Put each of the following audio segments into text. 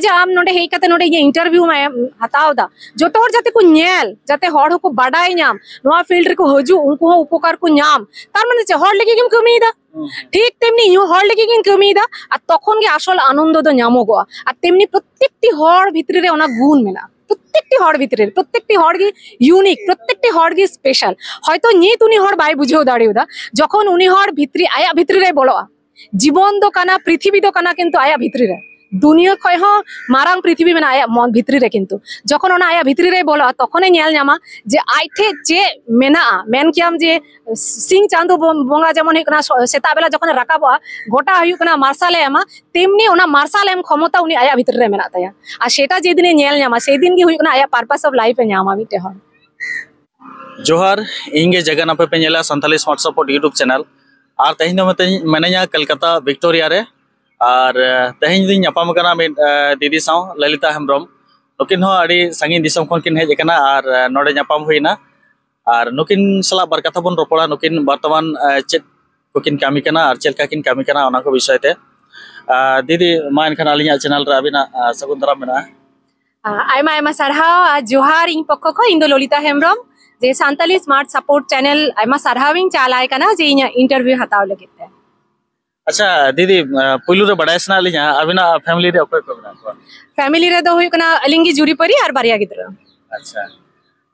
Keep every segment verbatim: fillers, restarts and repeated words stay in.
ᱡᱮ ᱟᱢ ᱱᱚᱰᱮ ᱦᱮᱡ ᱠᱟᱛᱮ ᱱᱚᱰᱮ ᱤᱧᱟᱹᱜ ᱤᱱᱴᱟᱨᱵᱷᱤᱭᱩ ᱮᱢ ᱦᱟᱛᱟᱣ ᱮᱫᱟ, ᱡᱚᱛᱚ ᱦᱚᱲ ᱡᱟᱛᱮ ᱠᱚ ᱧᱮᱞ, ᱡᱟᱛᱮ ᱦᱚᱲ ᱦᱚᱸᱠᱚ ᱵᱟᱰᱟᱭ ᱧᱟᱢ, ᱱᱚᱣᱟ ᱯᱷᱤᱞᱰ ᱨᱮᱠᱚ ᱦᱤᱡᱩᱜ, ᱩᱱᱠᱩ ᱦᱚᱸ ᱩᱯᱚᱠᱟᱨ ᱠᱚ ᱧᱟᱢ᱾ ᱛᱟᱨ ᱢᱟᱱᱮ ᱪᱮᱫ? ᱦᱚᱲ ᱞᱟᱹᱜᱤᱫ ᱜᱮᱢ ᱠᱟᱹᱢᱤᱭᱮᱫᱟ᱾ ᱴᱷᱤᱠ ᱛᱮᱢᱱᱤ ᱤᱧ ᱦᱚᱸ ᱦᱚᱲ ᱞᱟᱹᱜᱤᱫ ᱜᱤᱧ ᱠᱟᱹᱢᱤᱭᱮᱫᱟ᱾ ᱟᱨ ᱛᱚᱠᱷᱚᱱ ᱜᱮ ᱟᱥᱚᱞ ᱟᱱᱚᱱᱫᱚ ᱫᱚ ᱧᱟᱢᱚᱜᱚᱜᱼᱟ᱾ ᱟᱨ ᱛᱮᱢᱱᱤ ᱯᱨᱚᱛᱛᱮᱠᱴᱤ ᱦᱚᱲ ᱵᱷᱤᱛᱨᱤ ᱨᱮ ᱚᱱᱟ ᱜᱩᱱ ᱢᱮᱱᱟᱜᱼᱟ᱾ ᱯᱨᱚᱛᱛᱮᱠᱴᱤ ᱦᱚᱲ ᱵᱷᱤᱛᱨᱤ ᱨᱮ, ᱯᱨᱚᱛᱛᱮᱠᱴᱤ ᱦᱚᱲ ᱜᱮ ᱤᱭᱩᱱᱤᱠ, ᱯᱨᱚᱛᱛᱮᱠᱴᱤ ᱦᱚᱲ ᱜᱮ ᱥᱯᱮᱥᱟᱞ᱾ ᱦᱚᱭᱛᱚ ᱱᱤᱛ ᱩᱱᱤ ᱦᱚᱲ ᱵᱟᱭ ᱵᱩᱡᱷᱟᱹᱣ ᱫᱟᱲᱮᱭᱟᱫᱟ, ᱡᱚᱠᱷᱚᱱ ᱩᱱᱤ ᱦᱚᱲ ᱵᱷᱤᱛᱨᱤ, ᱟᱭᱟᱜ ᱵᱷᱤᱛᱨᱤ ᱨᱮᱭ ᱵᱚᱞᱚᱜᱼᱟ, ᱡᱤᱵᱚᱱ ᱫᱚ ᱠᱟᱱᱟ, ᱯᱨᱤᱛᱷᱤᱵᱤ ᱫᱚ ᱠᱟᱱᱟ, ᱠᱤᱱᱛᱩ ᱟᱭᱟᱜ ᱵᱷᱤᱛᱨᱤ ᱨᱮ, ᱫᱩᱱᱤᱭᱟᱹ ᱠᱷᱚᱱ ᱦᱚᱸ ᱢᱟᱨᱟᱝ ᱯᱨᱤᱛᱷᱤᱵᱤ ᱢᱮᱱᱟᱜᱼᱟ ᱟᱭᱟᱜ ᱢᱚᱱ ᱵᱷᱤᱛᱨᱤ ᱨᱮ᱾ ᱠᱤᱱᱛᱩ ᱡᱚᱠᱷᱚᱱ ᱚᱱᱟ ᱟᱭᱟᱜ ᱵᱷᱤᱛᱨᱤ ᱨᱮᱭ ᱵᱚᱞᱚᱜᱼᱟ, ᱛᱚᱠᱷᱚᱱᱮ ᱧᱮᱞ ᱧᱟᱢᱟ ᱡᱮ ᱟᱡ ᱴᱷᱮᱡ ᱪᱮᱫ ᱢᱮᱱᱟᱜᱼᱟ᱾ ᱢᱮᱱ ᱠᱮᱭᱟᱢ ᱡᱮ ᱥᱤᱧ ᱪᱟᱸᱫᱚ ᱵᱚ-, ᱵᱚᱸᱜᱟ ᱡᱮᱢᱚᱱ ᱦᱩᱭᱩᱜ ᱠᱟᱱᱟ, ᱥᱚ-, ᱥᱮᱛᱟᱜ ᱵᱮᱞᱟ ᱡᱚᱠᱷᱚᱱᱮ ᱨᱟᱠᱟᱵᱚᱜᱼᱟ, ᱜᱚᱴᱟ ᱦᱩᱭᱩᱜ ᱠᱟᱱᱟ ᱢᱟᱨᱥᱟᱞᱮ ᱮᱢᱟ, ᱛᱮᱢᱱᱤ ᱚᱱᱟ ᱢᱟᱨᱥᱟᱞ ᱮᱢ ᱠᱷᱚᱢᱚᱛᱟ ᱩᱱᱤ ᱟᱭᱟᱜ ᱵᱷᱤᱛᱨᱤ ᱨᱮ ᱢᱮᱱᱟᱜ ᱛᱟᱭᱟ᱾ ᱟᱨ ᱥᱮᱴᱟ ᱡᱮᱫᱤᱱᱮ ᱧᱮᱞ ᱧᱟᱢᱟ, ᱥᱮᱫᱤᱱ ᱜᱮ ᱦᱩᱭᱩᱜ ᱠᱟᱱᱟ ᱟᱭᱟᱜ purpose of life ᱮ ᱧᱟᱢᱟ ᱢᱤᱫᱴᱮᱡ ᱦᱚᱲ᱾ ᱡᱚᱦᱟᱨ, ᱤᱧ ᱜᱮ ᱡᱟᱭᱜᱟ ᱱᱟᱯᱮ ᱯᱮ ᱧᱮᱞᱟ Santali smart support YouTube channel. ᱟᱨ ᱛᱮᱦᱮᱧ ᱫᱚ ᱢᱤᱛᱟᱹᱧ, ᱢᱤᱱᱟᱹᱧᱟ ᱠᱟᱞᱠᱟᱛᱟ ᱵᱷᱤᱠᱴᱳᱨᱤᱭᱟ ᱨᱮ᱾ ᱟᱨ ᱟᱸ, ᱛᱮᱦᱮᱧ ᱫᱚᱧ ᱧᱟᱯᱟᱢ ᱟᱠᱟᱱᱟ ᱢᱤᱫ ᱟᱸ, ᱫᱤᱫᱤ ᱥᱟᱶ, ᱞᱚᱞᱤᱛᱟ ᱦᱮᱢᱵᱨᱚᱢ᱾ ᱱᱩᱠᱤᱱ ᱦᱚᱸ ᱟᱹᱰᱤ ᱥᱟᱺᱜᱤᱧ ᱫᱤᱥᱚᱢ ᱠᱷᱚᱱ ᱠᱤᱱ ᱦᱮᱡ ᱟᱠᱟᱱᱟ ᱟᱨ ᱟᱸ, ᱱᱚᱰᱮ ᱧᱟᱯᱟᱢ ᱦᱩᱭᱱᱟ᱾ ᱟᱨ ᱱᱩᱠᱤᱱ ᱥᱟᱞᱟᱜ ᱵᱟᱨ ᱠᱟᱛᱷᱟ ᱵᱚᱱ ᱨᱚᱯᱚᱲᱟ, ᱱᱩᱠᱤᱱ ᱵᱚᱨᱛᱚᱢᱟᱱ ᱟᱸ, ᱪᱮᱫ ᱠᱚᱠᱤᱱ ᱠᱟᱹᱢᱤ ᱠᱟᱱᱟ ᱟᱨ ᱪᱮᱫ ᱞᱮᱠᱟ ᱠᱤᱱ ᱠᱟᱹᱢᱤ ᱠᱟᱱᱟ, ᱚᱱᱟ ᱠᱚ ᱵᱤᱥᱚᱭ ᱛᱮ᱾ ᱟᱸ, ᱫᱤᱫᱤ, ᱢᱟ ᱮᱱᱠᱷᱟᱱ ᱟᱹᱞᱤᱧᱟᱜ ᱪᱮᱱᱮᱞ ᱨᱮ ᱟᱹᱵᱤᱱᱟᱜ ᱟᱸ, ᱥᱟᱹᱜᱩᱱ ᱫᱟᱨᱟᱢ ᱢᱮᱱᱟᱜᱼᱟ᱾ ᱟᱭᱢᱟ ᱟᱭᱢᱟ ᱥᱟᱨᱦᱟᱣ ᱟᱨ ᱡᱚᱦᱟᱨ ᱤᱧ ᱯᱚᱠᱠᱷᱚ ᱠᱷᱚᱱ᱾ ᱤᱧ ᱫᱚ ᱞᱚᱞᱤᱛᱟ ᱦᱮᱢᱵᱨᱚᱢ, ᱡᱮ ᱥᱟᱱᱛᱟᱞᱤ ᱥᱢᱟᱨᱴ ᱥᱟᱯᱳᱨᱴ ᱪᱮᱱᱮᱞ ᱟᱭᱢᱟ ᱥᱟᱨᱦᱟᱣ ᱤᱧ ᱪᱟᱞ ᱟᱭ ᱠᱟᱱᱟ ᱡᱮ ᱤᱧᱟᱹᱜ ᱤᱱᱴᱟᱨᱵᱷᱤᱭᱩ ᱦᱟᱛᱟᱣ ᱞᱟᱹᱜᱤᱫ ᱛᱮ᱾ ᱟᱪᱪᱷᱟ ᱫᱤᱫᱤ, ᱟᱸ, ᱯᱩᱭᱞᱩ ᱨᱮ ᱵᱟᱰᱟᱭ ᱥᱟᱱᱟᱭᱮᱫ ᱞᱤᱧᱟ, ᱟᱹᱵᱤᱱᱟᱜ ᱯᱷᱮᱢᱤᱞᱤ ᱨᱮ ᱚᱠᱚᱭ ᱠᱚ ᱢᱮᱱᱟᱜ ᱠᱚᱣᱟ? ᱯᱷᱮᱢᱤᱞᱤ ᱨᱮᱫᱚ ᱦᱩᱭᱩᱜ ᱠᱟᱱᱟ ᱟᱹᱞᱤᱧ ᱜᱮ ᱡᱩᱨᱤᱯᱟᱹᱨᱤ ᱟᱨ ᱵᱟᱨᱭᱟ ᱜᱤᱫᱽᱨᱟᱹ᱾ ᱟᱪᱪᱷᱟ,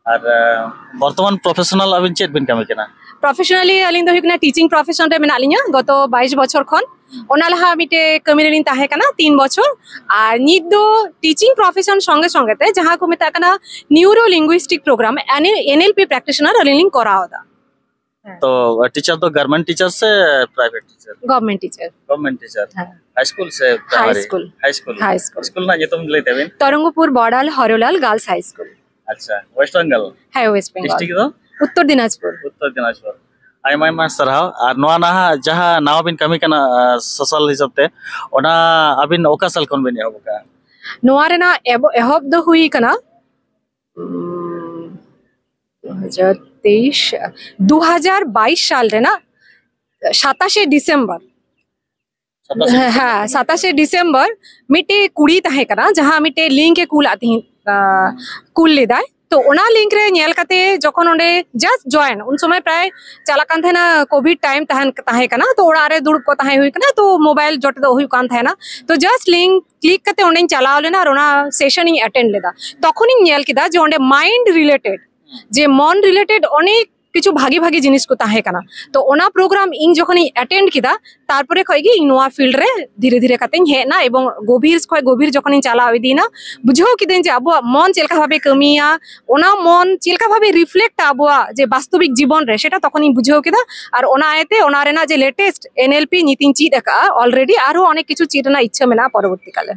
ᱟᱨ ᱟᱸ, ᱵᱚᱨᱛᱚᱢᱟᱱ ᱯᱨᱚᱯᱷᱮᱥᱚᱱᱟᱞ ᱟᱹᱵᱤᱱ ᱪᱮᱫ ᱵᱤᱱ ᱠᱟᱹᱢᱤ ᱠᱟᱱᱟ? ᱯᱨᱚᱯᱷᱮᱥᱚᱱᱟᱞᱤ ᱟᱹᱞᱤᱧ ᱫᱚ ᱦᱩᱭᱩᱜ ᱠᱟᱱᱟ ᱴᱤᱪᱤᱝ ᱯᱨᱚᱯᱷᱮᱥᱚᱱ ᱨᱮ ᱢᱮᱱᱟᱜ ᱞᱤᱧᱟ ᱜᱚᱛᱚ ᱵᱟᱭᱤᱥ ᱵᱚᱪᱷᱚᱨ ᱠᱷᱚᱱ᱾ ᱚᱱᱟ ᱞᱟᱦᱟ ᱢᱤᱫᱴᱮᱡ ᱠᱟᱹᱢᱤ ᱨᱮᱞᱤᱧ ᱛᱟᱦᱮᱸ ᱠᱟᱱᱟ ᱛᱤᱱ ᱵᱚᱪᱷᱚᱨ᱾ ᱟᱨ ᱱᱤᱛ ᱫᱚ ᱴᱤᱪᱤᱝ ᱯᱨᱚᱯᱷᱮᱥᱚᱱ ᱥᱚᱸᱜᱮ ᱥᱚᱸᱜᱮ ᱛᱮ ᱡᱟᱦᱟᱸ ᱠᱚ ᱢᱮᱛᱟᱜ ᱠᱟᱱᱟ ᱱᱤᱭᱩᱨᱳ ᱞᱤᱝᱜᱩᱤᱥᱴᱤᱠ ᱯᱨᱳᱜᱨᱟᱢ, NLP practitioner ᱟᱹᱞᱤᱧ ᱞᱤᱧ ᱠᱚᱨᱟᱣ ᱮᱫᱟ᱾ ᱛᱚ ᱴᱤᱪᱟᱨ ᱫᱚ ᱜᱚᱵᱷᱚᱨᱱᱢᱮᱱᱴ ᱴᱤᱪᱟᱨ ᱥᱮ private teacher? Government teacher. Government teacher. ᱦᱮᱸ᱾ ᱦᱟᱭ ᱥᱠᱩᱞ ᱥᱮ ᱦᱟᱭ ᱯᱨᱟᱭᱢᱟᱨᱤ? ᱥᱠᱩᱞ᱾ ᱦᱟᱭ ᱥᱠᱩᱞ᱾ ᱦᱟᱭ ᱥᱠᱩᱞ᱾ ᱥᱠᱩᱞ ᱨᱮᱱᱟᱜ ᱧᱩᱛᱩᱢ ᱞᱟᱹᱭ ᱛᱟᱵᱤᱱ? ᱛᱚᱨᱚᱝᱜᱚᱯᱩᱨ ᱵᱚᱲᱟᱞ ᱦᱚᱨᱚᱞᱟᱞ ᱜᱟᱨᱞᱥ ᱦᱟᱭ ᱥᱠᱩᱞ᱾ ᱟᱪᱪᱷᱟ, ᱳᱭᱮᱥᱴ ᱵᱮᱝᱜᱚᱞ᱾ ᱦᱮᱸ, ᱳᱭᱮᱥᱴ ᱵᱮᱝᱜᱚᱞ᱾ ᱰᱤᱥᱴᱨᱤᱠᱴ ᱫᱚ? ᱩᱛᱛᱚᱨ ᱫᱤᱱᱟᱡᱽᱯᱩᱨ᱾ ᱩᱛᱛᱚᱨ ᱫᱤᱱᱟᱡᱽᱯᱩᱨ᱾ ᱟᱭᱢᱟ ᱟᱭᱢᱟ ᱥᱟᱨᱦᱟᱣ᱾ ᱟᱨ ᱱᱚᱣᱟ ᱱᱟᱦᱟᱜ ᱡᱟᱦᱟᱸ ᱱᱟᱣᱟ ᱵᱤᱱ ᱠᱟᱹᱢᱤ ᱠᱟᱱᱟ ᱥᱳᱥᱟᱞ ᱦᱤᱥᱟᱹᱵ ᱛᱮ, ᱚᱱᱟ ᱟᱹᱵᱤᱱ ᱚᱠᱟ ᱥᱟᱞ ᱠᱷᱚᱱ ᱵᱤᱱ ᱮᱦᱚᱵ ᱟᱠᱟᱫᱼᱟ? ᱱᱚᱣᱟ ᱨᱮᱱᱟᱜ ᱮᱵᱚ-, ᱮᱦᱚᱵ ᱫᱚ ᱦᱩᱭ ᱠᱟᱱᱟ, ᱩᱢ, ᱫᱩ ᱦᱟᱡᱟᱨ ᱛᱮᱭᱤᱥ, ᱫᱩ ᱦᱟᱡᱟᱨ ᱵᱟᱭᱤᱥ ᱥᱟᱞ ᱨᱮᱱᱟᱜ ᱥᱟᱛᱟᱥᱮ ᱰᱤᱥᱮᱢᱵᱚᱨ᱾ ᱦᱮᱸ, ᱥᱟᱛᱟᱥᱮ ᱰᱤᱥᱮᱢᱵᱚᱨ ᱢᱤᱫᱴᱮᱡ ᱠᱩᱲᱤ ᱛᱟᱦᱮᱸ ᱠᱟᱱᱟ, ᱡᱟᱦᱟᱸ ᱢᱤᱫᱴᱮᱡ ᱞᱤᱝᱠ ᱮ ᱠᱩᱞᱟᱜ ᱛᱤᱧ ᱠᱩᱞ ᱞᱮᱫᱟᱭ᱾ ᱛᱚ ᱚᱱᱟ ᱞᱤᱝᱠ ᱨᱮ ᱧᱮᱞ ᱠᱟᱛᱮ ᱡᱚᱠᱷᱚᱱ ᱚᱸᱰᱮ ᱡᱟᱥᱴ ᱡᱚᱭᱮᱱ, ᱩᱱ ᱥᱚᱢᱚᱭ ᱯᱨᱟᱭ ᱪᱟᱞᱟᱜ ᱠᱟᱱ ᱛᱟᱦᱮᱱᱟ, ᱠᱳᱵᱷᱤᱰ ᱴᱟᱭᱤᱢ ᱛᱟᱦᱮᱱ ᱛᱟᱦᱮᱸ ᱠᱟᱱᱟ, ᱛᱚ ᱚᱲᱟᱜ ᱨᱮ ᱫᱩᱲᱩᱵ ᱠᱚ ᱛᱟᱦᱮᱸ ᱦᱩᱭ ᱠᱟᱱᱟ, ᱛᱚ ᱢᱳᱵᱟᱭᱤᱞ ᱡᱚᱴᱮᱫᱚᱜ ᱦᱩᱭᱩᱜ ᱠᱟᱱ ᱛᱟᱦᱮᱱᱟ᱾ ᱛᱚ ᱡᱟᱥᱴ ᱞᱤᱝᱠ ᱠᱞᱤᱠ ᱠᱟᱛᱮ ᱚᱸᱰᱮᱧ ᱪᱟᱞᱟᱣ ᱞᱮᱱᱟ ᱟᱨ ᱚᱱᱟ ᱥᱮᱥᱚᱱ ᱤᱧ ᱮᱴᱮᱱᱰ ᱞᱮᱫᱟ᱾ ᱛᱚᱠᱷᱚᱱᱤᱧ ᱧᱮᱞ ᱠᱮᱫᱟ ᱡᱮ ᱚᱸᱰᱮ ᱢᱟᱭᱤᱱᱰ ᱨᱤᱞᱮᱴᱮᱰ, ᱡᱮ ᱢᱚᱱ ᱨᱤᱞᱮᱴᱮᱰ ᱚᱱᱮᱠ ᱠᱤᱪᱷᱩ ᱵᱷᱟᱜᱤ ᱵᱷᱟᱜᱤ ᱡᱤᱱᱤᱥ ᱠᱚ ᱛᱟᱦᱮᱸ ᱠᱟᱱᱟ᱾ ᱛᱚ ᱚᱱᱟ ᱯᱨᱳᱜᱨᱟᱢ ᱤᱧ ᱡᱚᱠᱷᱚᱱᱤᱧ ᱮᱴᱮᱱᱰ ᱠᱮᱫᱟ, ᱛᱟᱨᱯᱚᱨᱮ ᱠᱷᱚᱡ ᱜᱮ ᱤᱧ ᱱᱚᱣᱟ ᱯᱷᱤᱞᱰ ᱨᱮ ᱫᱷᱤᱨᱮ ᱫᱷᱤᱨᱮ ᱠᱟᱛᱮᱧ ᱦᱮᱡ ᱮᱱᱟ, ᱮᱵᱚᱝ ᱜᱚᱵᱷᱤᱨ ᱠᱷᱚᱡ ᱜᱚᱵᱷᱤᱨ ᱡᱚᱠᱷᱚᱱᱤᱧ ᱪᱟᱞᱟᱣ ᱤᱫᱤᱭᱮᱱᱟ, ᱵᱩᱡᱷᱟᱹᱣ ᱠᱤᱫᱟᱹᱧ ᱡᱮ ᱟᱵᱚᱣᱟᱜ ᱢᱚᱱ ᱪᱮᱫ ᱞᱮᱠᱟ ᱵᱷᱟᱵᱮ ᱠᱟᱹᱢᱤᱭᱟ, ᱚᱱᱟ ᱢᱚᱱ ᱪᱮᱫ ᱞᱮᱠᱟ ᱵᱷᱟᱵᱮ ᱨᱤᱯᱷᱞᱮᱠᱴᱟ ᱟᱵᱚᱣᱟᱜ ᱡᱮ ᱵᱟᱥᱛᱚᱵᱤᱠ ᱡᱤᱵᱚᱱ ᱨᱮ, ᱥᱮᱴᱟ ᱛᱚᱠᱷᱚᱱᱤᱧ ᱵᱩᱡᱷᱟᱹᱣ ᱠᱮᱫᱟ᱾ ᱟᱨ ᱚᱱᱟ ᱤᱭᱟᱹᱛᱮ ᱚᱱᱟ ᱨᱮᱱᱟᱜ ᱡᱮ ᱞᱮᱴᱮᱥᱴ ᱮᱱ ᱮᱞ ᱯᱤ ᱱᱤᱛᱤᱧ ᱪᱮᱫ ᱟᱠᱟᱫᱼᱟ ᱚᱞᱨᱮᱰᱤ, ᱟᱨᱦᱚᱸ ᱚᱱᱮᱠ ᱠᱤᱪᱷᱩ ᱪᱮᱫ ᱨᱮᱱᱟᱜ ᱤᱪᱪᱷᱟᱹ ᱢᱮᱱᱟᱜᱼᱟ ᱯᱚᱨᱚᱵᱚᱨᱛᱤ ᱠᱟᱞᱮ᱾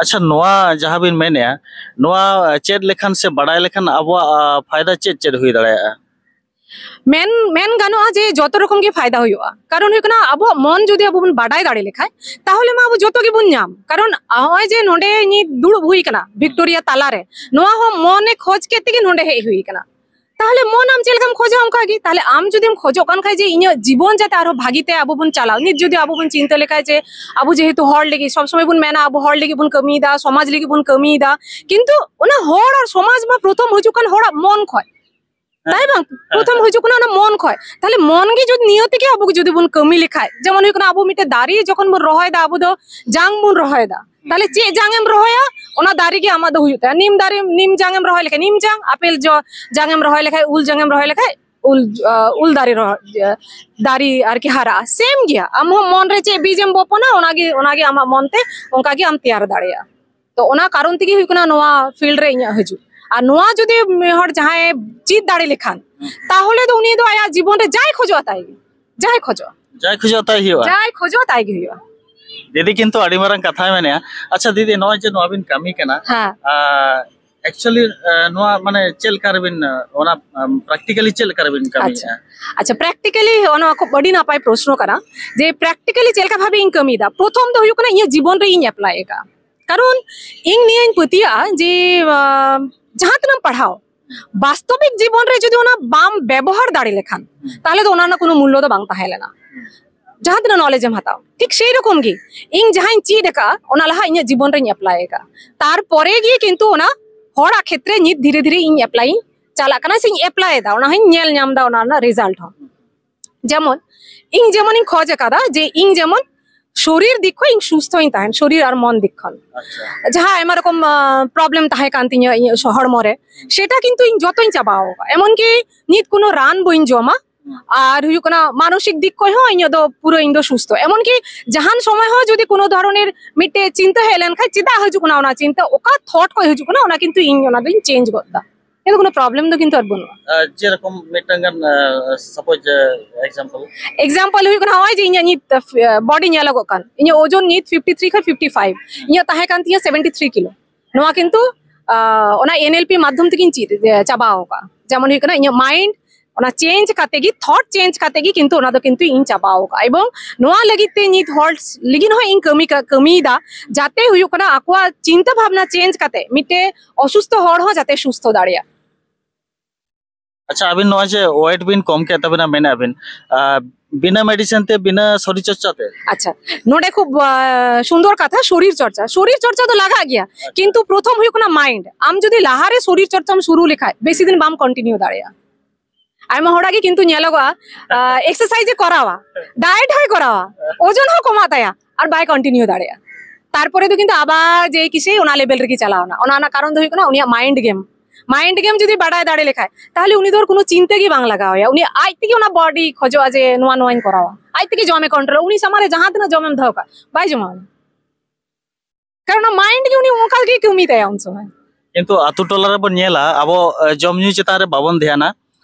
ᱟᱪᱪᱷᱟ, ᱱᱚᱣᱟ ᱡᱟᱦᱟᱸ ᱵᱤᱱ ᱢᱮᱱᱮᱜᱼᱟ, ᱱᱚᱣᱟ ᱪᱮᱫ ᱞᱮᱠᱷᱟᱱ ᱥᱮ ᱵᱟᱲᱟᱭ ᱞᱮᱠᱷᱟᱱ ᱟᱵᱚᱣᱟᱜ ᱟ, ᱯᱷᱟᱭᱫᱟ ᱪᱮᱫ ᱪᱮᱫ ᱦᱩᱭ ᱫᱟᱲᱮᱭᱟᱜᱼᱟ? ᱢᱮᱱ ᱢᱮᱱ ᱜᱟᱱᱚᱜᱼᱟ ᱡᱮ ᱡᱚᱛᱚ ᱨᱚᱠᱚᱢ ᱜᱮ ᱯᱷᱟᱭᱫᱟ ᱦᱩᱭᱩᱜᱼᱟ᱾ ᱠᱟᱨᱚᱱ ᱦᱩᱭᱩᱜ ᱠᱟᱱᱟ, ᱟᱵᱚᱣᱟᱜ ᱢᱚᱱ ᱡᱩᱫᱤ ᱟᱵᱚ ᱵᱚᱱ ᱵᱟᱰᱟᱭ ᱫᱟᱲᱮ ᱞᱮᱠᱷᱟᱡ, ᱛᱟᱦᱚᱞᱮ ᱢᱟ ᱟᱵᱚ ᱡᱚᱛᱚ ᱜᱮᱵᱚᱱ ᱧᱟᱢ᱾ ᱠᱟᱨᱚᱱ ᱱᱚᱜᱼᱚᱭ ᱡᱮ ᱱᱚᱰᱮ ᱤᱧ ᱫᱩᱲᱩᱵ ᱦᱩᱭ ᱠᱟᱱᱟ ᱵᱷᱤᱠᱴᱳᱨᱤᱭᱟ ᱛᱟᱞᱟᱨᱮ, ᱱᱚᱣᱟ ᱦᱚᱸ ᱢᱚᱱᱮ ᱠᱷᱚᱡ ᱠᱮᱫ ᱛᱮᱜᱮ ᱱᱚᱰᱮ ᱦᱮᱡ ᱦᱩᱭ ᱠᱟᱱᱟ᱾ ᱛᱟᱦᱚᱞᱮ ᱢᱚᱱ ᱟᱢ ᱪᱮᱫ ᱞᱮᱠᱟᱢ ᱠᱷᱚᱡᱟ ᱚᱱᱠᱟ ᱜᱮ᱾ ᱛᱟᱦᱚᱞᱮ ᱟᱢ ᱡᱩᱫᱤᱢ ᱠᱷᱚᱡᱚᱜ ᱠᱟᱱ ᱠᱷᱟᱡ ᱡᱮ ᱤᱧᱟᱹᱜ ᱡᱤᱵᱚᱱ ᱡᱟᱛᱮ ᱟᱨᱦᱚᱸ ᱵᱷᱟᱜᱤ ᱛᱮ ᱟᱵᱚ ᱵᱚᱱ ᱪᱟᱞᱟᱣ, ᱱᱤᱛ ᱡᱩᱫᱤ ᱟᱵᱚ ᱵᱚᱱ ᱪᱤᱱᱛᱟᱹ ᱞᱮᱠᱷᱟᱡ ᱡᱮ ᱟᱵᱚ ᱡᱮᱦᱮᱛᱩ ᱦᱚᱲ ᱞᱟᱹᱜᱤᱫ ᱥᱚᱵ ᱥᱚᱢᱚᱭ ᱵᱚᱱ ᱢᱮᱱᱟ, ᱟᱵᱚ ᱦᱚᱲ ᱞᱟᱹᱜᱤᱫ ᱵᱚᱱ ᱠᱟᱹᱢᱤᱭᱮᱫᱟ, ᱥᱚᱢᱟᱡᱽ ᱞᱟᱹᱜᱤᱫ ᱵᱚᱱ ᱠᱟᱹᱢᱤᱭᱮᱫᱟ, ᱠᱤᱱᱛᱩ ᱚᱱᱟ ᱦᱚᱲ ᱟᱨ ᱥᱚᱢᱟᱡᱽ ᱢᱟ ᱯᱨᱚᱛᱷᱚᱢ ᱦᱤᱡᱩᱜ ᱠᱟᱱ ᱦᱚᱲᱟᱜ ᱢᱚᱱ ᱠᱷᱚᱡ, ᱛᱟᱭ ᱵᱟᱝ? ᱯᱨᱚᱛᱷᱚᱢ ᱦᱤᱡᱩᱜ ᱠᱟᱱᱟ ᱚᱱᱟ ᱢᱚᱱ ᱠᱷᱚᱡ᱾ ᱛᱟᱦᱞᱮ ᱢᱚᱱ ᱜᱮ ᱡᱩᱫᱤ ᱱᱤᱭᱟᱹ ᱛᱮᱜᱮ ᱟᱵᱚ ᱡᱩᱫᱤ ᱵᱚᱱ ᱠᱟᱹᱢᱤ ᱞᱮᱠᱷᱟᱡ, ᱡᱮᱢᱚᱱ ᱦᱩᱭᱩᱜ ᱠᱟᱱᱟ, ᱟᱵᱚ ᱢᱤᱫᱴᱮᱡ ᱫᱟᱨᱮ ᱡᱚᱠᱷᱚᱱ ᱵᱚᱱ ᱨᱚᱦᱚᱭ ᱫᱟ, ᱟᱵᱚ ᱫᱚ ᱡᱟᱝ ᱵᱚᱱ ᱨᱚᱦᱚᱭ ᱫᱟ᱾ ᱛᱟᱦᱞᱮ ᱪᱮᱫ ᱡᱟᱝ ᱮᱢ ᱨᱚᱦᱚᱭᱟ, ᱚᱱᱟ ᱫᱟᱨᱮ ᱜᱮ ᱟᱢᱟᱜ ᱫᱚ ᱦᱩᱭᱩᱜ ᱛᱟᱭᱟ᱾ ᱱᱤᱢ ᱫᱟᱨᱮ, ᱱᱤᱢ ᱡᱟᱝ ᱮᱢ ᱨᱚᱦᱚᱭ ᱞᱮᱠᱷᱟᱡ ᱱᱤᱢ ᱡᱟᱝ, ᱟᱯᱮᱞ ᱡᱚ ᱡᱟᱝ ᱮᱢ ᱨᱚᱦᱚᱭ ᱞᱮᱠᱷᱟᱡ, ᱩᱞ ᱡᱟᱝ ᱮᱢ ᱨᱚᱦᱚᱭ ᱞᱮᱠᱷᱟᱡ ᱩᱞ, ᱟ, ᱩᱞ ᱫᱟᱨᱮ ᱨᱚᱦᱚᱭ, ᱫᱟᱨᱮ ᱟᱨᱠᱤ ᱦᱟᱨᱟᱜᱼᱟ᱾ ᱥᱮᱢ ᱜᱮᱭᱟ, ᱟᱢ ᱦᱚᱸ ᱢᱚᱱ ᱨᱮ ᱪᱮᱫ ᱵᱤᱡ ᱮᱢ ᱵᱚᱯᱚᱱᱟ, ᱚᱱᱟᱜᱮ, ᱚᱱᱟᱜᱮ ᱟᱢᱟᱜ ᱢᱚᱱ ᱛᱮ ᱚᱱᱠᱟᱜᱮ ᱟᱢ ᱛᱮᱭᱟᱨ ᱫᱟᱲᱮᱭᱟᱜᱼᱟ᱾ ᱛᱚ ᱚᱱᱟ ᱠᱟᱨᱚᱱ ᱛᱮᱜᱮ ᱦᱩᱭᱩᱜ ᱠᱟᱱᱟ ᱱᱚᱣᱟ ᱯᱷᱤᱞᱰ ᱨᱮ ᱤᱧᱟᱹᱜ ᱦᱤᱡᱩᱜ᱾ ᱟᱨ ᱱᱚᱣᱟ ᱡᱩᱫᱤ ᱢᱤᱫ ᱦᱚᱲ ᱡᱟᱦᱟᱸᱭ ᱪᱮᱫ ᱫᱟᱲᱮ ᱞᱮᱠᱷᱟᱱ, ᱛᱟᱦᱚᱞᱮ ᱫᱚ ᱩᱱᱤ ᱫᱚ ᱟᱭᱟᱜ ᱡᱤᱵᱚᱱ ᱨᱮ ᱡᱟᱭ ᱠᱷᱚᱡᱚᱜᱼᱟ ᱛᱟᱭ ᱜᱮ, ᱡᱟᱭ ᱠᱷᱚᱡᱚᱜᱼᱟ, ᱡᱟᱭ ᱠᱷᱚᱡᱚᱜ ᱛᱟᱭ ᱦᱩᱭᱩᱜᱼᱟ᱾ ᱡᱟᱭ ᱠᱷᱚᱡᱚᱜᱼᱟ ᱛᱟᱭ ᱜᱮ ᱦᱩᱭᱩᱜᱼᱟ᱾ ᱫᱤᱫᱤ ᱠᱤᱱᱛᱩ ᱟᱹᱰᱤ ᱢᱟᱨᱟᱝ ᱠᱟᱛᱷᱟᱭ ᱢᱮᱱᱮᱜᱼᱟ᱾ ᱟᱪᱪᱷᱟ ᱫᱤᱫᱤ, ᱱᱚᱜᱼᱚᱭ ᱡᱮ ᱱᱚᱣᱟ ᱵᱤᱱ ᱠᱟᱹᱢᱤ ᱠᱟᱱᱟ, ᱦᱮᱸ᱾ ᱟᱨ ᱮᱠᱪᱩᱭᱟᱞᱤ ᱱᱚᱣᱟ ᱢᱟᱱᱮ ᱪᱮᱫ ᱞᱮᱠᱟ ᱨᱮᱵᱤᱱ, ᱚᱱᱟ ᱯᱨᱮᱠᱴᱤᱠᱟᱞᱤ ᱪᱮᱫ ᱞᱮᱠᱟ ᱨᱮᱵᱤᱱ ᱠᱟᱹᱢᱤᱭᱮᱫᱼᱟ? ᱟᱪᱪᱷᱟ, ᱯᱨᱮᱠᱴᱤᱠᱟᱞᱤ ᱱᱚᱣᱟ ᱠᱷᱩᱵ ᱟᱹᱰᱤ ᱱᱟᱯᱟᱭ ᱯᱨᱚᱥᱱᱚ ᱠᱟᱱᱟ ᱡᱮ ᱯᱨᱮᱠᱴᱤᱠᱟᱞᱤ ᱪᱮᱫ ᱞᱮᱠᱟ ᱵᱷᱟᱵᱮ ᱤᱧ ᱠᱟᱹᱢᱤᱭᱮᱫᱟ᱾ ᱯᱨᱚᱛᱷᱚᱢ ᱫᱚ ᱦᱩᱭᱩᱜ ᱠᱟᱱᱟ ᱤᱧᱟᱹᱜ ᱡᱤᱵᱚᱱ ᱨᱮ ᱤᱧ ᱮᱯᱞᱟᱭ ᱟᱠᱟᱫᱼᱟ᱾ ᱠᱟᱨᱚᱱ ᱤᱧ ᱱᱤᱭᱟᱹᱧ ᱯᱟᱹᱛᱭᱟᱹᱜᱼᱟ ᱡᱮ, ᱟᱸ, ᱡᱟᱦᱟᱸ ᱛᱤᱱᱟᱹᱜ ᱮᱢ ᱯᱟᱲᱦᱟᱣ, ᱵᱟᱥᱛᱚᱵᱤᱠ ᱡᱤᱵᱚᱱ ᱨᱮ ᱡᱩᱫᱤ ᱚᱱᱟ ᱵᱟᱢ ᱵᱮᱵᱚᱦᱟᱨ ᱫᱟᱲᱮ ᱞᱮᱠᱷᱟᱱ, ᱛᱟᱦᱞᱮ ᱫᱚ ᱚᱱᱟ ᱨᱮᱱᱟᱜ ᱠᱳᱱᱳ ᱢᱩᱞᱞᱚ ᱫᱚ ᱵᱟᱝ ᱛᱟᱦᱮᱸ ᱞᱮᱱᱟ᱾ ᱡᱟᱦᱟᱸ ᱛᱤᱱᱟᱹᱜ ᱱᱚᱞᱮᱡᱽ ᱮᱢ ᱦᱟᱛᱟᱣ, ᱴᱷᱤᱠ ᱥᱮᱭ ᱨᱚᱠᱚᱢ ᱜᱮ ᱤᱧ ᱡᱟᱦᱟᱸᱧ ᱪᱮᱫ ᱟᱠᱟᱫᱼᱟ, ᱚᱱᱟ ᱞᱟᱦᱟ ᱤᱧᱟᱹᱜ ᱡᱤᱵᱚᱱ ᱨᱮᱧ ᱮᱯᱞᱟᱭ ᱟᱠᱟᱫᱼᱟ᱾ ᱛᱟᱨᱯᱚᱨᱮ ᱜᱮ ᱠᱤᱱᱛᱩ ᱚᱱᱟ ᱦᱚᱲᱟᱜ ᱠᱷᱮᱛᱨᱮ ᱱᱤᱛ ᱫᱷᱤᱨᱮ ᱫᱷᱤᱨᱮ ᱤᱧ ᱮᱯᱞᱟᱭᱤᱧ ᱪᱟᱞᱟᱜ ᱠᱟᱱᱟ, ᱥᱮᱧ ᱮᱯᱞᱟᱭ ᱮᱫᱟ, ᱚᱱᱟ ᱦᱚᱸᱧ ᱧᱮᱞ ᱧᱟᱢ ᱮᱫᱟ, ᱚᱱᱟ ᱨᱮᱱᱟᱜ ᱨᱮᱡᱟᱞᱴ ᱦᱚᱸ᱾ ᱡᱮᱢᱚᱱ ᱤᱧ ᱡᱮᱢᱚᱱᱤᱧ ᱠᱷᱚᱡᱽ ᱟᱠᱟᱫᱟ ᱡᱮ ᱤᱧ ᱡᱮᱢᱚᱱ ᱥᱚᱨᱤᱨ ᱫᱤᱠ ᱠᱷᱚᱱ ᱤᱧ ᱥᱩᱥᱛᱷᱚᱧ ᱛᱟᱦᱮᱱ, ᱥᱚᱨᱤᱨ ᱟᱨ ᱢᱚᱱ ᱫᱤᱠ ᱠᱷᱚᱱ᱾ ᱡᱟᱦᱟᱸ ᱟᱭᱢᱟ ᱨᱚᱠᱚᱢ ᱯᱨᱚᱵᱞᱮᱢ ᱛᱟᱦᱮᱸ ᱠᱟᱱ ᱛᱤᱧᱟᱹ ᱤᱧᱟᱹᱜ ᱦᱚᱲᱢᱚ ᱨᱮ, ᱥᱮᱴᱟ ᱠᱤᱱᱛᱩ ᱤᱧ ᱡᱚᱛᱚᱧ ᱪᱟᱵᱟᱣ ᱟᱠᱟᱫᱼᱟ᱾ ᱮᱢᱚᱱᱠᱤ ᱱᱤᱛ ᱠᱳᱱᱳ ᱨᱟᱱ ᱵᱟᱹᱧ ᱡᱚᱢᱟ, ᱟᱨ ᱦᱩᱭᱩᱜ ᱠᱟᱱᱟ ᱢᱟᱱᱚᱥᱤᱠ ᱫᱤᱠ ᱠᱷᱚᱱ ᱦᱚᱸ ᱤᱧᱟᱹᱜ ᱫᱚ ᱯᱩᱨᱟᱹ ᱤᱧ ᱫᱚ ᱥᱩᱥᱛᱷᱚ᱾ ᱮᱢᱚᱱᱠᱤ ᱡᱟᱦᱟᱱ ᱥᱚᱢᱚᱭ ᱦᱚᱸ ᱡᱩᱫᱤ ᱠᱳᱱᱳ ᱫᱷᱚᱨᱚᱱᱮᱨ ᱢᱤᱫᱴᱮᱡ ᱪᱤᱱᱛᱟᱹ ᱦᱮᱡ ᱞᱮᱱᱠᱷᱟᱱ, ᱪᱮᱫᱟᱜ ᱦᱤᱡᱩᱜ ᱠᱟᱱᱟ ᱚᱱᱟ ᱪᱤᱱᱛᱟᱹ, ᱚᱠᱟ ᱛᱷᱚᱴ ᱠᱷᱚᱱ ᱦᱤᱡᱩᱜ ᱠᱟᱱᱟ, ᱚᱱᱟ ᱠᱤᱱᱛᱩ ᱤᱧ ᱚᱱᱟ ᱫᱚᱧ ᱪᱮᱧᱡᱽ ᱜᱚᱫ ᱮᱫᱟ᱾ ᱤᱧ ᱫᱚ ᱠᱳᱱᱳ ᱯᱨᱚᱵᱞᱮᱢ ᱫᱚ ᱠᱤᱱᱛᱩ ᱟᱨ ᱵᱟᱹᱱᱩᱜᱼᱟ᱾ ᱡᱮᱨᱚᱠᱚᱢ ᱢᱤᱫᱴᱟᱝ ᱜᱟᱱ ᱥᱟᱯᱳᱡ ᱮᱠᱥᱟᱢᱯᱚᱞ ᱮᱠᱥᱟᱢᱯᱚᱞ ᱦᱩᱭᱩᱜ ᱠᱟᱱᱟ, ᱱᱚᱜᱼᱚᱭ ᱡᱮ ᱤᱧᱟᱹᱜ ᱱᱤᱛ ᱵᱚᱰᱤ ᱧᱮᱞᱚᱜᱚᱜ ᱠᱟᱱ, ᱤᱧᱟᱹᱜ ᱳᱡᱚᱱ ᱱᱤᱛ ᱯᱷᱤᱯᱴᱤ ᱛᱷᱨᱤ ᱠᱷᱚᱱ ᱯᱷᱤᱯᱴᱤ ᱯᱷᱟᱭᱤᱵᱷ, ᱤᱧᱟᱹᱜ ᱛᱟᱦᱮᱸ ᱠᱟᱱ ᱛᱤᱧᱟᱹ ᱥᱮᱵᱷᱮᱱᱴᱤ ᱛᱷᱨᱤ ᱠᱤᱞᱳ᱾ ᱱᱚᱣᱟ ᱠᱤᱱᱛᱩ ᱚᱱᱟ ᱮᱱ ᱮᱞ ᱯᱤ ᱢᱟᱫᱽᱫᱷᱚᱢ ᱛᱮᱜᱤᱧ ᱪᱮᱫ ᱪᱟᱵᱟᱣ ᱟᱠᱟᱫᱼᱟ᱾ ᱡᱮᱢᱚᱱ ᱦᱩᱭᱩᱜ ᱠᱟᱱᱟ, ᱤᱧᱟᱹᱜ ᱢᱟᱭᱤᱱᱰ, ᱚᱱᱟ ᱪᱮᱧᱡᱽ ᱠᱟᱛᱮ ᱜᱮ, ᱛᱷᱚᱴ ᱪᱮᱧᱡᱽ ᱠᱟᱛᱮ ᱜᱮ ᱠᱤᱱᱛᱩ ᱚᱱᱟ ᱫᱚ ᱠᱤᱱᱛᱩ ᱤᱧ ᱪᱟᱵᱟᱣ ᱟᱠᱟᱫᱼᱟ᱾ ᱮᱵᱚᱝ ᱱᱚᱣᱟ ᱞᱟᱹᱜᱤᱫ ᱛᱮ ᱱᱤᱛ ᱦᱚᱲ ᱞᱟᱹᱜᱤᱫ ᱦᱚᱸ ᱤᱧ ᱠᱟᱹᱢᱤ ᱠᱟᱹᱢᱤᱭᱮᱫᱟ, ᱡᱟᱛᱮ ᱦᱩᱭᱩᱜ ᱠᱟᱱᱟ ᱟᱠᱚᱣᱟᱜ ᱪᱤᱱᱛᱟᱹ ᱵᱷᱟᱵᱽᱱᱟ ᱪᱮᱧᱡᱽ ᱠᱟᱛᱮ ᱢᱤᱫᱴᱮᱡ ᱚᱥᱩᱥᱛᱷᱚ ᱦᱚᱲ ᱦᱚᱸ ᱡᱟᱛᱮ ᱥᱩᱥᱛᱷᱚ ᱫᱟᱲᱮᱭᱟᱜ᱾ ᱟᱪᱪᱷᱟ, ᱟᱹᱵᱤᱱ ᱱᱚᱜᱼᱚᱭ ᱡᱮ ᱳᱭᱮᱴ ᱵᱤᱱ ᱠᱚᱢ ᱠᱮᱫ ᱛᱟᱵᱤᱱᱟ, ᱢᱮᱱᱮᱫ ᱟᱵᱤᱱ ᱵᱤᱱᱟᱹ ᱢᱮᱰᱤᱥᱤᱱ ᱛᱮ, ᱵᱤᱱᱟᱹ ᱥᱚᱨᱤᱨ ᱪᱚᱨᱪᱟ ᱛᱮ? ᱟᱪᱪᱷᱟ, ᱱᱚᱰᱮ ᱠᱷᱩᱵ ᱥᱩᱱᱫᱚᱨ ᱠᱟᱛᱷᱟ, ᱥᱚᱨᱤᱨ ᱪᱚᱨᱪᱟ᱾ ᱥᱚᱨᱤᱨ ᱪᱚᱨᱪᱟ ᱫᱚ ᱞᱟᱜᱟᱜ ᱜᱮᱭᱟ, ᱠᱤᱱᱛᱩ ᱯᱨᱚᱛᱷᱚᱢ ᱦᱩᱭᱩᱜ ᱠᱟᱱᱟ ᱢᱟᱭᱤᱱᱰ᱾ ᱟᱢ ᱡᱩᱫᱤ ᱞᱟᱦᱟᱨᱮ ᱥᱚᱨᱤᱨ ᱪᱚᱨᱪᱟᱢ ᱥᱩᱨᱩ ᱞᱮᱠᱷᱟᱡ, ᱵᱮᱥᱤ ᱫᱤᱱ ᱵᱟᱢ ᱠᱚᱱᱴᱤᱱᱤᱭᱩ ᱫᱟᱲᱮᱭᱟᱜᱼᱟ᱾ ᱟᱭᱢᱟ ᱦᱚᱲᱟᱜ ᱜᱮ ᱠᱤᱱᱛᱩ ᱧᱮᱞᱚᱜᱚᱜᱼᱟ, ᱮᱠᱥᱟᱨᱥᱟᱭᱤᱡ ᱮ ᱠᱚᱨᱟᱣᱟ, ᱰᱟᱭᱮᱴ ᱦᱚᱸᱭ ᱠᱚᱨᱟᱣᱟ, ᱳᱡᱚᱱ ᱦᱚᱸ ᱠᱚᱢᱟᱜ ᱛᱟᱭᱟ, ᱟᱨ ᱵᱟᱭ ᱠᱚᱱᱴᱤᱱᱤᱭᱩ ᱫᱟᱲᱮᱭᱟᱜᱼᱟ᱾ ᱛᱟᱨᱯᱚᱨᱮ ᱫᱚ ᱠᱤᱱᱛᱩ ᱟᱵᱟᱨ ᱡᱮ ᱠᱤᱥᱮ ᱚᱱᱟ ᱞᱮᱵᱮᱞ ᱨᱮᱜᱮ ᱪᱟᱞᱟᱣ ᱮᱱᱟ᱾ ᱚᱱᱟ ᱨᱮᱱᱟᱜ ᱠᱟᱨᱚᱱ ᱫᱚ ᱦᱩᱭᱩᱜ ᱠᱟᱱᱟ ᱩᱱᱤᱭᱟᱜ ᱢᱟᱭᱤᱱᱰ ᱜᱮᱢ᱾ ᱢᱟᱭᱤᱱᱰ ᱜᱮᱢ ᱡᱩᱫᱤ ᱵᱟᱰᱟᱭ ᱫᱟᱲᱮ ᱞᱮᱠᱷᱟᱡ, ᱛᱟᱦᱞᱮ ᱩᱱᱤ ᱫᱚ ᱟᱨ ᱠᱳᱱᱳ ᱪᱤᱱᱛᱟᱹ ᱜᱮ ᱵᱟᱝ ᱞᱟᱜᱟᱣ ᱟᱭᱟ᱾ ᱩᱱᱤ ᱟᱡ ᱛᱮᱜᱮ ᱚᱱᱟ ᱵᱚᱰᱤ ᱠᱷᱚᱡᱚᱜᱼᱟ ᱡᱮ ᱱᱚᱣᱟ ᱱᱚᱣᱟᱧ ᱠᱚᱨᱟᱣᱟ, ᱟᱡ ᱛᱮᱜᱮ ᱡᱚᱢᱮ ᱠᱚᱱᱴᱨᱳᱞ᱾ ᱩᱱᱤ ᱥᱟᱢᱟᱝ ᱨᱮ ᱡᱟᱦᱟᱸ ᱛᱤᱱᱟᱹᱜ ᱡᱚᱢᱮᱢ ᱫᱚᱦᱚ ᱠᱟᱜ, ᱵᱟᱭ ᱡᱚᱢᱟ᱾ ᱠᱟᱨᱚᱱ ᱚᱱᱟ ᱢᱟᱭᱤᱱᱰ ᱜᱮ ᱩᱱᱤ ᱚᱱᱠᱟ ᱜᱮ ᱠᱟᱹᱢᱤ ᱛᱟᱭᱟ ᱩᱱ ᱥᱚᱢᱚᱭ᱾ ᱠᱤᱱᱛᱩ ᱟᱛᱳ ᱴᱚᱞᱟ ᱨᱮᱵᱚᱱ ᱧᱮᱞᱟ, ᱟᱵᱚ ᱡᱚᱢ ᱧᱩ ᱪᱮᱛᱟᱱ ᱨᱮ ᱵᱟᱵᱚᱱ ᱫᱷᱮᱭᱟᱱᱟ,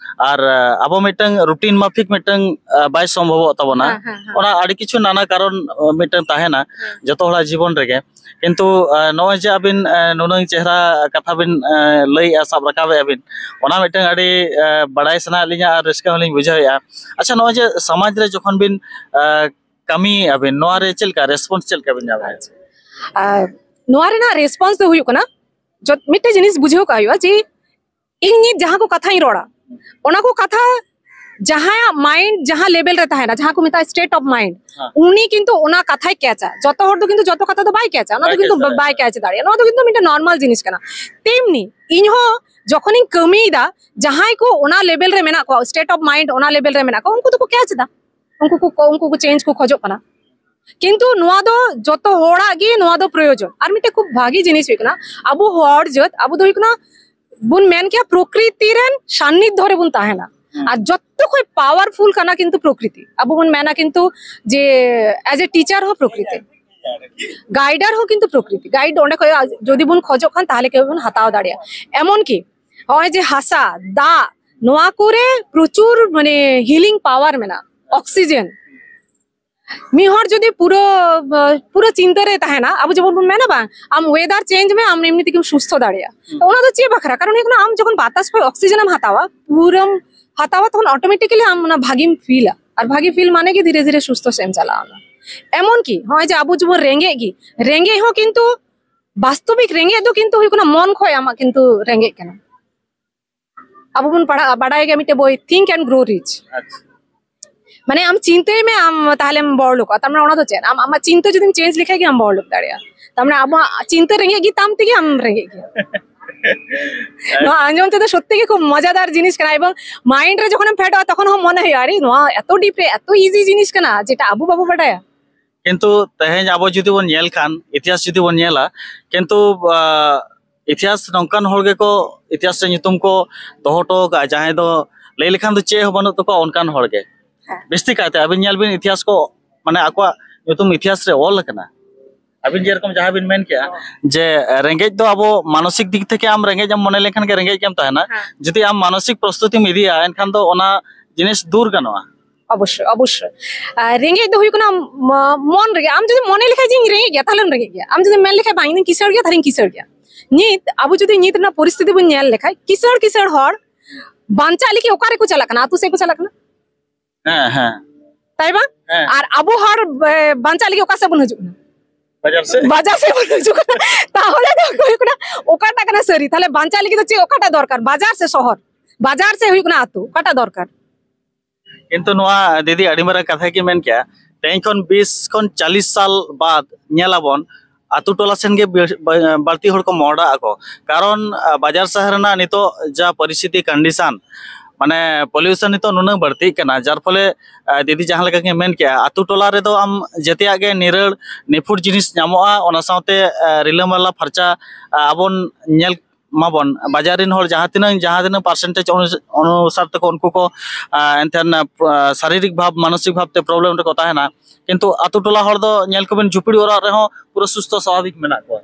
ᱟᱨ ᱟᱵᱚ ᱢᱤᱫᱴᱟᱝ ᱨᱩᱴᱤᱱ ᱢᱟᱯᱷᱤᱠ ᱢᱤᱫᱴᱟᱝ ᱵᱟᱭ ᱥᱚᱢᱵᱷᱚᱵᱚᱜ ᱛᱟᱵᱚᱱᱟ᱾ ᱚᱱᱟ ᱟᱹᱰᱤ ᱠᱤᱪᱷᱩ ᱱᱟᱱᱟ ᱠᱟᱨᱚᱱ ᱢᱤᱫᱴᱟᱝ ᱛᱟᱦᱮᱱᱟ ᱡᱚᱛᱚ ᱦᱚᱲᱟᱜ ᱡᱤᱵᱚᱱ ᱨᱮᱜᱮ᱾ ᱠᱤᱱᱛᱩ ᱱᱚᱜᱼᱚᱭ ᱡᱮ ᱟᱹᱵᱤᱱ ᱱᱩᱱᱟᱹᱝ ᱪᱮᱦᱨᱟ ᱠᱟᱛᱷᱟ ᱵᱤᱱ ᱞᱟᱹᱭᱮᱜᱼᱟ, ᱥᱟᱵ ᱨᱟᱠᱟᱵᱮᱜᱼᱟ ᱵᱤᱱ, ᱚᱱᱟ ᱢᱤᱫᱴᱟᱝ ᱟᱹᱰᱤ ᱵᱟᱲᱟᱭ ᱥᱟᱱᱟᱭᱮᱫ ᱞᱤᱧᱟ ᱟᱨ ᱨᱟᱹᱥᱠᱟᱹ ᱦᱚᱸᱞᱤᱧ ᱵᱩᱡᱷᱟᱹᱣᱮᱫᱼᱟ᱾ ᱟᱪᱪᱷᱟ, ᱱᱚᱜᱼᱚᱭ ᱡᱮ ᱥᱚᱢᱟᱡᱽ ᱨᱮ ᱡᱚᱠᱷᱚᱱ ᱵᱤᱱ ᱠᱟᱹᱢᱤᱭᱮᱫᱼᱟ ᱵᱤᱱ, ᱱᱚᱣᱟ ᱨᱮ ᱪᱮᱫ ᱞᱮᱠᱟ ᱨᱮᱥᱯᱚᱱᱥ ᱪᱮᱫ ᱞᱮᱠᱟ ᱵᱤᱱ ᱧᱟᱢᱮᱫᱼᱟ? ᱟᱨ ᱱᱚᱣᱟ ᱨᱮᱱᱟᱜ ᱨᱮᱥᱯᱚᱱᱥ ᱫᱚ ᱦᱩᱭᱩᱜ ᱠᱟᱱᱟ, ᱡᱚᱛ- ᱢᱤᱫᱴᱮᱡ ᱡᱤᱱᱤᱥ ᱵᱩᱡᱷᱟᱹᱣ ᱠᱟᱜ ᱦᱩᱭᱩᱜᱼᱟ ᱡᱮ ᱤᱧ ᱱᱤᱛ ᱡᱟᱦᱟᱸ ᱠᱚ ᱠᱟᱛᱷᱟᱧ ᱨᱚᱲᱟ, ᱚᱱᱟ ᱠᱚ ᱠᱟᱛᱷᱟ ᱡᱟᱦᱟᱸᱭᱟᱜ ᱢᱟᱭᱤᱱᱰ ᱡᱟᱦᱟᱸ ᱞᱮᱵᱮᱞ ᱨᱮ ᱛᱟᱦᱮᱱᱟ, ᱡᱟᱦᱟᱸ ᱠᱚ ᱢᱮᱛᱟᱜᱼᱟ ᱥᱴᱮᱴ ᱚᱯᱷ ᱢᱟᱭᱤᱱᱰ, ᱩᱱᱤ ᱠᱤᱱᱛᱩ ᱚᱱᱟ ᱠᱟᱛᱷᱟᱭ ᱠᱮᱪᱟ᱾ ᱡᱚᱛᱚ ᱦᱚᱲ ᱫᱚ ᱠᱤᱱᱛᱩ ᱡᱚᱛᱚ ᱠᱟᱛᱷᱟ ᱫᱚ ᱵᱟᱭ ᱠᱮᱪᱟ, ᱚᱱᱟ ᱫᱚ ᱠᱤᱱᱛᱩ ᱵᱟᱭ ᱠᱮᱪ ᱫᱟᱲᱮᱭᱟᱜᱼᱟ᱾ ᱱᱚᱣᱟ ᱫᱚ ᱠᱤᱱᱛᱩ ᱢᱤᱫᱴᱮᱱ ᱱᱚᱨᱢᱟᱞ ᱡᱤᱱᱤᱥ ᱠᱟᱱᱟ᱾ ᱛᱮᱢᱱᱤ ᱤᱧ ᱦᱚᱸ ᱡᱚᱠᱷᱚᱱᱤᱧ ᱠᱟᱹᱢᱤᱭᱮᱫᱟ, ᱡᱟᱦᱟᱸᱭ ᱠᱚ ᱚᱱᱟ ᱞᱮᱵᱮᱞ ᱨᱮ ᱢᱮᱱᱟᱜ ᱠᱚᱣᱟ, ᱥᱴᱮᱴ ᱚᱯᱷ ᱢᱟᱭᱤᱱᱰ ᱚᱱᱟ ᱞᱮᱵᱮᱞ ᱨᱮ ᱢᱮᱱᱟᱜ ᱠᱚᱣᱟ, ᱩᱱᱠᱩ ᱫᱚᱠᱚ ᱠᱮᱪ ᱮᱫᱟ, ᱩᱱᱠᱩ ᱠᱚ ᱩᱱᱠᱩ ᱠᱚ ᱪᱮᱧᱡᱽ ᱠᱚ ᱠᱷᱚᱡᱚᱜ ᱠᱟᱱᱟ᱾ ᱠᱤᱱᱛᱩ ᱱᱚᱣᱟ ᱫᱚ ᱡᱚᱛᱚ ᱦᱚᱲᱟᱜ ᱜᱮ ᱱᱚᱣᱟ ᱫᱚ ᱯᱨᱚᱭᱳᱡᱚᱱ᱾ ᱟᱨ ᱢᱤᱫᱴᱮᱡ ᱠᱷᱩᱵ ᱵᱷᱟᱜᱤ ᱡᱤᱱᱤᱥ ᱦᱩᱭᱩᱜ ᱠᱟᱱᱟ, ᱟᱵᱚ ᱦᱚᱲ ᱡᱟᱹᱛ, ᱟᱵᱚ ᱫᱚ ᱦᱩᱭᱩᱜ ᱠᱟᱱᱟ ᱵᱚᱱ ᱢᱮᱱ ᱠᱮᱭᱟ ᱯᱨᱚᱠᱨᱤᱛᱤ ᱨᱮᱱ ᱥᱟᱱᱱᱤᱫᱷᱚ ᱨᱮᱵᱚᱱ ᱛᱟᱦᱮᱱᱟ᱾ ᱟᱨ ᱡᱚᱛᱚ ᱠᱷᱚᱡ ᱯᱟᱣᱟᱨᱯᱷᱩᱞ ᱠᱟᱱᱟ ᱠᱤᱱᱛᱩ ᱯᱨᱚᱠᱨᱤᱛᱤ᱾ ᱟᱵᱚ ᱵᱚᱱ ᱢᱮᱱᱟ ᱠᱤᱱᱛᱩ ᱡᱮ ᱮᱡ ᱮ ᱴᱤᱪᱟᱨ ᱦᱚᱸ ᱯᱨᱚᱠᱨᱤᱛᱤ, ᱜᱟᱭᱰᱟᱨ ᱦᱚᱸ ᱠᱤᱱᱛᱩ ᱯᱨᱚᱠᱨᱤᱛᱤ᱾ ᱜᱟᱭᱤᱰ ᱚᱸᱰᱮ ᱠᱷᱚᱡ ᱡᱩᱫᱤ ᱵᱚᱱ ᱠᱷᱚᱡᱚᱜ ᱠᱷᱟᱱ, ᱛᱟᱦᱚᱞᱮ ᱠᱮᱣ ᱵᱚᱱ ᱦᱟᱛᱟᱣ ᱫᱟᱲᱮᱭᱟᱜᱼᱟ᱾ ᱮᱢᱚᱱ ᱠᱤ ᱱᱚᱜᱼᱚᱭ ᱡᱮ ᱦᱟᱥᱟ, ᱫᱟᱜ, ᱱᱚᱣᱟ ᱠᱚᱨᱮ ᱯᱨᱚᱪᱩᱨ ᱢᱟᱱᱮ ᱦᱤᱞᱤᱝ ᱯᱟᱣᱟᱨ ᱢᱮᱱᱟᱜᱼᱟ, ᱚᱠᱥᱤᱡᱮᱱ᱾ ᱢᱤᱫ ᱦᱚᱲ ᱡᱩᱫᱤ ᱯᱩᱨᱟᱹ ᱯᱩᱨᱟᱹ ᱪᱤᱱᱛᱟᱹ ᱨᱮ ᱛᱟᱦᱮᱱᱟ, ᱟᱵᱚ ᱡᱮᱢᱚᱱ ᱵᱚᱱ ᱢᱮᱱᱟ ᱵᱟᱝ, ᱟᱢ ᱚᱭᱮᱫᱟᱨ ᱪᱮᱧᱡᱽ ᱢᱮ, ᱟᱢ ᱮᱢᱱᱤ ᱛᱮᱜᱮᱢ ᱥᱩᱥᱛᱷᱚ ᱫᱟᱲᱮᱭᱟᱜᱼᱟ᱾ ᱛᱚ ᱚᱱᱟ ᱫᱚ ᱪᱮᱫ ᱵᱟᱠᱷᱨᱟ? ᱠᱟᱨᱚᱱ ᱦᱩᱭᱩᱜ ᱠᱟᱱᱟ, ᱟᱢ ᱡᱚᱠᱷᱚᱱ ᱵᱟᱛᱟᱥ ᱠᱷᱚᱡ ᱚᱠᱥᱤᱡᱮᱱ ᱮᱢ ᱦᱟᱛᱟᱣᱟ, ᱯᱩᱨᱟᱹᱢ ᱦᱟᱛᱟᱣᱟ, ᱛᱚᱠᱷᱚᱱ ᱚᱴᱳᱢᱮᱴᱤᱠᱟᱞᱤ ᱟᱢ ᱚᱱᱟ ᱵᱷᱟᱜᱤᱢ ᱯᱷᱤᱞᱟ᱾ ᱟᱨ ᱵᱷᱟᱜᱤ ᱯᱷᱤᱞ ᱢᱟᱱᱮ ᱜᱮ ᱫᱷᱤᱨᱮ ᱫᱷᱤᱨᱮ ᱥᱩᱥᱛᱷᱚ ᱥᱮᱫ ᱮᱢ ᱪᱟᱞᱟᱜᱼᱟ᱾ ᱮᱢᱚᱱ ᱠᱤ ᱱᱚᱜᱼᱚᱭ ᱡᱮ ᱟᱵᱚ ᱡᱮᱢᱚᱱ ᱨᱮᱸᱜᱮᱡ ᱜᱮ, ᱨᱮᱸᱜᱮᱡ ᱦᱚᱸ ᱠᱤᱱᱛᱩ ᱵᱟᱥᱛᱚᱵᱤᱠ ᱨᱮᱸᱜᱮᱡ ᱫᱚ ᱠᱤᱱᱛᱩ ᱦᱩᱭᱩᱜ ᱠᱟᱱᱟ ᱢᱚᱱ ᱠᱷᱚᱡ ᱟᱢᱟᱜ ᱠᱤᱱᱛᱩ ᱨᱮᱸᱜᱮᱡ ᱠᱟᱱᱟ᱾ ᱟᱵᱚ ᱵᱚᱱ ᱯᱟᱲᱦᱟᱜᱼᱟ, ᱵᱟᱰᱟᱭ ᱜᱮᱭᱟ ᱢᱤᱫᱴᱮᱡ ᱵᱳᱭ, Think and Grow Rich᱾ ᱢᱟᱱᱮ ᱟᱢ ᱪᱤᱱᱛᱟᱹᱭ ᱢᱮ, ᱟᱢ ᱛᱟᱦᱞᱮᱢ ᱵᱚᱲ ᱞᱳᱠᱚᱜᱼᱟ᱾ ᱛᱟᱨ ᱢᱟᱱᱮ ᱚᱱᱟ ᱫᱚ ᱪᱮᱫ? ᱟᱢ ᱟᱢᱟᱜ ᱪᱤᱱᱛᱟᱹ ᱡᱩᱫᱤᱢ ᱪᱮᱧᱡᱽ ᱞᱮᱠᱷᱟᱡ ᱜᱮ ᱟᱢ ᱵᱚᱲ ᱞᱳᱠ ᱫᱟᱲᱮᱭᱟᱜᱼᱟ᱾ ᱛᱟᱨ ᱢᱟᱱᱮ ᱟᱵᱚᱣᱟᱜ ᱪᱤᱱᱛᱟᱹ ᱨᱮᱸᱜᱮᱡ ᱜᱮ ᱛᱟᱢ ᱛᱮᱜᱮ ᱟᱢ ᱨᱮᱸᱜᱮᱡ ᱜᱮᱭᱟ᱾ ᱱᱚᱣᱟ ᱟᱸᱡᱚᱢ ᱛᱮᱫᱚ ᱥᱚᱛᱛᱤ ᱜᱮ ᱠᱷᱩᱵ ᱢᱚᱡᱟᱫᱟᱨ ᱡᱤᱱᱤᱥ ᱠᱟᱱᱟ, ᱮᱵᱚᱝ ᱢᱟᱭᱤᱱᱰ ᱨᱮ ᱡᱚᱠᱷᱚᱱᱮᱢ ᱯᱷᱮᱰᱚᱜᱼᱟ, ᱛᱚᱠᱷᱚᱱ ᱦᱚᱸ ᱢᱚᱱᱮ ᱦᱩᱭᱩᱜᱼᱟ, ᱟᱨᱮ, ᱱᱚᱣᱟ ᱮᱛᱚ ᱰᱤᱯ ᱨᱮ ᱮᱛᱚ ᱤᱡᱤ ᱡᱤᱱᱤᱥ ᱠᱟᱱᱟ, ᱡᱮᱴᱟ ᱟᱵᱚ ᱵᱟᱵᱚ ᱵᱟᱰᱟᱭᱟ᱾ ᱠᱤᱱᱛᱩ ᱛᱮᱦᱮᱧ ᱟᱵᱚ ᱡᱩᱫᱤ ᱵᱚᱱ ᱧᱮᱞ ᱠᱷᱟᱱ, ᱤᱛᱤᱦᱟᱥ ᱡᱩᱫᱤ ᱵᱚᱱ ᱧᱮᱞᱟ, ᱠᱤᱱᱛᱩ, ᱟ, ᱤᱛᱤᱦᱟᱥ ᱱᱚᱝᱠᱟᱱ ᱦᱚᱲ ᱜᱮᱠᱚ ᱤᱛᱤᱦᱟᱥ ᱨᱮ ᱧᱩᱛᱩᱢ ᱠᱚ ᱫᱚᱦᱚ ᱦᱚᱴᱚ ᱟᱠᱟᱫᱼᱟ, ᱡᱟᱦᱟᱸᱭ ᱫᱚ ᱞᱟᱹᱭ ᱞᱮᱠᱷᱟᱱ ᱫᱚ ᱪᱮᱫ ᱦᱚᱸ ᱵᱟᱹᱱᱩᱜ ᱛᱟᱠᱚᱣᱟ ᱚᱱᱠᱟᱱ ᱦᱚᱲ ᱜᱮ᱾ ᱦᱮᱸ᱾ ᱵᱤᱥᱛᱤ ᱠᱟᱭᱛᱮ ᱟᱹᱵᱤᱱ ᱧᱮᱞ ᱵᱤᱱ, ᱤᱛᱤᱦᱟᱥ ᱠᱚ, ᱢᱟᱱᱮ, ᱟᱠᱚᱣᱟᱜ ᱧᱩᱛᱩᱢ ᱤᱛᱤᱦᱟᱥ ᱨᱮ ᱚᱞ ᱟᱠᱟᱱᱟ᱾ ᱟᱹᱵᱤᱱ ᱡᱮᱨᱚᱠᱚᱢ ᱡᱟᱦᱟᱸ ᱵᱤᱱ ᱢᱮᱱ ᱠᱮᱜᱼᱟ, ᱡᱮ ᱨᱮᱸᱜᱮᱡ ᱫᱚ ᱟᱵᱚ ᱢᱟᱱᱚᱥᱤᱠ ᱫᱤᱠ ᱛᱷᱮᱠᱮ ᱟᱢ ᱨᱮᱸᱜᱮᱡ ᱮᱢ ᱢᱚᱱᱮ ᱞᱮᱠᱷᱟᱱ ᱜᱮ ᱨᱮᱸᱜᱮᱡ ᱜᱮᱢ ᱛᱟᱦᱮᱱᱟ᱾ ᱦᱮᱸ᱾ ᱡᱩᱫᱤ ᱟᱢ ᱢᱟᱱᱚᱥᱤᱠ ᱯᱨᱚᱥᱛᱩᱛᱤᱢ ᱤᱫᱤᱭᱟ, ᱮᱱᱠᱷᱟᱱ ᱫᱚ ᱚᱱᱟ ᱡᱤᱱᱤᱥ ᱫᱩᱨ ᱜᱟᱱᱚᱜᱼᱟ᱾ ᱚᱵᱚᱥᱥᱳᱭ, ᱚᱵᱚᱥᱥᱳᱭ᱾ ᱟᱨ ᱨᱮᱸᱜᱮᱡ ᱫᱚ ᱦᱩᱭᱩᱜ ᱠᱟᱱᱟ ᱢ-, ᱢᱚᱱ ᱨᱮᱜᱮ᱾ ᱟᱢ ᱡᱩᱫᱤ ᱢᱚᱱᱮ ᱞᱮᱠᱷᱟᱡ ᱡᱮ ᱤᱧ ᱨᱮᱸᱜᱮᱡ ᱜᱮᱭᱟ, ᱛᱟᱦᱞᱮᱢ ᱨᱮᱸᱜᱮᱡ ᱜᱮᱭᱟ᱾ ᱟᱢ ᱡᱩᱫᱤ ᱢᱮᱱ ᱞᱮᱠᱷᱟᱡ ᱵᱟᱝ, ᱤᱧ ᱠᱤᱥᱟᱹᱲ ᱜᱮᱭᱟ, ᱛᱟᱦᱞᱮᱧ ᱠᱤᱥᱟᱹᱲ ᱜᱮᱭᱟ᱾ ᱱᱤᱛ ᱟᱵᱚ ᱡᱩᱫᱤ ᱱᱤᱛ ᱨᱮᱱᱟᱜ ᱯᱚᱨᱤᱥᱛᱷᱤᱛᱤ ᱵᱚᱱ ᱧᱮᱞ ᱞᱮᱠᱷᱟᱡ, ᱠᱤᱥᱟᱹᱲ ᱠᱤᱥᱟᱹᱲ ᱦᱚᱲ ᱵᱟᱧᱪᱟᱜ ᱞᱟᱹᱜᱤᱫ ᱚᱠᱟ ᱨᱮᱠᱚ ᱪᱟᱞᱟᱜ ᱠᱟᱱᱟ? ᱟᱹᱛᱩ ᱥᱮᱫ ᱠᱚ ᱪᱟᱞᱟᱜ ᱠᱟᱱᱟ᱾ ᱦᱮᱸ, ᱦᱮᱸ᱾ ᱛᱟᱭ ᱵᱟᱝ? ᱦᱮᱸ᱾ ᱟᱨ ᱟᱵᱚ ᱦᱚᱲ, ᱮ, ᱵᱟᱧᱪᱟᱜ ᱞᱟᱹᱜᱤᱫ ᱚᱠᱟ ᱥᱮᱫ ᱵᱚᱱ ᱦᱤᱡᱩᱜ ᱠᱟᱱᱟ? ᱵᱟᱡᱟᱨ ᱥᱮᱫ᱾ ᱵᱟᱡᱟᱨ ᱥᱮᱫ ᱵᱚᱱ ᱦᱤᱡᱩᱜ ᱠᱟᱱᱟ᱾ ᱛᱟᱦᱚᱞᱮ ᱫᱚ ᱦᱩᱭᱩᱜ ᱠᱟᱱᱟ, ᱚᱠᱟᱴᱟᱜ ᱠᱟᱱᱟ ᱥᱟᱹᱨᱤ? ᱛᱟᱦᱚᱞᱮ ᱵᱟᱧᱪᱟᱜ ᱞᱟᱹᱜᱤᱫ ᱫᱚ ᱪᱮᱫ, ᱚᱠᱟᱴᱟᱜ ᱫᱚᱨᱠᱟᱨ? ᱵᱟᱡᱟᱨ ᱥᱮ ᱥᱚᱦᱚᱨ? ᱵᱟᱡᱟᱨ ᱥᱮ ᱦᱩᱭᱩᱜ ᱠᱟᱱᱟ ᱟᱹᱛᱩ? ᱚᱠᱟᱴᱟᱜ ᱫᱚᱨᱠᱟᱨ? ᱠᱤᱱᱛᱩ ᱱᱚᱣᱟ ᱫᱤᱫᱤ ᱟᱹᱰᱤ ᱢᱟᱨᱟᱝ ᱠᱟᱛᱷᱟ ᱜᱮ ᱢᱮᱱ ᱠᱮᱜᱼᱟ᱾ ᱛᱮᱦᱮᱧ ᱠᱷᱚᱱ ᱵᱤᱥ ᱠᱷᱚᱱ ᱪᱟᱞᱤᱥ ᱥᱟᱞ ᱵᱟᱫ ᱧᱮᱞ ᱟᱵᱚᱱ, ᱟᱛᱳ ᱴᱚᱞᱟ ᱥᱮᱱ ᱜᱮ ᱵᱟᱹᱲ- ᱵᱟᱹ- ᱵᱟᱹᱲᱛᱤ ᱦᱚᱲ ᱠᱚ ᱢᱚᱦᱰᱟᱜ ᱟᱠᱚ᱾ ᱠᱟᱨᱚᱱ ᱵᱟᱡᱟᱨ ᱥᱟᱦᱟᱨ ᱨᱮᱱᱟᱜ ᱱᱤᱛᱚᱜ ᱡᱟ ᱯᱚᱨᱤᱥᱛᱷᱤᱛᱤ, ᱠᱚᱱᱰᱤᱥᱚᱱ, ᱢᱟᱱᱮ ᱯᱚᱞᱤᱭᱩᱥᱚᱱ ᱱᱤᱛᱚᱜ ᱱᱩᱱᱟᱹᱜ ᱵᱟᱹᱲᱛᱤᱜ ᱠᱟᱱᱟ, ᱡᱟᱨ ᱯᱷᱚᱞᱮ ᱫᱤᱫᱤ ᱡᱟᱦᱟᱸ ᱞᱮᱠᱟ ᱠᱤᱱ ᱢᱮᱱ ᱠᱮᱜᱼᱟ, ᱟᱛᱳ ᱴᱚᱞᱟ ᱨᱮᱫᱚ ᱟᱢ ᱡᱮᱛᱮᱭᱟᱜ ᱜᱮ ᱱᱤᱨᱟᱹᱲ ᱱᱤᱯᱷᱩᱴ ᱡᱤᱱᱤᱥ ᱧᱟᱢᱚᱜᱼᱟ᱾ ᱚᱱᱟ ᱥᱟᱶᱛᱮ ᱨᱤᱞᱟᱹᱢᱟᱞᱟ ᱯᱷᱟᱨᱪᱟ ᱟᱵᱚᱱ ᱧᱮᱞ ᱢᱟᱵᱚᱱ᱾ ᱵᱟᱡᱟᱨ ᱨᱮᱱ ᱦᱚᱲ ᱡᱟᱦᱟᱸ ᱛᱤᱱᱟᱹᱜ ᱡᱟᱦᱟᱸ ᱛᱤᱱᱟᱹᱜ ᱯᱟᱨᱥᱮᱱᱴᱮᱡᱽ ᱚᱱᱩᱥᱟᱨ ᱛᱮᱠᱚ ᱩᱱᱠᱩ ᱠᱚ ᱮᱱᱛᱮᱫ ᱥᱟᱨᱤᱨᱤᱠ ᱵᱷᱟᱵᱽ, ᱢᱟᱱᱚᱥᱤᱠ ᱵᱷᱟᱵᱽ ᱛᱮ ᱯᱨᱚᱵᱞᱮᱢ ᱨᱮᱠᱚ ᱛᱟᱦᱮᱱᱟ᱾ ᱠᱤᱱᱛᱩ ᱟᱛᱳ ᱴᱚᱞᱟ ᱦᱚᱲ ᱫᱚ ᱧᱮᱞ ᱠᱚᱵᱮᱱ, ᱡᱷᱩᱯᱲᱤ ᱚᱲᱟᱜ ᱨᱮᱦᱚᱸ ᱯᱩᱨᱟᱹ ᱥᱩᱥᱛᱷᱚ ᱥᱟᱵᱷᱟᱵᱤᱠ ᱢᱮᱱᱟᱜ ᱠᱚᱣᱟ᱾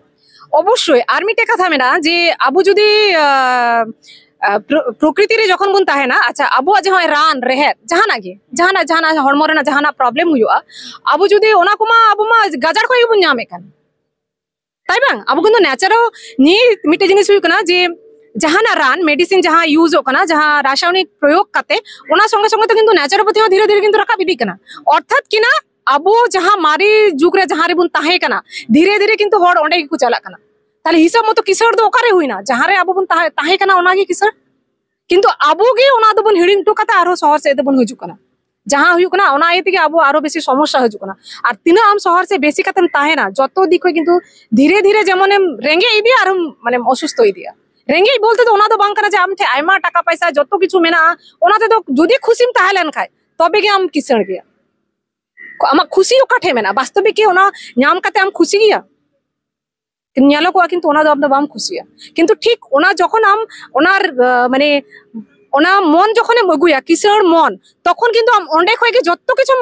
ᱚᱵᱚᱥᱥᱳᱭ ᱟᱨ ᱢᱤᱫᱴᱮᱡ ᱠᱟᱛᱷᱟ ᱢᱮᱱᱟᱜᱼᱟ ᱡᱮ ᱟᱵᱚ ᱡᱩᱫᱤ ᱯᱨᱚᱠᱨᱤᱛᱤ ᱨᱮ ᱡᱚᱠᱷᱚᱱ ᱵᱚᱱ ᱛᱟᱦᱮᱱᱟ, ᱟᱪᱪᱷᱟ, ᱟᱵᱚᱣᱟᱜ ᱡᱟᱦᱟᱸ ᱨᱟᱱ ᱨᱮᱦᱮᱫ, ᱡᱟᱦᱟᱱᱟᱜ ᱜᱮ, ᱡᱟᱦᱟᱱᱟᱜ ᱡᱟᱦᱟᱱᱟᱜ ᱦᱚᱲᱢᱚ ᱨᱮᱱᱟᱜ ᱡᱟᱦᱟᱱᱟᱜ ᱯᱨᱚᱵᱞᱮᱢ ᱦᱩᱭᱩᱜᱼᱟ, ᱟᱵᱚ ᱡᱩᱫᱤ ᱚᱱᱟ ᱠᱚᱢᱟ ᱟᱵᱚ ᱢᱟ ᱜᱟᱡᱟᱲ ᱠᱷᱚᱱ ᱜᱮᱵᱚᱱ ᱧᱟᱢᱮᱫ ᱠᱟᱱ, ᱛᱟᱭ ᱵᱟᱝ? ᱟᱵᱚ ᱠᱤᱱᱛᱩ ᱱᱮᱪᱟᱨᱟᱞ ᱱᱤᱭᱟᱹ ᱢᱤᱫᱴᱮᱡ ᱡᱤᱱᱤᱥ ᱦᱩᱭᱩᱜ ᱠᱟᱱᱟ ᱡᱮ ᱡᱟᱦᱟᱱᱟᱜ ᱨᱟᱱ, ᱢᱮᱰᱤᱥᱤᱱ ᱡᱟᱦᱟᱸ ᱤᱭᱩᱡᱚᱜ ᱠᱟᱱᱟ, ᱡᱟᱦᱟᱸ ᱨᱟᱥᱟᱭᱚᱱᱤᱠ ᱯᱨᱚᱭᱳᱜ ᱠᱟᱛᱮ, ᱚᱱᱟ ᱥᱚᱸᱜᱮ ᱥᱚᱸᱜᱮ ᱛᱮ ᱠᱤᱱᱛᱩ ᱱᱮᱪᱟᱨᱳᱯᱟᱛᱷᱤ ᱦᱚᱸ ᱫᱷᱤᱨᱮ ᱫᱷᱤᱨᱮ ᱠᱤᱱᱛᱩ ᱨᱟᱠᱟᱵ ᱤᱫᱤᱜ ᱠᱟᱱᱟ᱾ ᱚᱨᱛᱷᱟᱛ ᱠᱤᱱᱟ ᱟᱵᱚ ᱡᱟᱦᱟᱸ ᱢᱟᱨᱮ ᱡᱩᱜᱽ ᱨᱮ ᱡᱟᱦᱟᱸ ᱨᱮᱵᱚᱱ ᱛᱟᱦᱮᱸ ᱠᱟᱱᱟ, ᱫᱷᱤᱨᱮ ᱫᱷᱤᱨᱮ ᱠᱤᱱᱛᱩ ᱦᱚᱲ ᱚᱸᱰᱮ ᱜᱮᱠᱚ ᱪᱟᱞᱟᱜ ᱠᱟᱱᱟ᱾ ᱛᱟᱦᱞᱮ ᱦᱤᱥᱟᱹᱵ ᱢᱚᱛᱚ ᱠᱤᱥᱟᱹᱬ ᱫᱚ ᱚᱠᱟᱨᱮ ᱦᱩᱭᱱᱟ? ᱡᱟᱦᱟᱸ ᱨᱮ ᱟᱵᱚ ᱵᱚᱱ ᱛᱟᱦᱮᱸ ᱠᱟᱱᱟ ᱚᱱᱟᱜᱮ ᱠᱤᱥᱟᱹᱬ᱾ ᱠᱤᱱᱛᱩ ᱟᱵᱚ ᱜᱮ ᱚᱱᱟ ᱫᱚᱵᱚᱱ ᱦᱤᱲᱤᱧ ᱦᱚᱴᱚ ᱠᱟᱛᱮ ᱟᱨᱦᱚᱸ ᱥᱚᱦᱚᱨ ᱥᱮᱫ ᱫᱚᱵᱚᱱ ᱦᱤᱡᱩᱜ ᱠᱟᱱᱟ᱾ ᱡᱟᱦᱟᱸ ᱦᱩᱭᱩᱜ ᱠᱟᱱᱟ, ᱚᱱᱟ ᱤᱭᱟᱹ ᱛᱮᱜᱮ ᱟᱵᱚ ᱟᱨᱚ ᱵᱮᱥᱤ ᱥᱚᱢᱚᱥᱥᱟ ᱦᱤᱡᱩᱜ ᱠᱟᱱᱟ᱾ ᱟᱨ ᱛᱤᱱᱟᱹᱜ ᱟᱢ ᱥᱚᱦᱚᱨ ᱥᱮᱫ ᱵᱮᱥᱤ ᱠᱟᱛᱮᱢ ᱛᱟᱦᱮᱱᱟ, ᱡᱚᱛᱚ ᱫᱤᱠ ᱠᱷᱚᱱ ᱠᱤᱱᱛᱩ ᱫᱷᱤᱨᱮ ᱫᱷᱤᱨᱮ ᱡᱮᱢᱚᱱᱮᱢ ᱨᱮᱸᱜᱮᱡ ᱤᱫᱤᱭᱟ, ᱟᱨᱦᱚᱸ ᱢᱟᱱᱮᱢ ᱚᱥᱩᱥᱛᱷᱚ ᱤᱫᱤᱭᱟ᱾ ᱨᱮᱸᱜᱮᱡ ᱵᱚᱞᱛᱮ ᱫᱚ ᱚᱱᱟ ᱫᱚ ᱵᱟᱝ ᱠᱟᱱᱟ ᱡᱮ ᱟᱢ ᱴᱷᱮᱱ ᱟᱭᱢᱟ ᱴᱟᱠᱟ ᱯᱚᱭᱥᱟ, ᱡᱚᱛᱚ ᱠᱤᱪᱷᱩ ᱢᱮᱱᱟᱜᱼᱟ, ᱚᱱᱟ ᱛᱮᱫᱚ ᱡᱩᱫᱤ ᱠᱷᱩᱥᱤᱢ ᱛᱟᱦᱮᱸ ᱞᱮᱱ ᱠᱷᱟᱡ, ᱛᱚᱵᱮ ᱜᱮ ᱟᱢ ᱠᱤᱥᱟᱹᱬ ᱜᱮᱭᱟ᱾ ᱟᱢᱟᱜ ᱠᱷᱩᱥᱤ ᱚᱠᱟ ᱴᱷᱮᱡ ᱢᱮᱱᱟᱜᱼᱟ? ᱵᱟᱥᱛᱚᱵᱤᱠ ᱠᱤ ᱚᱱᱟ ᱧᱟᱢ ᱠᱟᱛᱮ ᱟᱢ ᱠᱷᱩᱥᱤ ᱜᱮᱭᱟ? ᱧᱮᱞᱚᱜᱚᱜᱼᱟ, ᱠᱤᱱᱛᱩ ᱚᱱᱟ ᱫᱚ ᱟᱢ ᱫᱚ ᱵᱟᱢ ᱠᱷᱩᱥᱤᱭᱟ᱾ ᱠᱤᱱᱛᱩ ᱴᱷᱤᱠ ᱚᱱᱟ ᱡᱚᱠᱷᱚᱱ ᱟᱢ ᱚᱱᱟ, ᱟᱸ, ᱢᱟᱱᱮ ᱚᱱᱟ ᱢᱚᱱ ᱡᱚᱠᱷᱚᱱᱮᱢ ᱟᱹᱜᱩᱭᱟ, ᱠᱤᱥᱟᱹᱬ ᱢᱚᱱ, ᱛᱚᱠᱷᱚᱱ ᱠᱤᱱᱛᱩ ᱟᱢ ᱚᱸᱰᱮ ᱠᱷᱚᱡ ᱜᱮ ᱡᱚᱛᱚ ᱠᱤᱪᱷᱩᱢ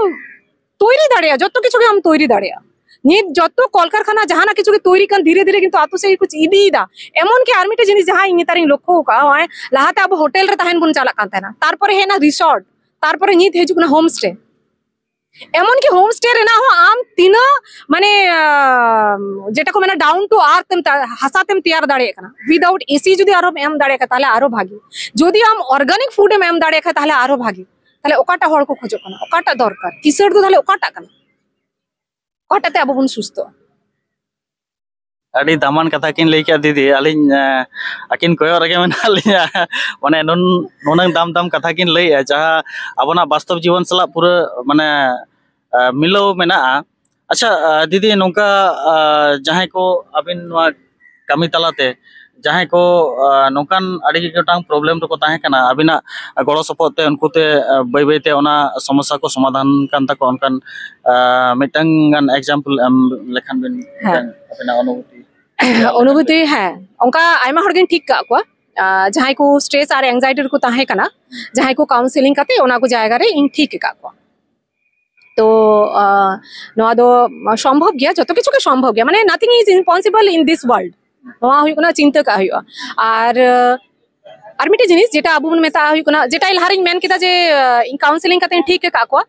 ᱛᱚᱭᱨᱤ ᱫᱟᱲᱮᱭᱟᱜᱼᱟ, ᱡᱚᱛᱚ ᱠᱤᱪᱷᱩ ᱜᱮ ᱟᱢ ᱛᱚᱭᱨᱤ ᱫᱟᱲᱮᱭᱟᱜᱼᱟ᱾ ᱱᱤᱛ ᱡᱚᱛᱚ ᱠᱚᱞᱠᱟᱨᱠᱷᱟᱱᱟ ᱡᱟᱦᱟᱱᱟᱜ ᱠᱤᱪᱷᱩ ᱜᱮ ᱛᱚᱭᱨᱤ ᱠᱟᱱ, ᱫᱷᱤᱨᱮ ᱫᱷᱤᱨᱮ ᱠᱤᱱᱛᱩ ᱟᱛᱳ ᱥᱮᱫ ᱜᱮᱠᱚ ᱤᱫᱤᱭᱮᱫᱟ᱾ ᱮᱢᱚᱱ ᱠᱤ ᱟᱨ ᱢᱤᱫᱴᱮᱡ ᱡᱤᱱᱤᱥ ᱡᱟᱦᱟᱸ ᱤᱧ ᱱᱮᱛᱟᱨᱤᱧ ᱞᱚᱠᱠᱷᱚ ᱟᱠᱟᱫᱼᱟ, ᱱᱚᱜᱼᱚᱭ ᱞᱟᱦᱟᱛᱮ ᱟᱵᱚ ᱦᱳᱴᱮᱞ ᱨᱮ ᱛᱟᱦᱮᱱ ᱵᱚᱱ ᱪᱟᱞᱟᱜ ᱠᱟᱱ ᱛᱟᱦᱮᱱᱟ, ᱛᱟᱨᱯᱚᱨᱮ ᱦᱮᱡ ᱮᱱᱟ ᱨᱤᱥᱚᱨᱴ, ᱛᱟᱨᱯᱚᱨᱮ ᱱᱤᱛ ᱦᱤᱡᱩᱜ ᱠᱟᱱᱟ ᱦᱳᱢ ᱥᱴᱮ᱾ ᱮᱢᱚᱱ ᱠᱤ ᱦᱳᱢ ᱥᱴᱮ ᱨᱮᱱᱟᱜ ᱦᱚᱸ ᱟᱢ ᱛᱤᱱᱟᱹᱜ, ᱢᱟᱱᱮ, ᱟᱸ, ᱡᱮᱴᱟ ᱠᱚ ᱢᱮᱱᱟ, ᱰᱟᱣᱩᱱ ᱴᱩ ᱟᱨᱛᱷ ᱮᱢ ᱛᱟ-, ᱦᱟᱥᱟ ᱛᱮᱢ ᱛᱮᱭᱟᱨ ᱫᱟᱲᱮᱭᱟᱜ ᱠᱟᱱᱟ᱾ ᱩᱭᱫᱟᱣᱩᱴ ᱮᱥᱤ ᱡᱩᱫᱤ ᱟᱨᱚᱢ ᱮᱢ ᱫᱟᱲᱮᱭᱟᱜ ᱠᱷᱟᱱ, ᱛᱟᱦᱞᱮ ᱟᱨᱚ ᱵᱷᱟᱜᱤ᱾ ᱡᱩᱫᱤ ᱟᱢ ᱚᱨᱜᱟᱱᱤᱠ ᱯᱷᱩᱰ ᱮᱢ ᱮᱢ ᱫᱟᱲᱮᱭᱟᱜ ᱠᱷᱟᱱ, ᱛᱟᱦᱞᱮ ᱟᱨᱚ ᱵᱷᱟᱜᱤ᱾ ᱛᱟᱦᱞᱮ ᱚᱠᱟᱴᱟᱜ ᱦᱚᱲ ᱠᱚ ᱠᱷᱚᱡᱚᱜ ᱠᱟᱱᱟ? ᱚᱠᱟᱴᱟᱜ ᱫᱚᱨᱠᱟᱨ? ᱠᱤᱥᱟᱹᱬ ᱫᱚ ᱛᱟᱦᱞᱮ ᱚᱠᱟᱴᱟᱜ ᱠᱟᱱᱟ? ᱚᱠᱟᱴᱟᱜ ᱛᱮ ᱟᱵᱚ ᱵᱚᱱ ᱥᱩᱥᱛᱷᱚᱜᱼᱟ? ᱟᱹᱰᱤ ᱫᱟᱢᱟᱱ ᱠᱟᱛᱷᱟ ᱠᱤᱱ ᱞᱟᱹᱭ ᱠᱮᱫᱟ ᱫᱤᱫᱤ᱾ ᱟᱹᱞᱤᱧ ᱟᱹᱠᱤᱱ ᱠᱚᱭᱚᱜ ᱨᱮᱜᱮ ᱢᱮᱱᱟᱜ ᱞᱤᱧᱟ᱾ ᱢᱟᱱᱮ ᱱᱩᱱ- ᱱᱩᱱᱟᱹᱝ ᱫᱟᱢ ᱫᱟᱢ ᱠᱟᱛᱷᱟ ᱠᱤᱱ ᱞᱟᱹᱭᱮᱜᱼᱟ, ᱡᱟᱦᱟᱸ ᱟᱵᱚᱱᱟᱜ ᱵᱟᱥᱛᱚᱵ ᱡᱤᱵᱚᱱ ᱥᱟᱞᱟᱜ ᱯᱩᱨᱟᱹ ᱢᱟᱱᱮ ᱢᱤᱞᱟᱹᱣ ᱢᱮᱱᱟᱜᱼᱟ᱾ ᱟᱪᱪᱷᱟ, ᱫᱤᱫᱤ, ᱱᱚᱝᱠᱟ ᱡᱟᱦᱟᱸᱭ ᱠᱚ ᱟᱹᱵᱤᱱ ᱱᱚᱣᱟ ᱠᱟᱹᱢᱤ ᱛᱟᱞᱟᱛᱮ ᱡᱟᱦᱟᱸᱭ ᱠᱚ ᱱᱚᱝᱠᱟᱱ ᱟᱹᱰᱤ ᱜᱚᱴᱟᱝ ᱯᱨᱚᱵᱞᱮᱢ ᱨᱮᱠᱚ ᱛᱟᱦᱮᱸ ᱠᱟᱱᱟ, ᱟᱹᱵᱤᱱᱟᱜ ᱜᱚᱲᱚ ᱥᱚᱯᱚᱦᱚᱫ ᱛᱮ ᱩᱱᱠᱩ ᱛᱮ ᱵᱟᱹᱭ ᱵᱟᱹᱭᱛᱮ ᱚᱱᱟ ᱥᱚᱢᱚᱥᱥᱟ ᱠᱚ ᱥᱚᱢᱟᱫᱷᱟᱱ ᱠᱟᱱ ᱛᱟᱠᱚᱣᱟ, ᱚᱱᱠᱟᱱ ᱢᱤᱫᱴᱟᱝ ᱜᱟᱱ ᱮᱠᱡᱟᱢᱯᱚᱞ ᱮᱢ ᱞᱮᱠᱷᱟᱱ ᱵᱤᱱ, ᱦᱮᱸ᱾ ᱢᱤᱫᱴᱟᱝ ᱟᱹᱵᱤᱱᱟᱜ ᱚᱱᱩᱵᱷᱩᱛᱤ᱾ ᱚᱱᱩᱵᱷᱩᱛᱤ, ᱦᱮᱸ, ᱚᱱᱠᱟ ᱟᱭᱢᱟ ᱦᱚᱲ ᱜᱤᱧ ᱴᱷᱤᱠ ᱠᱟᱜ ᱠᱚᱣᱟ᱾ ᱡᱟᱦᱟᱸᱭ ᱠᱚ ᱥᱴᱨᱮᱥ ᱟᱨ ᱮᱝᱡᱟᱭᱴᱤ ᱨᱮᱠᱚ ᱛᱟᱦᱮᱸ ᱠᱟᱱᱟ, ᱡᱟᱦᱟᱸᱭ ᱠᱚ ᱠᱟᱣᱩᱱᱥᱮᱞᱤᱝ ᱠᱟᱛᱮ ᱚᱱᱟ ᱠᱚ ᱡᱟᱭᱜᱟ ᱨᱮ ᱤᱧ ᱴᱷᱤᱠ ᱟᱠᱟᱫ ᱠᱚᱣᱟ᱾ ᱛᱚ ᱱᱚᱣᱟ ᱫᱚ ᱥᱚᱢᱵᱷᱚᱵ ᱜᱮᱭᱟ, ᱡᱚᱛᱚ ᱠᱤᱪᱷᱩ ᱜᱮ ᱥᱚᱢᱵᱷᱚᱵ ᱜᱮᱭᱟ, ᱢᱟᱱᱮ nothing is impossible in this world᱾ ᱱᱚᱣᱟ ᱦᱩᱭᱩᱜ ᱠᱟᱱᱟ ᱪᱤᱱᱛᱟᱹ ᱠᱟᱜ ᱦᱩᱭᱩᱜᱼᱟ᱾ ᱟᱨ ᱟᱨ ᱢᱤᱫᱴᱮᱡ ᱡᱤᱱᱤᱥ ᱡᱮᱴᱟ ᱟᱵᱚ ᱵᱚᱱ ᱢᱮᱛᱟᱜᱼᱟ ᱦᱩᱭᱩᱜ ᱠᱟᱱᱟ, ᱡᱮᱴᱟ ᱤᱧ ᱞᱟᱦᱟ ᱨᱤᱧ ᱢᱮᱱ ᱠᱮᱫᱟ ᱡᱮ ᱤᱧ ᱠᱟᱣᱩᱱᱥᱮᱞᱤᱝ ᱠᱟᱛᱮ ᱤᱧ ᱴᱷᱤᱠ ᱟᱠᱟᱫ ᱠᱚᱣᱟ᱾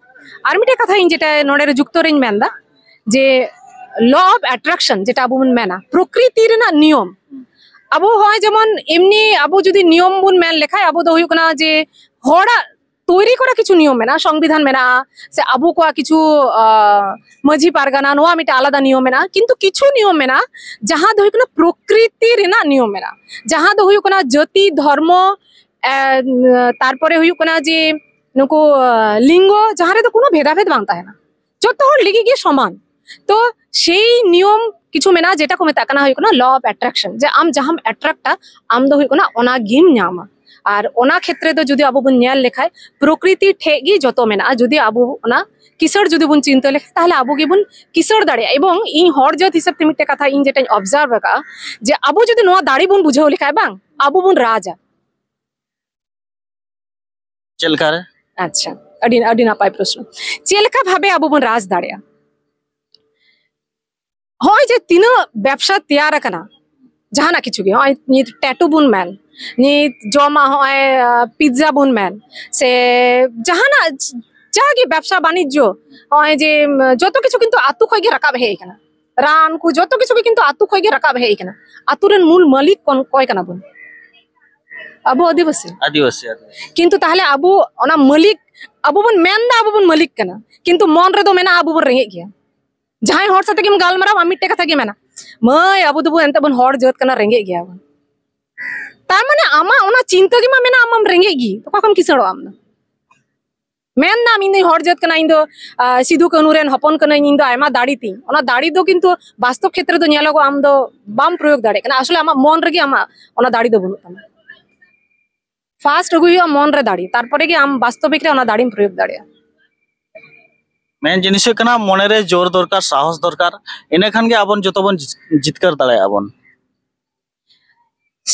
ᱟᱨ ᱢᱤᱫᱴᱮᱡ ᱠᱟᱛᱷᱟ ᱤᱧ ᱡᱮᱴᱟ ᱱᱚᱰᱮ ᱨᱮ ᱡᱩᱠᱛᱚ ᱨᱤᱧ ᱢᱮᱱᱫᱟ, ᱡᱮ ᱞᱚ ᱚᱯᱷ ᱮᱴᱨᱟᱠᱥᱚᱱ ᱡᱮᱴᱟ ᱟᱵᱚ ᱵᱚᱱ ᱢᱮᱱᱟ, ᱯᱨᱚᱠᱨᱤᱛᱤ ᱨᱮᱱᱟᱜ ᱱᱤᱭᱚᱢ᱾ ᱟᱵᱚ ᱦᱚᱸᱜᱼᱚᱭ ᱡᱮᱢᱚᱱ ᱮᱢᱱᱤ ᱟᱵᱚ ᱡᱩᱫᱤ ᱱᱤᱭᱚᱢ ᱵᱚᱱ ᱢᱮᱱ ᱞᱮᱠᱷᱟᱡ, ᱟᱵᱚ ᱫᱚ ᱦᱩᱭᱩᱜ ᱠᱟᱱᱟ ᱡᱮ ᱦᱚᱲᱟᱜ ᱛᱚᱭᱨᱤ ᱠᱚᱨᱟ ᱠᱤᱪᱷᱩ ᱱᱤᱭᱚᱢ ᱢᱮᱱᱟᱜᱼᱟ, ᱥᱚᱝᱵᱤᱫᱷᱟᱱ ᱢᱮᱱᱟᱜᱼᱟ, ᱥᱮ ᱟᱵᱚ ᱠᱚᱣᱟᱜ ᱠᱤᱪᱷᱩ ᱢᱟᱹᱡᱷᱤ ᱯᱟᱨᱜᱟᱱᱟ, ᱱᱚᱣᱟ ᱢᱤᱫᱴᱮᱱ ᱟᱞᱟᱫᱟ ᱱᱤᱭᱚᱢ ᱢᱮᱱᱟᱜᱼᱟ᱾ ᱠᱤᱱᱛᱩ ᱠᱤᱪᱷᱩ ᱱᱤᱭᱚᱢ ᱢᱮᱱᱟᱜᱼᱟ ᱡᱟᱦᱟᱸ ᱫᱚ ᱦᱩᱭᱩᱜ ᱠᱟᱱᱟ ᱯᱨᱚᱠᱨᱤᱛᱤ ᱨᱮᱱᱟᱜ ᱱᱤᱭᱚᱢ ᱢᱮᱱᱟᱜᱼᱟ, ᱡᱟᱦᱟᱸ ᱫᱚ ᱦᱩᱭᱩᱜ ᱠᱟᱱᱟ ᱡᱟᱹᱛᱤ, ᱫᱷᱚᱨᱢᱚ, ᱛᱟᱨᱯᱚᱨᱮ ᱦᱩᱭᱩᱜ ᱠᱟᱱᱟ ᱡᱮ ᱱᱩᱠᱩ ᱞᱤᱝᱜᱚ, ᱡᱟᱦᱟᱸ ᱨᱮᱫᱚ ᱠᱳᱱᱳ ᱵᱷᱮᱫᱟᱵᱷᱮᱫ ᱵᱟᱝ ᱛᱟᱦᱮᱱᱟ, ᱡᱚᱛᱚ ᱦᱚᱲ ᱞᱟᱹᱜᱤᱫ ᱜᱮ ᱥᱚᱢᱟᱱ᱾ ᱛᱚ ᱥᱮᱭ ᱱᱤᱭᱚᱢ ᱠᱤᱪᱷᱩ ᱢᱮᱱᱟᱜᱼᱟ ᱡᱮᱴᱟ ᱠᱚ ᱢᱮᱛᱟᱜ ᱠᱟᱱᱟ ᱦᱩᱭᱩᱜ ᱠᱟᱱᱟ ᱞᱚ ᱚᱯᱷ ᱮᱴᱨᱟᱠᱥᱚᱱ, ᱡᱮ ᱟᱢ ᱡᱟᱦᱟᱸᱢ ᱮᱴᱨᱟᱠᱴᱟ ᱟᱢ ᱫᱚ ᱦᱩᱭᱩᱜ ᱠᱟᱱᱟ ᱚᱱᱟ ᱜᱮᱢ ᱧᱟᱢᱟ᱾ ᱟᱨ ᱚᱱᱟ ᱠᱷᱮᱛᱨᱮ ᱫᱚ ᱡᱩᱫᱤ ᱟᱵᱚ ᱵᱚᱱ ᱧᱮᱞ ᱞᱮᱠᱷᱟᱡ ᱯᱨᱚᱠᱨᱤᱛᱤ ᱴᱷᱮᱡ ᱜᱮ ᱡᱚᱛᱚ ᱢᱮᱱᱟᱜᱼᱟ᱾ ᱡᱩᱫᱤ ᱟᱵᱚ ᱚᱱᱟ ᱠᱤᱥᱟᱹᱬ ᱡᱩᱫᱤ ᱵᱚᱱ ᱪᱤᱱᱛᱟᱹ ᱞᱮᱠᱷᱟᱡ ᱛᱟᱦᱞᱮ ᱟᱵᱚ ᱜᱮᱵᱚᱱ ᱠᱤᱥᱟᱹᱬ ᱫᱟᱲᱮᱭᱟᱜᱼᱟ᱾ ᱮᱵᱚᱝ ᱤᱧ ᱦᱚᱲ ᱡᱟᱹᱛ ᱦᱤᱥᱟᱹᱵ ᱛᱮ ᱢᱤᱫᱴᱮᱡ ᱠᱟᱛᱷᱟ ᱤᱧ ᱡᱮᱴᱟᱧ ᱚᱵᱡᱟᱨᱵᱷ ᱟᱠᱟᱫᱼᱟ, ᱡᱮ ᱟᱵᱚ ᱡᱩᱫᱤ ᱱᱚᱣᱟ ᱫᱟᱲᱮ ᱵᱚᱱ ᱵᱩᱡᱷᱟᱹᱣ ᱞᱮᱠᱷᱟᱡ ᱵᱟᱝ, ᱟᱵᱚ ᱵᱚᱱ ᱨᱟᱡᱟ᱾ ᱪᱮᱫ ᱞᱮᱠᱟ ᱨᱮ? ᱟᱪᱪᱷᱟ, ᱟᱹᱰᱤ ᱟᱹᱰᱤ ᱱᱟᱯᱟᱭ ᱯᱨᱚᱥᱱᱚ᱾ ᱪᱮᱫ ᱞᱮᱠᱟ ᱵᱷᱟᱵᱮ ᱟᱵᱚ ᱵᱚᱱ ᱨᱟᱡᱽ ᱫᱟᱲᱮᱭᱟᱜᱼᱟ? ᱦᱚᱸᱜᱼᱚᱭ ᱡᱮ ᱛᱤᱱᱟᱹᱜ ᱵᱮᱵᱽᱥᱟ ᱛᱮᱭᱟᱨ ᱟᱠᱟᱱᱟ, ᱡᱟᱦᱟᱱᱟᱜ ᱠᱤᱪᱷᱩ ᱜᱮ, ᱦᱚᱸᱜᱼᱚᱭ ᱱᱤᱛ ᱴᱮᱴᱩ ᱵᱚᱱ ᱢᱮᱱ, ᱱᱤᱛ ᱡᱚᱢᱟᱜ, ᱦᱚᱸᱜᱼᱚᱭ ᱯᱤᱡᱡᱟ ᱵᱚᱱ ᱢᱮᱱ, ᱥᱮ ᱡᱟᱦᱟᱱᱟᱜ ᱡᱟᱜᱮ ᱵᱮᱵᱽᱥᱟ ᱵᱟᱱᱤᱡᱽᱡᱚ, ᱦᱚᱸᱜᱼᱚᱭ ᱡᱮ ᱡᱚᱛᱚ ᱠᱤᱪᱷᱩ ᱠᱤᱱᱛᱩ ᱟᱛᱳ ᱠᱷᱚᱡ ᱜᱮ ᱨᱟᱠᱟᱵ ᱦᱮᱡ ᱟᱠᱟᱱᱟ᱾ ᱨᱟᱱ ᱠᱚ ᱡᱚᱛᱚ ᱠᱤᱪᱷᱩ ᱜᱮ ᱠᱤᱱᱛᱩ ᱟᱛᱳ ᱠᱷᱚᱡ ᱜᱮ ᱨᱟᱠᱟᱵ ᱦᱮᱡ ᱟᱠᱟᱱᱟ᱾ ᱟᱛᱳ ᱨᱮᱱ ᱢᱩᱞ ᱢᱟᱹᱞᱤᱠ ᱠᱚᱱ- ᱚᱠᱚᱭ ᱠᱟᱱᱟ ᱵᱚᱱ? ᱟᱵᱚ ᱟᱹᱫᱤᱵᱟᱹᱥᱤ᱾ ᱟᱹᱫᱤᱵᱟᱹᱥᱤ, ᱟᱹᱫᱤᱵᱟᱹᱥᱤ᱾ ᱠᱤᱱᱛᱩ ᱛᱟᱦᱞᱮ ᱟᱵᱚ ᱚᱱᱟ ᱢᱟᱹᱞᱤᱠ, ᱟᱵᱚ ᱵᱚᱱ ᱢᱮᱱᱫᱟ ᱟᱵᱚ ᱵᱚᱱ ᱢᱟᱹᱞᱤᱠ ᱠᱟᱱᱟ, ᱠᱤᱱᱛᱩ ᱢᱚᱱ ᱨᱮᱫᱚ ᱢᱮᱱᱟᱜᱼᱟ ᱟᱵᱚ ᱵᱚᱱ ᱨᱮᱸᱜᱮᱡ ᱜᱮᱭᱟ᱾ ᱡᱟᱦᱟᱸᱭ ᱦᱚᱲ ᱥᱟᱛᱮ ᱜᱮᱢ ᱜᱟᱞᱢᱟᱨᱟᱣ, ᱟᱢ ᱢᱤᱫᱴᱮᱡ ᱠᱟᱛᱷᱟ ᱜᱮ ᱢᱮᱱᱟ, ᱢᱟᱹᱭ, ᱟᱵᱚ ᱫᱚᱵᱚᱱ ᱮᱱᱛᱮ ᱵᱚᱱ ᱦᱚᱲ ᱡᱟᱹᱛ ᱠᱟᱱᱟ, ᱨᱮᱸᱜᱮᱡ ᱜᱮᱭᱟ ᱵᱚᱱ᱾ ᱛᱟᱨ ᱢᱟᱱᱮ ᱟᱢᱟᱜ ᱚᱱᱟ ᱪᱤᱱᱛᱟᱹ ᱜᱮ ᱢᱟ ᱢᱮᱱᱟᱜ, ᱟᱢᱟᱢ ᱨᱮᱸᱜᱮᱡ ᱜᱮ, ᱚᱠᱟ ᱠᱷᱚᱱ ᱠᱤᱥᱟᱹᱬᱚᱜ ᱟᱢ ᱫᱚ? ᱢᱮᱱᱫᱟᱢ, "ᱤᱧ ᱫᱚᱧ ᱦᱚᱲ ᱡᱟᱹᱛ ᱠᱟᱱᱟ, ᱤᱧ ᱫᱚ, ᱟᱸ, ᱥᱤᱫᱷᱩ ᱠᱟᱹᱱᱦᱩ ᱨᱮᱱ ᱦᱚᱯᱚᱱ ᱠᱟᱹᱱᱟᱹᱧ, ᱤᱧ ᱫᱚ ᱟᱭᱢᱟ ᱫᱟᱲᱮ ᱛᱤᱧ", ᱚᱱᱟ ᱫᱟᱲᱮ ᱫᱚ ᱠᱤᱱᱛᱩ ᱵᱟᱥᱛᱚᱵ ᱠᱷᱮᱛᱨᱮ ᱫᱚ ᱧᱮᱞᱚᱜᱚᱜᱼᱟ, ᱟᱢ ᱫᱚ ᱵᱟᱢ ᱯᱨᱚᱭᱳᱜᱽ ᱫᱟᱲᱮᱭᱟᱜ ᱠᱟᱱᱟ᱾ ᱟᱥᱚᱞᱮ ᱟᱢᱟᱜ ᱢᱚᱱ ᱨᱮᱜᱮ ᱟᱢᱟᱜ ᱚᱱᱟ ᱫᱟᱲᱮ ᱫᱚ ᱵᱟᱹᱱᱩᱜ ᱛᱟᱢᱟ᱾ ᱯᱷᱟᱥᱴ ᱟᱹᱜᱩᱭ ᱦᱩᱭᱩᱜᱼᱟ ᱢᱚᱱ ᱨᱮ ᱫᱟᱲᱮ, ᱛᱟᱨᱯᱚᱨᱮ ᱜᱮ ᱟᱢ ᱵᱟᱥᱛᱚᱵᱤᱠ ᱨᱮ ᱚᱱᱟ ᱫᱟᱲᱮᱢ ᱯᱨᱚᱭᱳᱜᱽ ᱫᱟᱲᱮᱭᱟᱜᱼᱟ᱾ ᱢᱮᱱ ᱡᱤᱱᱤᱥ ᱦᱩᱭᱩᱜ ᱠᱟᱱᱟ, ᱢᱚᱱᱮ ᱨᱮ ᱡᱳᱨ ᱫᱚᱨᱠᱟᱨ, ᱥᱟᱦᱚᱥ ᱫᱚᱨᱠᱟᱨ, ᱤᱱᱟᱹ ᱠᱷᱟᱱ ᱜᱮ ᱟᱵᱚᱱ ᱡᱚᱛᱚ ᱵᱚᱱ ᱡᱤᱛ-, ᱡᱤᱛᱠᱟᱹᱨ ᱫᱟᱲᱮᱭᱟᱜᱼᱟ ᱵᱚᱱ᱾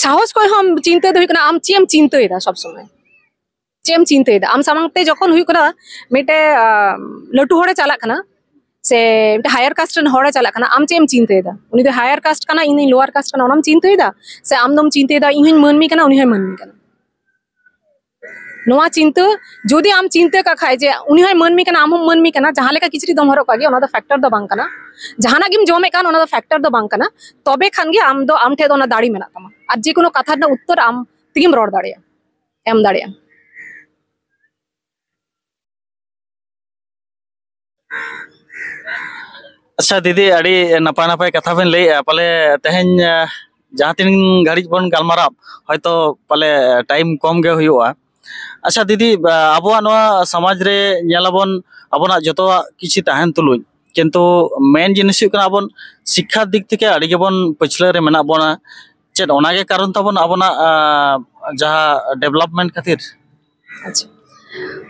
ᱥᱟᱦᱚᱥ ᱠᱷᱚᱡ ᱦᱚᱸ ᱪᱤᱱᱛᱟᱹ ᱫᱚ ᱦᱩᱭᱩᱜ ᱠᱟᱱᱟ, ᱟᱢ ᱪᱮᱫ ᱮᱢ ᱪᱤᱱᱛᱟᱹᱭᱮᱫᱟ ᱥᱚᱵ ᱥᱚᱢᱚᱭ? ᱪᱮᱫ ᱮᱢ ᱪᱤᱱᱛᱟᱹᱭᱮᱫᱟ? ᱟᱢ ᱥᱟᱢᱟᱝ ᱛᱮ ᱡᱚᱠᱷᱚᱱ ᱦᱩᱭᱩᱜ ᱠᱟᱱᱟ ᱢᱤᱫᱴᱮᱡ, ᱟᱸ, ᱞᱟᱹᱴᱩ ᱦᱚᱲᱮ ᱪᱟᱞᱟᱜ ᱠᱟᱱᱟ, ᱥᱮ ᱢᱤᱫᱴᱮᱡ ᱦᱟᱭᱟᱨ ᱠᱟᱥᱴ ᱨᱮᱱ ᱦᱚᱲᱮ ᱪᱟᱞᱟᱜ ᱠᱟᱱᱟ, ᱟᱢ ᱪᱮᱫ ᱮᱢ ᱪᱤᱱᱛᱟᱹᱭᱮᱫᱟ? ᱩᱱᱤ ᱫᱚ ᱦᱟᱭᱟᱨ ᱠᱟᱥᱴ ᱠᱟᱱᱟ, ᱤᱧ ᱫᱚᱧ ᱞᱳᱣᱟᱨ ᱠᱟᱥᱴ ᱠᱟᱱᱟ, ᱚᱱᱟᱢ ᱪᱤᱱᱛᱟᱹᱭᱮᱫᱟ? ᱥᱮ ᱟᱢ ᱫᱚᱢ ᱪᱤᱱᱛᱟᱹᱭᱮᱫᱟ, "ᱤᱧ ᱦᱚᱸᱧ ᱢᱟᱹᱱᱢᱤ ᱠᱟᱱᱟ, ᱩᱱᱤ ᱦᱚᱸᱭ ᱢᱟᱹᱱᱢᱤ ᱠᱟᱱᱟ"? ᱱᱚᱣᱟ ᱪᱤᱱᱛᱟᱹ ᱡᱩᱫᱤ ᱟᱢ ᱪᱤᱱᱛᱟᱹ ᱠᱟᱜ ᱠᱷᱟᱡ ᱡᱮ ᱩᱱᱤ ᱦᱚᱸᱭ ᱢᱟᱹᱱᱢᱤ ᱠᱟᱱᱟ, ᱟᱢ ᱦᱚᱸᱢ ᱢᱟᱹᱱᱢᱤ ᱠᱟᱱᱟ, ᱡᱟᱦᱟᱸ ᱞᱮᱠᱟ ᱠᱤᱪᱨᱤᱡ ᱫᱚᱢ ᱦᱚᱨᱚᱜ ᱠᱟᱜ ᱜᱮᱭᱟ, ᱚᱱᱟ ᱫᱚ ᱯᱷᱮᱠᱴᱚᱨ ᱫᱚ ᱵᱟᱝ ᱠᱟᱱᱟ᱾ ᱡᱟᱦᱟᱱᱟᱜ ᱜᱮᱢ ᱡᱚᱢᱮᱫ ᱠᱟᱱ, ᱚᱱᱟ ᱫᱚ ᱯᱷᱮᱠᱴᱚᱨ ᱫᱚ ᱵᱟᱝ ᱠᱟᱱᱟ᱾ ᱛᱚᱵᱮ ᱠᱷᱟᱱ ᱜᱮ ᱟᱢ ᱫᱚ, ᱟᱢ ᱴᱷᱮᱡ ᱫᱚ ᱚᱱᱟ ᱫᱟᱲᱮ ᱢᱮᱱᱟᱜ ᱛᱟᱢᱟ᱾ ᱟᱨ ᱡᱮ ᱠᱳᱱᱳ ᱠᱟᱛᱷᱟ ᱨᱮᱱᱟᱜ ᱩᱛᱛᱚᱨ ᱟᱢ ᱛᱮᱜᱮᱢ ᱨᱚᱲ ᱫᱟᱲᱮᱭᱟᱜᱼᱟ, ᱮᱢ ᱫᱟᱲᱮᱭᱟᱜᱼᱟ᱾ ᱟᱪᱪᱷᱟ ᱫᱤᱫᱤ, ᱟᱹᱰᱤ ᱱᱟᱯᱟᱭ ᱱᱟᱯᱟᱭ ᱠᱟᱛᱷᱟ ᱵᱮᱱ ᱞᱟᱹᱭᱮᱜᱼᱟ᱾ ᱯᱟᱞᱮ ᱛᱮᱦᱮᱧ, ᱟᱸ, ᱡᱟᱦᱟᱸ ᱛᱤᱱ ᱜᱷᱟᱹᱲᱤᱡ ᱵᱚᱱ ᱜᱟᱞᱢᱟᱨᱟᱣ, ᱦᱚᱭᱛᱚ ᱯᱟᱞᱮ ᱴᱟᱭᱤᱢ ᱠᱚᱢ ᱜᱮ ᱦᱩᱭᱩᱜᱼᱟ᱾ ᱟᱪᱪᱷᱟ ᱫᱤᱫᱤ, ᱟᱵᱚᱣᱟᱜ ᱱᱚᱣᱟ ᱥᱚᱢᱟᱡᱽ ᱨᱮ ᱧᱮᱞᱟᱵᱚᱱ, ᱟᱵᱚᱱᱟᱜ ᱡᱚᱛᱚᱣᱟᱜ ᱠᱤᱪᱷᱩ ᱛᱟᱦᱮᱱ ᱛᱩᱞᱩᱡ, ᱠᱤᱱᱛᱩ ᱢᱮᱱ ᱡᱤᱱᱤᱥ ᱦᱩᱭᱩᱜ ᱠᱟᱱᱟ, ᱟᱵᱚᱱ ᱥᱤᱠᱠᱷᱟ ᱫᱤᱠ ᱛᱷᱮᱠᱮ ᱟᱹᱰᱤ ᱜᱮᱵᱚᱱ ᱯᱟᱹᱪᱷᱞᱟᱹ ᱨᱮ ᱢᱮᱱᱟᱜ ᱵᱚᱱᱟ᱾ ᱪᱮᱫ ᱚᱱᱟᱜᱮ ᱠᱟᱨᱚᱱ ᱛᱟᱵᱚᱱ ᱟᱵᱚᱱᱟᱜ, ᱟᱸ, ᱡᱟᱦᱟᱸ ᱰᱮᱵᱷᱞᱚᱯᱢᱮᱱᱴ ᱠᱷᱟᱹᱛᱤᱨ? ᱟᱪᱪᱷᱟ,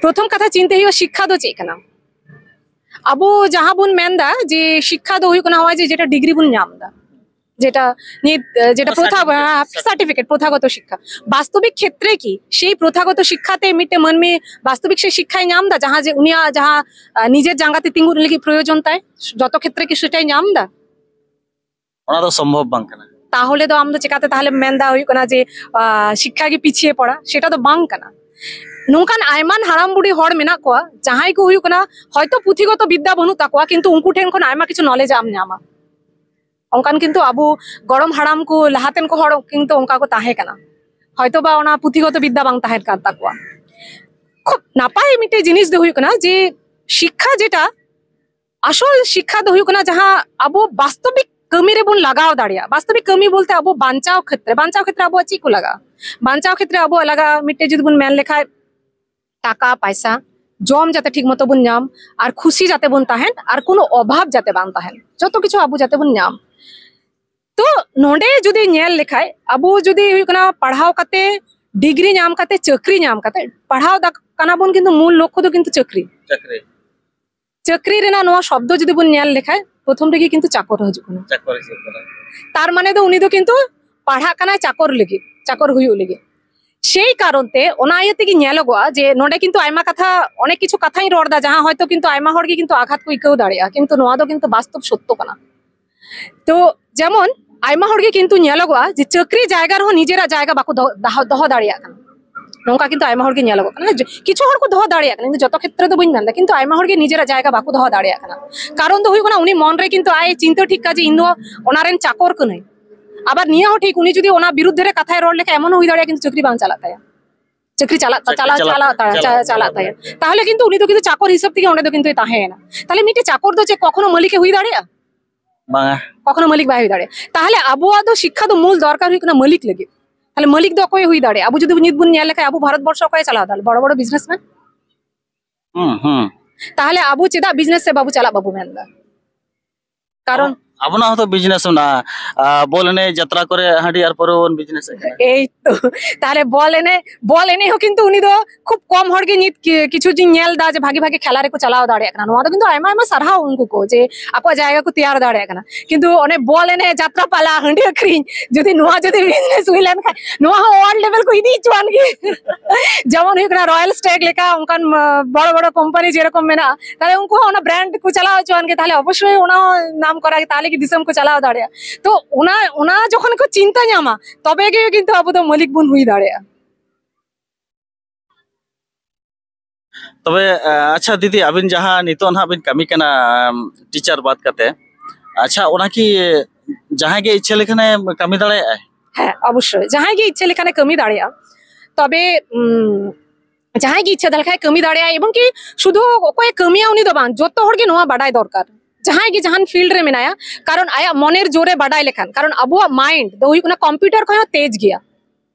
ᱯᱨᱚᱛᱷᱚᱢ ᱠᱟᱛᱷᱟ ᱪᱤᱱᱛᱟᱹ ᱦᱩᱭᱩᱜᱼᱟ, ᱥᱤᱠᱠᱷᱟ ᱫᱚ ᱪᱮᱫ ᱠᱟᱱᱟ? ᱟᱵᱚ ᱡᱟᱦᱟᱸ ᱵᱚᱱ ᱢᱮᱱᱫᱟ ᱡᱮ ᱥᱤᱠᱠᱷᱟ ᱫᱚ ᱦᱩᱭᱩᱜ ᱠᱟᱱᱟ ᱱᱚᱜᱼᱚᱭ ᱡᱮ ᱡᱮᱴᱟ ᱰᱤᱜᱽᱨᱤ ᱵᱚᱱ ᱧᱟᱢ ᱮᱫᱟ, ᱡᱮᱴᱟ ᱱᱤᱛ, ᱡᱮᱴᱟ ᱯᱨᱚᱛᱷᱟ, ᱥᱟᱨᱴᱤᱯᱷᱤᱠᱮᱴ᱾ ᱦᱮᱸ, ᱥᱟᱨᱴᱤᱯᱷᱤᱠᱮᱴ, ᱯᱨᱚᱛᱷᱟᱜᱚᱛᱚ ᱥᱤᱠᱠᱷᱟ᱾ ᱵᱟᱥᱛᱚᱵᱤᱠ ᱠᱷᱮᱛᱨᱮ ᱠᱤ ᱥᱮᱭ ᱯᱨᱚᱛᱷᱟᱜᱚᱛᱚ ᱥᱤᱠᱠᱷᱟ ᱛᱮ ᱢᱤᱫᱴᱮᱱ ᱢᱟᱹᱱᱢᱤ ᱵᱟᱥᱛᱚᱵᱤᱠ ᱥᱮ ᱥᱤᱠᱠᱷᱟᱭ ᱧᱟᱢ ᱮᱫᱟ, ᱡᱟᱦᱟᱸ ᱡᱮ ᱩᱱᱤᱭᱟᱜ ᱡᱟᱦᱟᱸ, ᱟᱸ, ᱱᱤᱡᱮᱨ ᱡᱟᱸᱜᱟ ᱛᱮ ᱛᱤᱸᱜᱩᱱ ᱞᱟᱹᱜᱤᱫ ᱯᱨᱚᱭᱳᱡᱚᱱ ᱛᱟᱭ, ᱡᱚᱛᱚ ᱠᱷᱮᱛᱨᱮ ᱠᱤ ᱥᱮᱴᱟᱭ ᱧᱟᱢ ᱮᱫᱟ? ᱚᱱᱟ ᱫᱚ ᱥᱚᱢᱵᱷᱚᱵ ᱵᱟᱝ ᱠᱟᱱᱟ᱾ ᱛᱟᱦᱚᱞᱮ ᱫᱚ ᱟᱢ ᱫᱚ ᱪᱮᱠᱟᱛᱮ ᱛᱟᱦᱚᱞᱮᱢ ᱢᱮᱱᱫᱟ ᱦᱩᱭᱩᱜ ᱠᱟᱱᱟ ᱡᱮ, ᱟᱸ, ᱥᱤᱠᱠᱷᱟ ᱜᱮ ᱯᱤᱪᱷᱤᱭᱮ ᱯᱚᱲᱟ? ᱥᱮᱴᱟ ᱫᱚ ᱵᱟᱝ ᱠᱟᱱᱟ᱾ ᱱᱚᱝᱠᱟᱱ ᱟᱭᱢᱟᱱ ᱦᱟᱲᱟᱢ ᱵᱩᱰᱷᱤ ᱦᱚᱲ ᱢᱮᱱᱟᱜ ᱠᱚᱣᱟ, ᱡᱟᱦᱟᱸᱭ ᱠᱚ ᱦᱩᱭᱩᱜ ᱠᱟᱱᱟ ᱦᱚᱭᱛᱚ ᱯᱩᱛᱷᱤᱜᱚᱛᱚ ᱵᱤᱫᱽᱫᱟ ᱵᱟᱹᱱᱩᱜ ᱛᱟᱠᱚᱣᱟ, ᱠᱤᱱᱛᱩ ᱩᱱᱠᱩ ᱴᱷᱮᱱ ᱠᱷᱚᱱ ᱟᱭᱢᱟ ᱠᱤᱪᱷᱩ ᱱᱚᱞᱮᱡᱽ ᱟᱢ ᱧᱟᱢᱟ᱾ ᱚᱱᱠᱟᱱ ᱠᱤᱱᱛᱩ ᱟᱵᱚ ᱜᱚᱲᱚᱢ ᱦᱟᱲᱟᱢ ᱠᱚ, ᱞᱟᱦᱟᱛᱮᱱ ᱠᱚ ᱦᱚᱲ ᱠᱤᱱᱛᱩ ᱚᱱᱠᱟ ᱠᱚ ᱛᱟᱦᱮᱸ ᱠᱟᱱᱟ᱾ ᱦᱚᱭᱛᱚ ᱵᱟ ᱚᱱᱟ ᱯᱩᱛᱷᱤᱜᱚᱛᱚ ᱵᱤᱫᱽᱫᱟ ᱵᱟᱝ ᱛᱟᱦᱮᱸ ᱠᱟᱱ ᱛᱟᱠᱚᱣᱟ᱾ ᱠᱷᱩᱵ ᱱᱟᱯᱟᱭ ᱢᱤᱫᱴᱮᱡ ᱡᱤᱱᱤᱥ ᱫᱚ ᱦᱩᱭᱩᱜ ᱠᱟᱱᱟ ᱡᱮ ᱥᱤᱠᱠᱷᱟ ᱡᱮᱴᱟ, ᱟᱥᱚᱞ ᱥᱤᱠᱠᱷᱟ ᱫᱚ ᱦᱩᱭᱩᱜ ᱠᱟᱱᱟ ᱡᱟᱦᱟᱸ ᱟᱵᱚ ᱵᱟᱥᱛᱚᱵᱤᱠ ᱠᱟᱹᱢᱤ ᱨᱮᱵᱚᱱ ᱞᱟᱜᱟᱣ ᱫᱟᱲᱮᱭᱟᱜᱼᱟ᱾ ᱵᱟᱥᱛᱚᱵᱤᱠ ᱠᱟᱹᱢᱤ ᱵᱚᱞᱛᱮ ᱟᱵᱚ ᱵᱟᱧᱪᱟᱣ ᱠᱷᱮᱛᱨᱮ, ᱵᱟᱧᱪᱟᱣ ᱠᱷᱮᱛᱨᱮ ᱟᱵᱚᱣᱟᱜ ᱪᱮᱫ ᱠᱚ ᱞᱟᱜᱟᱜᱼᱟ? ᱵᱟᱧᱪᱟᱣ ᱠᱷᱮᱛᱨᱮ ᱟᱵᱚᱣᱟᱜ ᱞᱟᱜᱟᱜᱼᱟ, ᱢᱤᱫᱴᱮᱡ ᱡᱩᱫᱤ ᱵᱚᱱ ᱢᱮᱱ ᱞᱮᱠᱷᱟᱡ, ᱴᱟᱠᱟ ᱯᱟᱭᱥᱟ, ᱡᱚᱢ ᱡᱟᱛᱮ ᱴᱷᱤᱠ ᱢᱚᱛᱚ ᱵᱚᱱ ᱧᱟᱢ, ᱟᱨ ᱠᱷᱩᱥᱤ ᱡᱟᱛᱮ ᱵᱚᱱ ᱛᱟᱦᱮᱱ, ᱟᱨ ᱠᱳᱱᱳ ᱚᱵᱷᱟᱵ ᱡᱟᱛᱮ ᱵᱟᱝ ᱛᱟᱦᱮᱱ, ᱡᱚᱛᱚ ᱠᱤᱪᱷᱩ ᱟᱵᱚ ᱡᱟᱛᱮ ᱵᱚᱱ ᱧᱟᱢ᱾ ᱛᱚ ᱱᱚᱰᱮ ᱡᱩᱫᱤ ᱧᱮᱞ ᱞᱮᱠᱷᱟᱡ, ᱟᱵᱚ ᱡᱩᱫᱤ ᱦᱩᱭᱩᱜ ᱠᱟᱱᱟ ᱯᱟᱲᱦᱟᱣ ᱠᱟᱛᱮ, ᱰᱤᱜᱽᱨᱤ ᱧᱟᱢ ᱠᱟᱛᱮ, ᱪᱟᱹᱠᱨᱤ ᱧᱟᱢ ᱠᱟᱛᱮ, ᱯᱟᱲᱦᱟᱣ ᱫᱟ ᱠᱟᱱᱟ ᱵᱚᱱ, ᱠᱤᱱᱛᱩ ᱢᱩᱞ ᱞᱚᱠᱠᱷᱚ ᱫᱚ ᱠᱤᱱᱛᱩ ᱪᱟᱹᱠᱨᱤ᱾ ᱪᱟᱹᱠᱨᱤ᱾ ᱪᱟᱹᱠᱨᱤ ᱨᱮᱱᱟᱜ ᱱᱚᱣᱟ ᱥᱚᱵᱫᱚ ᱡᱩᱫᱤ ᱵᱚᱱ ᱧᱮᱞ ᱞᱮᱠᱷᱟᱡ, ᱯᱨᱚᱛᱷᱚᱢ ᱨᱮᱜᱮ ᱠᱤᱱᱛᱩ ᱪᱟᱠᱚᱨ ᱦᱤᱡᱩᱜ ᱠᱟᱱᱟ᱾ ᱪᱟᱠᱚᱨ ᱦᱤᱡᱩᱜ ᱠᱟᱱᱟ᱾ ᱛᱟᱨ ᱢᱟᱱᱮ ᱫᱚ ᱩᱱᱤ ᱫᱚ ᱠᱤᱱᱛᱩ ᱯᱟᱲᱦᱟᱜ ᱠᱟᱱᱟᱭ ᱪᱟᱠᱚᱨ ᱞᱟᱹᱜᱤᱫ, ᱪᱟᱠᱚᱨ ᱦᱩᱭᱩᱜ ᱞᱟᱹᱜᱤᱫ᱾ ᱥᱮᱭ ᱠᱟᱨᱚᱱ ᱛᱮ ᱚᱱᱟ ᱤᱭᱟᱹ ᱛᱮᱜᱮ ᱧᱮᱞᱚᱜᱚᱜᱼᱟ ᱡᱮ ᱱᱚᱰᱮ ᱠᱤᱱᱛᱩ ᱟᱭᱢᱟ ᱠᱟᱛᱷᱟ, ᱚᱱᱮᱠ ᱠᱤᱪᱷᱩ ᱠᱟᱛᱷᱟᱧ ᱨᱚᱲ ᱫᱟ, ᱡᱟᱦᱟᱸ ᱦᱚᱭᱛᱳ ᱠᱤᱱᱛᱩ ᱟᱭᱢᱟ ᱦᱚᱲ ᱜᱮ ᱠᱤᱱᱛᱩ ᱟᱜᱷᱟᱛ ᱠᱚ ᱟᱹᱭᱠᱟᱹᱣ ᱫᱟᱲᱮᱭᱟᱜᱼᱟ, ᱠᱤᱱᱛᱩ ᱱᱚᱣᱟ ᱫᱚ ᱠᱤᱱᱛᱩ ᱵᱟᱥᱛᱚᱵ ᱥᱚᱛᱛᱚ ᱠᱟᱱᱟ᱾ ᱛᱚ ᱡᱮᱢᱚᱱ ᱟᱭᱢᱟ ᱦᱚᱲ ᱜᱮ ᱠᱤᱱᱛᱩ ᱧᱮᱞᱚᱜᱚᱜᱼᱟ ᱡᱮ ᱪᱟᱹᱠᱨᱤ ᱡᱟᱭᱜᱟ ᱨᱮᱦᱚᱸ ᱱᱤᱡᱮᱨᱟᱜ ᱡᱟᱭᱜᱟ ᱵᱟᱠᱚ ᱫᱚᱦᱚ, ᱫᱚᱦᱚ, ᱫᱚᱦᱚ ᱫᱟᱲᱮᱭᱟᱜ ᱠᱟᱱᱟ᱾ ᱱᱚᱝᱠᱟ ᱠᱤᱱᱛᱩ ᱟᱭᱢᱟ ᱦᱚᱲ ᱜᱮ ᱧᱮᱞᱚᱜᱚᱜ ᱠᱟᱱᱟ᱾ ᱡᱚ-, ᱠᱤᱪᱷᱩ ᱦᱚᱲ ᱠᱚ ᱫᱚᱦᱚ ᱫᱟᱲᱮᱭᱟᱜ ᱠᱟᱱᱟ, ᱤᱧ ᱫᱚ ᱡᱚᱛᱚ ᱠᱷᱮᱛᱨᱮ ᱫᱚ ᱵᱟᱹᱧ ᱢᱮᱱᱫᱟ, ᱠᱤᱱᱛᱩ ᱟᱭᱢᱟ ᱦᱚᱲ ᱜᱮ ᱱᱤᱡᱮᱨᱟᱜ ᱡᱟᱭᱜᱟ ᱵᱟᱠᱚ ᱫᱚᱦᱚ ᱫᱟᱲᱮᱭᱟᱜ ᱠᱟᱱᱟ᱾ ᱠᱟᱨᱚᱱ ᱫᱚ ᱦᱩᱭᱩᱜ ᱠᱟᱱᱟ, ᱩᱱᱤ ᱢᱚᱱ ᱨᱮ ᱠᱤᱱᱛᱩ ᱟᱡ ᱪᱤᱱᱛᱟᱹ ᱴᱷᱤᱠ ᱠᱟᱜᱼᱟ ᱡᱮ ᱤᱧ ᱫᱚ ᱚᱱᱟ ᱨᱮᱱ ᱪᱟᱠᱚᱨ ᱠᱟᱹᱱᱟᱹᱧ᱾ ᱟᱵᱟᱨ ᱱᱤᱭᱟᱹ ᱦᱚᱸ ᱴᱷᱤᱠ, ᱩᱱᱤ ᱡᱩᱫᱤ ᱚᱱᱟ ᱵᱤᱨᱩᱫᱽ ᱨᱮ ᱠᱟᱛᱷᱟᱭ ᱨᱚᱲ ᱞᱮᱠᱷᱟᱱ ᱮᱢᱚᱱ ᱦᱚᱸ ᱦᱩᱭ ᱫᱟᱲᱮᱭᱟᱜᱼᱟ ᱠᱤᱱᱛᱩ ᱪᱟᱹᱠᱨᱤ ᱵᱟᱝ ᱪᱟᱞᱟᱜ ᱛᱟᱭᱟ, ᱪᱟᱹᱠᱨᱤ ᱪᱟᱞᱟᱜ ᱪᱟᱹᱠᱨᱤ ᱪᱟᱞᱟᱜ ᱪᱟᱞᱟᱜ ᱪᱟᱞᱟᱜ ᱛᱟᱭᱟ, ᱪᱟᱞᱟᱜ ᱪᱟᱞᱟᱜ ᱛᱟᱭᱟ᱾ ᱛᱟᱦᱚᱞᱮ ᱠᱤᱱᱛᱩ ᱩᱱᱤ ᱫᱚ ᱠᱤᱱᱛᱩ ᱪᱟᱠᱚᱨ ᱦᱤᱥᱟᱹᱵ ᱛᱮᱜᱮ ᱚᱸᱰᱮ ᱫᱚ ᱠᱤᱱᱛᱩ ᱛᱟᱦᱮᱸᱭᱮᱱᱟ᱾ ᱛᱟᱦᱚᱞᱮ ᱢᱤᱫᱴᱮᱡ ᱪᱟᱠᱚᱨ ᱫᱚ ᱪᱮᱫ ᱠᱚᱠᱷᱚᱱᱳ ᱢᱟᱹᱞᱤᱠᱮ ᱦᱩᱭ ᱫᱟᱲᱮᱭᱟᱜᱼᱟ? ᱵᱟᱝᱟ᱾ ᱠᱚᱠᱷᱚᱱᱳ ᱢᱟᱹᱞᱤᱠ ᱵᱟᱭ ᱦᱩᱭ ᱫᱟᱲᱮᱭᱟᱜᱼᱟ᱾ ᱛᱟᱦᱚᱞᱮ ᱟᱵᱚᱣᱟᱜ ᱫᱚ ᱥᱤᱠᱠᱷᱟ ᱫᱚ ᱢᱩᱞ ᱫᱚᱨᱠᱟᱨ ᱦᱩᱭᱩᱜ ᱠᱟᱱᱟ ᱢᱟᱹᱞᱤᱠ ᱞᱟᱹᱜᱤᱫ᱾ ᱛᱟᱦᱚᱞᱮ ᱢᱟᱹᱞᱤᱠ ᱫᱚ ᱚᱠᱚᱭ ᱦᱩᱭ ᱫᱟᱲᱮᱭᱟᱜᱼᱟ? ᱟᱵᱚ ᱡᱩᱫᱤ ᱱᱤᱛ ᱵᱚᱱ ᱧᱮᱞ ᱞᱮᱠᱷᱟᱱ, ᱟᱵᱚ ᱵᱷᱟᱨᱚᱛ ᱵᱚᱨᱥᱚ ᱚᱠᱚᱭ ᱪᱟᱞᱟᱣ ᱫᱟ? ᱵᱚᱲᱚ ᱵᱚᱲᱚ ᱵᱤᱡᱽᱱᱮᱥᱢᱮᱱ᱾ ᱦᱩᱸ, ᱦᱩᱸ᱾ ᱛᱟᱦᱚᱞᱮ ᱟᱵᱚ ᱪᱮᱫᱟᱜ ᱵᱤᱡᱽᱱᱮᱥ ᱥᱮᱫ ᱵᱟᱵᱚ ᱪᱟᱞᱟᱜ, ᱵᱟᱵᱚ ᱢᱮᱱᱫᱟ? ᱠᱟᱨᱚᱱ ᱟᱵᱚᱱᱟᱜ ᱦᱚᱸᱛᱚ ᱵᱤᱡᱽᱱᱮᱥ ᱢᱮᱱᱟᱜᱼᱟ᱾ ᱟ, ᱵᱚᱞ ᱮᱱᱮᱡ, ᱡᱟᱛᱨᱟ ᱠᱚᱨᱮ ᱦᱟᱺᱰᱤ ᱟᱨ ᱯᱟᱹᱣᱨᱟᱹ ᱵᱚᱱ ᱵᱤᱡᱽᱱᱮᱥ ᱮᱫ ᱠᱟᱱᱟ᱾ ᱮᱭ ᱛᱚ, ᱛᱟᱦᱚᱞᱮ ᱵᱚᱞ ᱮᱱᱮᱡ, ᱵᱚᱞ ᱮᱱᱮᱡ ᱦᱚᱸ ᱠᱤᱱᱛᱩ ᱩᱱᱤ ᱫᱚ ᱠᱷᱩᱵ ᱠᱚᱢ ᱦᱚᱲ ᱜᱮ ᱱᱤᱛ ᱠᱤ-, ᱠᱤᱪᱷᱩ ᱫᱤᱱ ᱧᱮᱞ ᱫᱟ ᱡᱮ ᱵᱷᱟᱜᱤ ᱵᱷᱟᱜᱤ ᱠᱷᱮᱞᱟ ᱨᱮᱠᱚ ᱪᱟᱞᱟᱣ ᱫᱟᱲᱮᱭᱟᱜ ᱠᱟᱱᱟ᱾ ᱱᱚᱣᱟ ᱫᱚ ᱠᱤᱱᱛᱩ ᱟᱭᱢᱟ ᱟᱭᱢᱟ ᱥᱟᱨᱦᱟᱣ ᱩᱱᱠᱩ ᱠᱚ, ᱡᱮ ᱟᱠᱚᱣᱟᱜ ᱡᱟᱭᱜᱟ ᱠᱚ ᱛᱮᱭᱟᱨ ᱫᱟᱲᱮᱭᱟᱜ ᱠᱟᱱᱟ᱾ ᱠᱤᱱᱛᱩ ᱚᱱᱮ ᱵᱚᱞ ᱮᱱᱮᱡ, ᱡᱟᱛᱨᱟ ᱯᱟᱞᱟ, ᱦᱟᱺᱰᱤ ᱟᱹᱠᱷᱨᱤᱧ, ᱡᱩᱫᱤ ᱱᱚᱣᱟ ᱡᱩᱫᱤ ᱵᱤᱡᱽᱱᱮᱥ ᱦᱩᱭ ᱞᱮᱱᱠᱷᱟᱱ, ᱱᱚᱣᱟ ᱦᱚᱸ ᱣᱟᱨᱞᱰ ᱞᱮᱵᱮᱞ ᱠᱚ ᱤᱫᱤ ᱦᱚᱪᱚᱣᱟᱱ ᱜᱮ᱾ ᱡᱮᱢᱚᱱ ᱦᱩᱭᱩᱜ ᱠᱟᱱᱟ ᱨᱚᱭᱮᱞ ᱥᱴᱮᱜ ᱞᱮᱠᱟ, ᱚᱱᱠᱟᱱ, ᱟ, ᱵᱚᱲᱚ ᱵᱚᱲᱚ ᱠᱳᱢᱯᱟᱱᱤ ᱡᱮᱨᱚᱠᱚᱢ ᱢᱮᱱᱟᱜᱼᱟ, ᱛᱟᱦᱞᱮ ᱩᱱᱠᱩ ᱦᱚᱸ ᱚᱱᱟ ᱵᱨᱟᱱᱰ ᱠᱚ ᱪᱟᱞᱟᱣ ᱦᱚᱪᱚᱣᱟᱱ ᱜᱮ, ᱛᱟᱦᱞᱮ ᱚᱵᱚᱥᱥᱳᱭ ᱚᱱᱟ ᱦᱚᱸ ᱱᱟᱢ ᱠᱚᱨᱟ ᱜᱮ, ᱛᱟᱦᱞᱮ ᱜᱮ ᱫᱤᱥᱚᱢ ᱠᱚ ᱪᱟᱞᱟᱣ ᱫᱟᱲᱮᱭᱟᱜᱼᱟ᱾ ᱛᱚ ᱚᱱᱟ, ᱚᱱᱟ ᱡᱚᱠᱷᱚᱱ ᱠᱚ ᱪᱤᱱᱛᱟᱹ ᱧᱟᱢᱟ, ᱛᱚᱵᱮ ᱜᱮ ᱠᱤᱱᱛᱩ ᱟᱵᱚ ᱫᱚ ᱢᱟᱹᱞᱤᱠ ᱵᱚᱱ ᱦᱩᱭ ᱫᱟᱲᱮᱭᱟᱜᱼᱟ᱾ ᱛᱚᱵᱮ, ᱟ, ᱟᱪᱪᱷᱟ ᱫᱤᱫᱤ, ᱟᱹᱵᱤᱱ ᱡᱟᱦᱟᱸ ᱱᱤᱛᱚᱜ ᱱᱟᱦᱟᱜ ᱵᱤᱱ ᱠᱟᱹᱢᱤ ᱠᱟᱱᱟ, ᱟᱢ, ᱴᱤᱪᱟᱨ ᱵᱟᱫ ᱠᱟᱛᱮ, ᱟᱪᱪᱷᱟ, ᱚᱱᱟ ᱠᱤ ᱡᱟᱦᱟᱸᱭ ᱜᱮ ᱤᱪᱪᱷᱟᱹ ᱞᱮᱠᱷᱟᱱᱮ ᱠᱟᱹᱢᱤ ᱫᱟᱲᱮᱭᱟᱜᱼᱟᱭ? ᱦᱮᱸ, ᱚᱵᱚᱥᱥᱳᱭ, ᱡᱟᱦᱟᱸᱭ ᱜᱮ ᱤᱪᱪᱷᱟᱹ ᱞᱮᱠᱷᱟᱱᱮ ᱠᱟᱹᱢᱤ ᱫᱟᱲᱮᱭᱟᱜᱼᱟ᱾ ᱛᱚᱵᱮ, ᱩᱢ, ᱡᱟᱦᱟᱸᱭ ᱜᱮ ᱤᱪᱪᱷᱟᱹ ᱞᱮᱠᱷᱟᱱ ᱠᱟᱹᱢᱤ ᱫᱟᱲᱮᱭᱟᱜᱼᱟ, ᱮᱵᱚᱝ ᱠᱤ ᱥᱩᱫᱷᱩ ᱚᱠᱚᱭᱮ ᱠᱟᱹᱢᱤᱭᱟ ᱩᱱᱤ ᱫᱚ ᱵᱟᱝ, ᱡᱚᱛᱚ ᱦᱚᱲ ᱜᱮ ᱱᱚᱣᱟ ᱵᱟᱰᱟᱭ ᱫᱚᱨᱠᱟᱨ᱾ ᱡᱟᱦᱟᱸᱭ ᱜᱮ ᱡᱟᱦᱟᱱ ᱯᱷᱤᱞᱰ ᱨᱮ ᱢᱮᱱᱟᱭᱟ, ᱠᱟᱨᱚᱱ ᱟᱭᱟᱜ ᱢᱚᱱᱮᱨ ᱡᱳᱨᱮ ᱵᱟᱰᱟᱭ ᱞᱮᱠᱷᱟᱱ, ᱠᱟᱨᱚᱱ ᱟᱵᱚᱣᱟᱜ ᱢᱟᱭᱤᱱᱰ ᱫᱚ ᱦᱩᱭᱩᱜ ᱠᱟᱱᱟ ᱠᱚᱢᱯᱤᱭᱩᱴᱟᱨ ᱠᱷᱚᱱ ᱦᱚᱸ ᱛᱮᱡᱽ ᱜᱮᱭᱟ᱾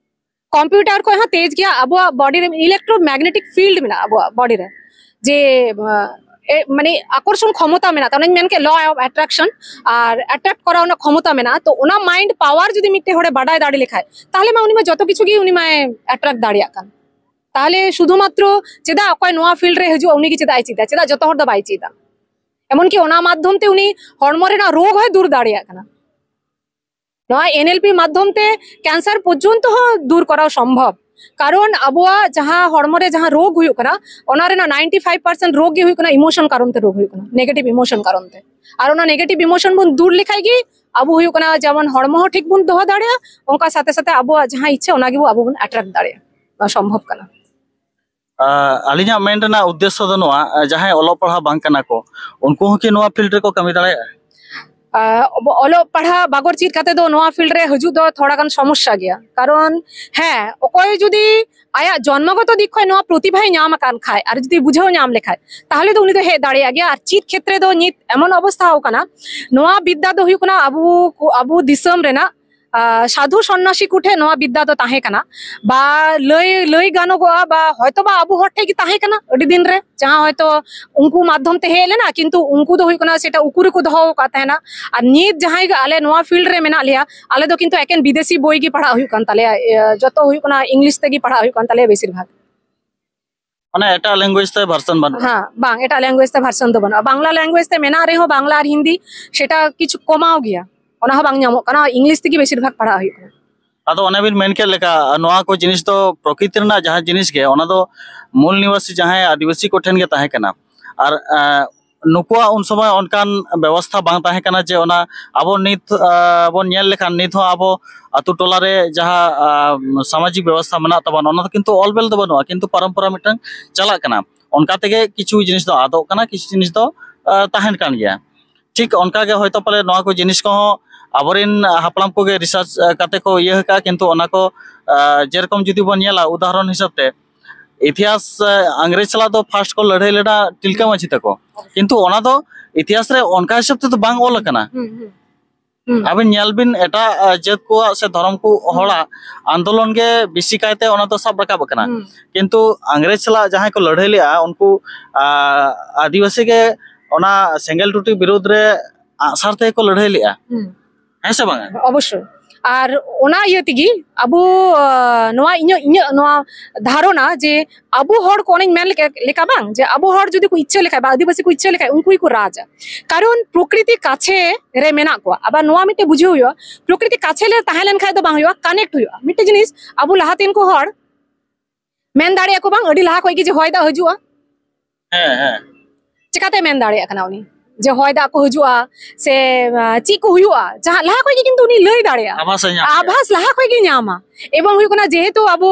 ᱠᱚᱢᱯᱤᱭᱩᱴᱟᱨ ᱠᱷᱚᱱ ᱦᱚᱸ ᱛᱮᱡᱽ ᱜᱮᱭᱟ ᱟᱵᱚᱣᱟᱜ ᱵᱚᱰᱤ ᱨᱮ, ᱤᱞᱮᱠᱴᱨᱳᱢᱮᱜᱱᱮᱴᱤᱠ ᱯᱷᱤᱞᱰ ᱢᱮᱱᱟᱜᱼᱟ ᱟᱵᱚᱣᱟᱜ ᱵᱚᱰᱤ ᱨᱮ, ᱡᱮ ᱮ, ᱢᱟᱱᱮ ᱟᱠᱚᱨᱥᱚᱱ ᱠᱷᱚᱢᱚᱛᱟ ᱢᱮᱱᱟᱜᱼᱟ᱾ ᱚᱱᱟᱧ ᱢᱮᱱ ᱠᱮᱫ, ᱞᱚ ᱚᱯᱷ ᱮᱴᱨᱟᱠᱥᱚᱱ ᱟᱨ ᱮᱴᱨᱟᱠᱴ ᱠᱚᱨᱟᱣ ᱨᱮᱱᱟᱜ ᱠᱷᱚᱢᱚᱛᱟ ᱢᱮᱱᱟᱜᱼᱟ᱾ ᱛᱚ ᱚᱱᱟ ᱢᱟᱭᱤᱱᱰ ᱯᱟᱣᱟᱨ ᱡᱩᱫᱤ ᱢᱤᱫᱴᱮᱱ ᱦᱚᱲᱮ ᱵᱟᱰᱟᱭ ᱫᱟᱲᱮ ᱞᱮᱠᱷᱟᱡ, ᱛᱟᱦᱚᱞᱮ ᱢᱟ ᱩᱱᱤ ᱢᱟ ᱡᱚᱛᱚ ᱠᱤᱪᱷᱩ ᱜᱮ ᱩᱱᱤ ᱢᱟᱭ ᱮᱴᱨᱟᱠᱴ ᱫᱟᱲᱮᱭᱟᱜ ᱠᱟᱱ᱾ ᱛᱟᱦᱚᱞᱮ ᱥᱩᱫᱷᱩ ᱢᱟᱛᱨᱚ ᱪᱮᱫᱟᱜ ᱚᱠᱚᱭ ᱱᱚᱣᱟ ᱯᱷᱤᱞᱰ ᱨᱮ ᱦᱤᱡᱩᱜᱼᱟ, ᱩᱱᱤ ᱜᱮ ᱪᱮᱫᱟᱜ ᱮ ᱪᱮᱫᱟ? ᱪᱮᱫᱟᱜ ᱡᱚᱛᱚ ᱦᱚᱲ ᱫᱚ ᱵᱟᱭ ᱪᱮᱫᱟ? ᱮᱢᱚᱱᱠᱤ ᱚᱱᱟ ᱢᱟᱫᱽᱫᱷᱚᱢ ᱛᱮ ᱩᱱᱤ ᱦᱚᱲᱢᱚ ᱨᱮᱱᱟᱜ ᱨᱳᱜᱽ ᱦᱚᱸᱭ ᱫᱩᱨ ᱫᱟᱲᱮᱭᱟᱜ ᱠᱟᱱᱟ᱾ ᱱᱚᱣᱟ ᱮᱱ ᱮᱞ ᱯᱤ ᱢᱟᱫᱽᱫᱷᱚᱢ ᱛᱮ ᱠᱮᱱᱥᱟᱨ ᱯᱚᱨᱡᱚᱱᱛᱚ ᱦᱚᱸ ᱫᱩᱨ ᱠᱚᱨᱟᱣ ᱥᱚᱢᱵᱷᱚᱵ᱾ ᱠᱟᱨᱚᱱ ᱟᱵᱚᱣᱟᱜ ᱡᱟᱦᱟᱸ ᱦᱚᱲᱢᱚ ᱨᱮ ᱡᱟᱦᱟᱸ ᱨᱳᱜᱽ ᱦᱩᱭᱩᱜ ᱠᱟᱱᱟ, ᱚᱱᱟ ᱨᱮᱱᱟᱜ ᱱᱟᱭᱤᱱᱴᱤ ᱯᱷᱟᱭᱤᱵᱷ ᱯᱟᱨᱥᱮᱱᱴ ᱨᱳᱜᱽ ᱜᱮ ᱦᱩᱭᱩᱜ ᱠᱟᱱᱟ ᱤᱢᱳᱥᱚᱱ ᱠᱟᱨᱚᱱ ᱛᱮ ᱨᱳᱜᱽ ᱦᱩᱭᱩᱜ ᱠᱟᱱᱟ, ᱱᱮᱜᱮᱴᱤᱵᱷ ᱤᱢᱳᱥᱚᱱ ᱠᱟᱨᱚᱱ ᱛᱮ᱾ ᱟᱨ ᱚᱱᱟ ᱱᱮᱜᱮᱴᱤᱵᱷ ᱤᱢᱳᱥᱚᱱ ᱵᱚᱱ ᱫᱩᱨ ᱞᱮᱠᱷᱟᱡ ᱜᱮ ᱟᱵᱚ ᱦᱩᱭᱩᱜ ᱠᱟᱱᱟ ᱡᱮᱢᱚᱱ ᱦᱚᱲᱢᱚ ᱦᱚᱸ ᱴᱷᱤᱠ ᱵᱚᱱ ᱫᱚᱦᱚ ᱫᱟᱲᱮᱭᱟᱜᱼᱟ, ᱚᱱᱠᱟ ᱥᱟᱛᱷᱮ ᱥᱟᱛᱷᱮ ᱟᱵᱚᱣᱟᱜ ᱡᱟᱦᱟᱸ ᱤᱪᱪᱷᱟᱹ ᱚᱱᱟ ᱜᱮᱵᱚ ᱟᱵᱚ ᱵᱚᱱ ᱮᱴᱨᱟᱠᱴ ᱫᱟᱲᱮᱭᱟᱜᱼᱟ᱾ ᱱᱚᱣᱟ ᱥᱚᱢᱵᱷᱚᱵ ᱠᱟᱱᱟ᱾ ᱟᱨ ᱟᱹᱞᱤᱧᱟᱜ ᱢᱮᱱ ᱨᱮᱱᱟᱜ ᱩᱫᱽᱫᱮᱥᱥᱚ ᱫᱚ ᱱᱚᱣᱟ, ᱡᱟᱦᱟᱸᱭ ᱚᱞᱚᱜ ᱯᱟᱲᱦᱟᱣ ᱵᱟᱝ ᱠᱟᱱᱟ ᱠᱚ, ᱩᱱᱠᱩ ᱦᱚᱸ ᱠᱤ ᱱᱚᱣᱟ ᱯᱷᱤᱞᱰ ᱨᱮᱠᱚ ᱠᱟᱹᱢᱤ ᱫᱟᱲᱮᱭᱟᱜᱼᱟ? ᱟᱨ ᱚᱞᱚᱜ ᱯᱟᱲᱦᱟᱣ ᱵᱟᱜᱚᱨ ᱪᱮᱫ ᱠᱟᱛᱮ ᱫᱚ ᱱᱚᱣᱟ ᱯᱷᱤᱞᱰ ᱨᱮ ᱦᱤᱡᱩᱜ ᱫᱚ ᱛᱷᱚᱲᱟ ᱜᱟᱱ ᱥᱚᱢᱚᱥᱥᱟ ᱜᱮᱭᱟ᱾ ᱠᱟᱨᱚᱱ ᱦᱮᱸ, ᱚᱠᱚᱭ ᱡᱩᱫᱤ ᱟᱭᱟᱜ ᱡᱚᱱᱢᱚᱜᱚᱛᱚ ᱫᱤᱠ ᱠᱷᱚᱱ ᱱᱚᱣᱟ ᱯᱨᱚᱛᱤᱵᱷᱟᱭ ᱧᱟᱢ ᱟᱠᱟᱱ ᱠᱷᱟᱡ ᱟᱨ ᱡᱩᱫᱤ ᱵᱩᱡᱷᱟᱹᱣ ᱧᱟᱢ ᱞᱮᱠᱷᱟᱡ, ᱛᱟᱦᱚᱞᱮ ᱫᱚ ᱩᱱᱤ ᱫᱚ ᱦᱮᱡ ᱫᱟᱲᱮᱭᱟᱜ ᱜᱮᱭᱟ᱾ ᱟᱨ ᱪᱮᱫ ᱠᱷᱮᱛᱨᱮ ᱫᱚ ᱱᱤᱛ ᱮᱢᱚᱱ ᱚᱵᱚᱥᱛᱷᱟ ᱟᱠᱟᱱᱟ, ᱱᱚᱣᱟ ᱵᱤᱫᱽᱫᱟ ᱫᱚ ᱦᱩᱭᱩᱜ ᱠᱟᱱᱟ ᱟᱵᱚ ᱠᱚ, ᱟᱵᱚ ᱫᱤᱥᱚᱢ ᱨᱮᱱᱟᱜ ᱟᱨ ᱥᱟᱫᱷᱩ ᱥᱚᱱᱱᱟᱥᱤ ᱠᱚᱴᱷᱮᱱ ᱱᱚᱣᱟ ᱵᱤᱫᱽᱫᱟ ᱫᱚ ᱛᱟᱦᱮᱸ ᱠᱟᱱᱟ, ᱵᱟ ᱞᱟᱹᱭ ᱞᱟᱹᱭ ᱜᱟᱱᱚᱜᱚᱜᱼᱟ, ᱵᱟ ᱦᱚᱭᱛᱚ ᱵᱟ ᱟᱵᱚ ᱦᱚᱲ ᱴᱷᱮᱱ ᱜᱮ ᱛᱟᱦᱮᱸ ᱠᱟᱱᱟ ᱟᱹᱰᱤ ᱫᱤᱱ ᱨᱮ, ᱡᱟᱦᱟᱸ ᱦᱚᱭᱛᱚ ᱩᱱᱠᱩ ᱢᱟᱫᱽᱫᱷᱚᱢ ᱛᱮ ᱦᱮᱡ ᱞᱮᱱᱟ, ᱠᱤᱱᱛᱩ ᱩᱱᱠᱩ ᱫᱚ ᱦᱩᱭᱩᱜ ᱠᱟᱱᱟ ᱥᱮᱴᱟ ᱩᱠᱩ ᱨᱮᱠᱚ ᱫᱚᱦᱚ ᱟᱠᱟᱫ ᱛᱟᱦᱮᱱᱟ᱾ ᱟᱨ ᱱᱤᱛ ᱡᱟᱦᱟᱸᱭ ᱜᱮ ᱟᱞᱮ ᱱᱚᱣᱟ ᱯᱷᱤᱞᱰ ᱨᱮ ᱢᱮᱱᱟᱜ ᱞᱮᱭᱟ, ᱟᱞᱮ ᱫᱚ ᱠᱤᱱᱛᱩ ᱮᱠᱮᱱ ᱵᱤᱫᱮᱥᱤ ᱵᱳᱭ ᱜᱮ ᱯᱟᱲᱦᱟᱜ ᱦᱩᱭᱩᱜ ᱠᱟᱱ ᱛᱟᱞᱮᱭᱟ, ᱤᱭᱟᱹ, ᱡᱚᱛᱚ ᱦᱩᱭᱩᱜ ᱠᱟᱱᱟ ᱤᱝᱞᱤᱥ ᱛᱮᱜᱮ ᱯᱟᱲᱦᱟᱜ ᱦᱩᱭᱩᱜ ᱠᱟᱱ ᱛᱟᱞᱮᱭᱟ ᱵᱮᱥᱤᱨ ᱵᱷᱟᱜᱽ᱾ ᱢᱟᱱᱮ ᱮᱴᱟᱜ ᱞᱮᱝᱜᱩᱭᱮᱡᱽ ᱛᱮ ᱵᱷᱟᱨᱥᱚᱱ ᱵᱟᱹᱱᱩᱜᱼᱟ? ᱦᱮᱸ, ᱵᱟᱝ, ᱮᱴᱟᱜ ᱞᱮᱝᱜᱩᱭᱮᱡᱽ ᱛᱮ ᱵᱷᱟᱨᱥᱚᱱ ᱫᱚ ᱵᱟᱹᱱᱩᱜᱼᱟ᱾ ᱵᱟᱝᱞᱟ ᱞᱮᱝᱜᱩᱭᱮᱡᱽ ᱛᱮ ᱢᱮᱱᱟᱜ ᱨᱮᱦᱚᱸ ᱵᱟᱝᱞᱟ ᱟᱨ ᱦᱤᱱᱫᱤ ᱥᱮᱴᱟ ᱠᱤᱪᱷᱩ ᱠᱚᱢᱟᱣ ᱜᱮᱭᱟ, ᱚᱱᱟ ᱦᱚᱸ ᱵᱟᱝ ᱧᱟᱢᱚᱜ ᱠᱟᱱᱟ᱾ ᱤᱝᱞᱤᱥ ᱛᱮᱜᱮ ᱵᱮᱥᱤᱨ ᱵᱷᱟᱜᱽ ᱯᱟᱲᱦᱟᱜ ᱦᱩᱭᱩᱜ ᱠᱟᱱᱟ᱾ ᱟᱫᱚ ᱚᱱᱮ ᱵᱤᱱ ᱢᱮᱱ ᱠᱮᱫ ᱞᱮᱠᱟ, ᱱᱚᱣᱟ ᱠᱚ ᱡᱤᱱᱤᱥ ᱫᱚ ᱯᱨᱚᱠᱨᱤᱛᱤ ᱨᱮᱱᱟᱜ ᱡᱟᱦᱟᱸ ᱡᱤᱱᱤᱥ ᱜᱮ, ᱚᱱᱟ ᱫᱚ ᱢᱩᱞ ᱱᱤᱵᱟᱥᱤ ᱡᱟᱦᱟᱸᱭ ᱟᱹᱫᱤᱵᱟᱹᱥᱤ ᱠᱚᱴᱷᱮᱱ ᱜᱮ ᱛᱟᱦᱮᱸ ᱠᱟᱱᱟ᱾ ᱟᱨ ᱮᱸ, ᱱᱩᱠᱩᱣᱟᱜ ᱩᱱ ᱥᱚᱢᱚᱭ ᱚᱱᱠᱟᱱ ᱵᱮᱵᱚᱥᱛᱷᱟ ᱵᱟᱝ ᱛᱟᱦᱮᱸ ᱠᱟᱱᱟ ᱡᱮ ᱚᱱᱟ ᱟᱵᱚ ᱱᱤᱛ, ᱟᱸ, ᱵᱚᱱ ᱧᱮᱞ ᱞᱮᱠᱷᱟᱱ ᱱᱤᱛ ᱦᱚᱸ ᱟᱵᱚ ᱟᱛᱳ ᱴᱚᱞᱟ ᱨᱮ ᱡᱟᱦᱟᱸ, ᱟᱸ, ᱥᱟᱢᱟᱡᱤᱠ ᱵᱮᱵᱚᱥᱛᱷᱟ ᱢᱮᱱᱟᱜ ᱛᱟᱵᱚᱱᱟ, ᱚᱱᱟ ᱫᱚ ᱠᱤᱱᱛᱩ ᱚᱞ ᱵᱮᱞ ᱫᱚ ᱵᱟᱹᱱᱩᱜᱼᱟ, ᱠᱤᱱᱛᱩ ᱯᱚᱨᱚᱢᱯᱚᱨᱟ ᱢᱤᱫᱴᱟᱝ ᱪᱟᱞᱟᱜ ᱠᱟᱱᱟ᱾ ᱚᱱᱠᱟ ᱛᱮᱜᱮ ᱠᱤᱪᱷᱩ ᱡᱤᱱᱤᱥ ᱫᱚ ᱟᱫᱚᱜ ᱠᱟᱱᱟ, ᱠᱤᱪᱷᱩ ᱡᱤᱱᱤᱥ ᱫᱚ, ᱟᱸ, ᱛᱟᱦᱮᱱ ᱠᱟᱱ ᱜᱮᱭᱟ᱾ ᱴᱷᱤᱠ ᱚᱱᱠᱟ ᱜᱮ ᱦᱚᱭᱛᱳ ᱯᱟᱞᱮ ᱱᱚᱣᱟ ᱠᱚ ᱡᱤᱱᱤᱥ ᱠᱚᱦᱚᱸ ᱟᱵᱚᱨᱮᱱ ᱦᱟᱯᱲᱟᱢ ᱠᱚᱜᱮ ᱨᱤᱥᱟᱨᱪ ᱠᱟᱛᱮ ᱠᱚ ᱤᱭᱟᱹ ᱟᱠᱟᱫᱼᱟ, ᱠᱤᱱᱛᱩ ᱚᱱᱟ ᱠᱚ, ᱟᱸ, ᱡᱮᱨᱚᱠᱚᱢ ᱡᱩᱫᱤ ᱵᱚᱱ ᱧᱮᱞᱟ ᱩᱫᱟᱦᱚᱨᱚᱱ ᱦᱤᱥᱟᱹᱵ ᱛᱮ, ᱤᱛᱤᱦᱟᱥ ᱟᱝᱨᱮᱡᱽ ᱥᱟᱞᱟᱜ ᱫᱚ ᱯᱷᱟᱥᱴ ᱠᱚ ᱞᱟᱹᱲᱦᱟᱹᱭ ᱞᱮᱫᱟ ᱛᱤᱞᱠᱟᱹ ᱢᱟᱹᱡᱷᱤ ᱛᱟᱠᱚ, ᱠᱤᱱᱛᱩ ᱚᱱᱟ ᱫᱚ ᱤᱛᱤᱦᱟᱥ ᱨᱮ ᱚᱱᱠᱟ ᱦᱤᱥᱟᱹᱵ ᱛᱮᱫᱚ ᱵᱟᱝ ᱚᱞ ᱟᱠᱟᱱᱟ᱾ ᱟᱵᱮᱱ ᱧᱮᱞ ᱵᱤᱱ, ᱮᱴᱟᱜ ᱡᱟᱹᱛ ᱠᱚᱣᱟᱜ ᱥᱮ ᱫᱷᱚᱨᱚᱢ ᱠᱚ ᱦᱚᱲᱟᱜ ᱟᱱᱫᱳᱞᱚᱱ ᱜᱮ ᱵᱮᱥᱤ ᱠᱟᱭᱛᱮ ᱚᱱᱟ ᱫᱚ ᱥᱟᱵ ᱨᱟᱠᱟᱵ ᱟᱠᱟᱱᱟ᱾ ᱠᱤᱱᱛᱩ ᱟᱝᱨᱮᱡᱽ ᱥᱟᱞᱟᱜ ᱡᱟᱦᱟᱸᱭ ᱠᱚ ᱞᱟᱹᱲᱦᱟᱹᱭ ᱞᱮᱫᱼᱟ, ᱩᱱᱠᱩ ᱟᱹᱫᱤᱵᱟᱹᱥᱤ ᱜᱮ ᱚᱱᱟ ᱥᱮᱸᱜᱮᱞ ᱴᱩᱴᱤ ᱵᱤᱨᱩᱫᱽ ᱨᱮ ᱟᱜᱼᱥᱟᱨ ᱛᱮᱜᱮ ᱠᱚ ᱞᱟᱹᱲᱦᱟᱹᱭ ᱞᱮᱫᱼᱟ᱾ ᱦᱮᱸ ᱥᱮ ᱵᱟᱝᱟ? ᱚᱵᱚᱥᱥᱳᱭ᱾ ᱟᱨ ᱚᱱᱟ ᱤᱭᱟᱹ ᱛᱮᱜᱮ ᱟᱵᱚ ᱱᱚᱣᱟ ᱤᱧᱟᱹᱜ ᱤᱧᱟᱹᱜ ᱱᱚᱣᱟ ᱫᱷᱟᱨᱚᱱᱟ ᱡᱮ ᱟᱵᱚ ᱦᱚᱲ ᱠᱚ, ᱚᱱᱮᱧ ᱢᱮᱱ ᱞᱮᱠᱟ ᱵᱟᱝ, ᱡᱮ ᱟᱵᱚ ᱦᱚᱲ ᱡᱩᱫᱤ ᱠᱚ ᱤᱪᱪᱷᱟᱹ ᱞᱮᱠᱷᱟᱡ ᱵᱟ ᱟᱹᱫᱤᱵᱟᱹᱥᱤ ᱠᱚ ᱤᱪᱪᱷᱟᱹ ᱞᱮᱠᱷᱟᱡ, ᱩᱱᱠᱩ ᱜᱮᱠᱚ ᱨᱟᱡᱟ᱾ ᱠᱟᱨᱚᱱ ᱯᱨᱚᱠᱨᱤᱛᱤ ᱠᱟᱪᱷᱮ ᱨᱮ ᱢᱮᱱᱟᱜ ᱠᱚᱣᱟ᱾ ᱟᱵᱟᱨ ᱱᱚᱣᱟ ᱢᱤᱫᱴᱮᱡ ᱵᱩᱡᱷᱟᱹᱣ ᱦᱩᱭᱩᱜᱼᱟ, ᱯᱨᱚᱠᱨᱤᱛᱤ ᱠᱟᱪᱷᱮ ᱨᱮ ᱛᱟᱦᱮᱸ ᱞᱮᱱ ᱠᱷᱟᱡ ᱫᱚ ᱵᱟᱝ ᱦᱩᱭᱩᱜᱼᱟ, ᱠᱟᱱᱮᱠᱴ ᱦᱩᱭᱩᱜᱼᱟ᱾ ᱢᱤᱫᱴᱮᱡ ᱡᱤᱱᱤᱥ ᱟᱵᱚ ᱞᱟᱦᱟᱛᱮᱱ ᱠᱚ ᱦᱚᱲ ᱢᱮᱱ ᱫᱟᱲᱮᱭᱟᱜᱼᱟ ᱠᱚ ᱵᱟᱝ, ᱟᱹᱰᱤ ᱞᱟᱦᱟ ᱠᱷᱚᱡ ᱜᱮ ᱡᱮ ᱦᱚᱭ ᱫᱟᱜ ᱦᱤᱡᱩᱜᱼᱟ᱾ ᱦᱮᱸ, ᱦᱮᱸ᱾ ᱪᱮᱠᱟᱛᱮ ᱢᱮᱱ ᱫᱟᱲᱮᱭᱟᱜ ᱠᱟᱱᱟ ᱩᱱᱤ ᱡᱮ ᱦᱚᱭ ᱫᱟᱜ ᱠᱚ ᱦᱤᱡᱩᱜᱼᱟ ᱥᱮ ᱪᱮᱫ ᱠᱚ ᱦᱩᱭᱩᱜᱼᱟ, ᱡᱟᱦᱟᱸ ᱞᱟᱦᱟ ᱠᱷᱚᱡ ᱜᱮ ᱠᱤᱱᱛᱩ ᱩᱱᱤ ᱞᱟᱹᱭ ᱫᱟᱲᱮᱭᱟᱜᱼᱟ᱾ ᱟᱵᱷᱟᱥ ᱞᱟᱦᱟ ᱠᱷᱚᱡ ᱜᱮ ᱧᱟᱢᱟ᱾ ᱮᱵᱚᱝ ᱦᱩᱭᱩᱜ ᱠᱟᱱᱟ, ᱡᱮᱦᱮᱛᱩ ᱟᱵᱚ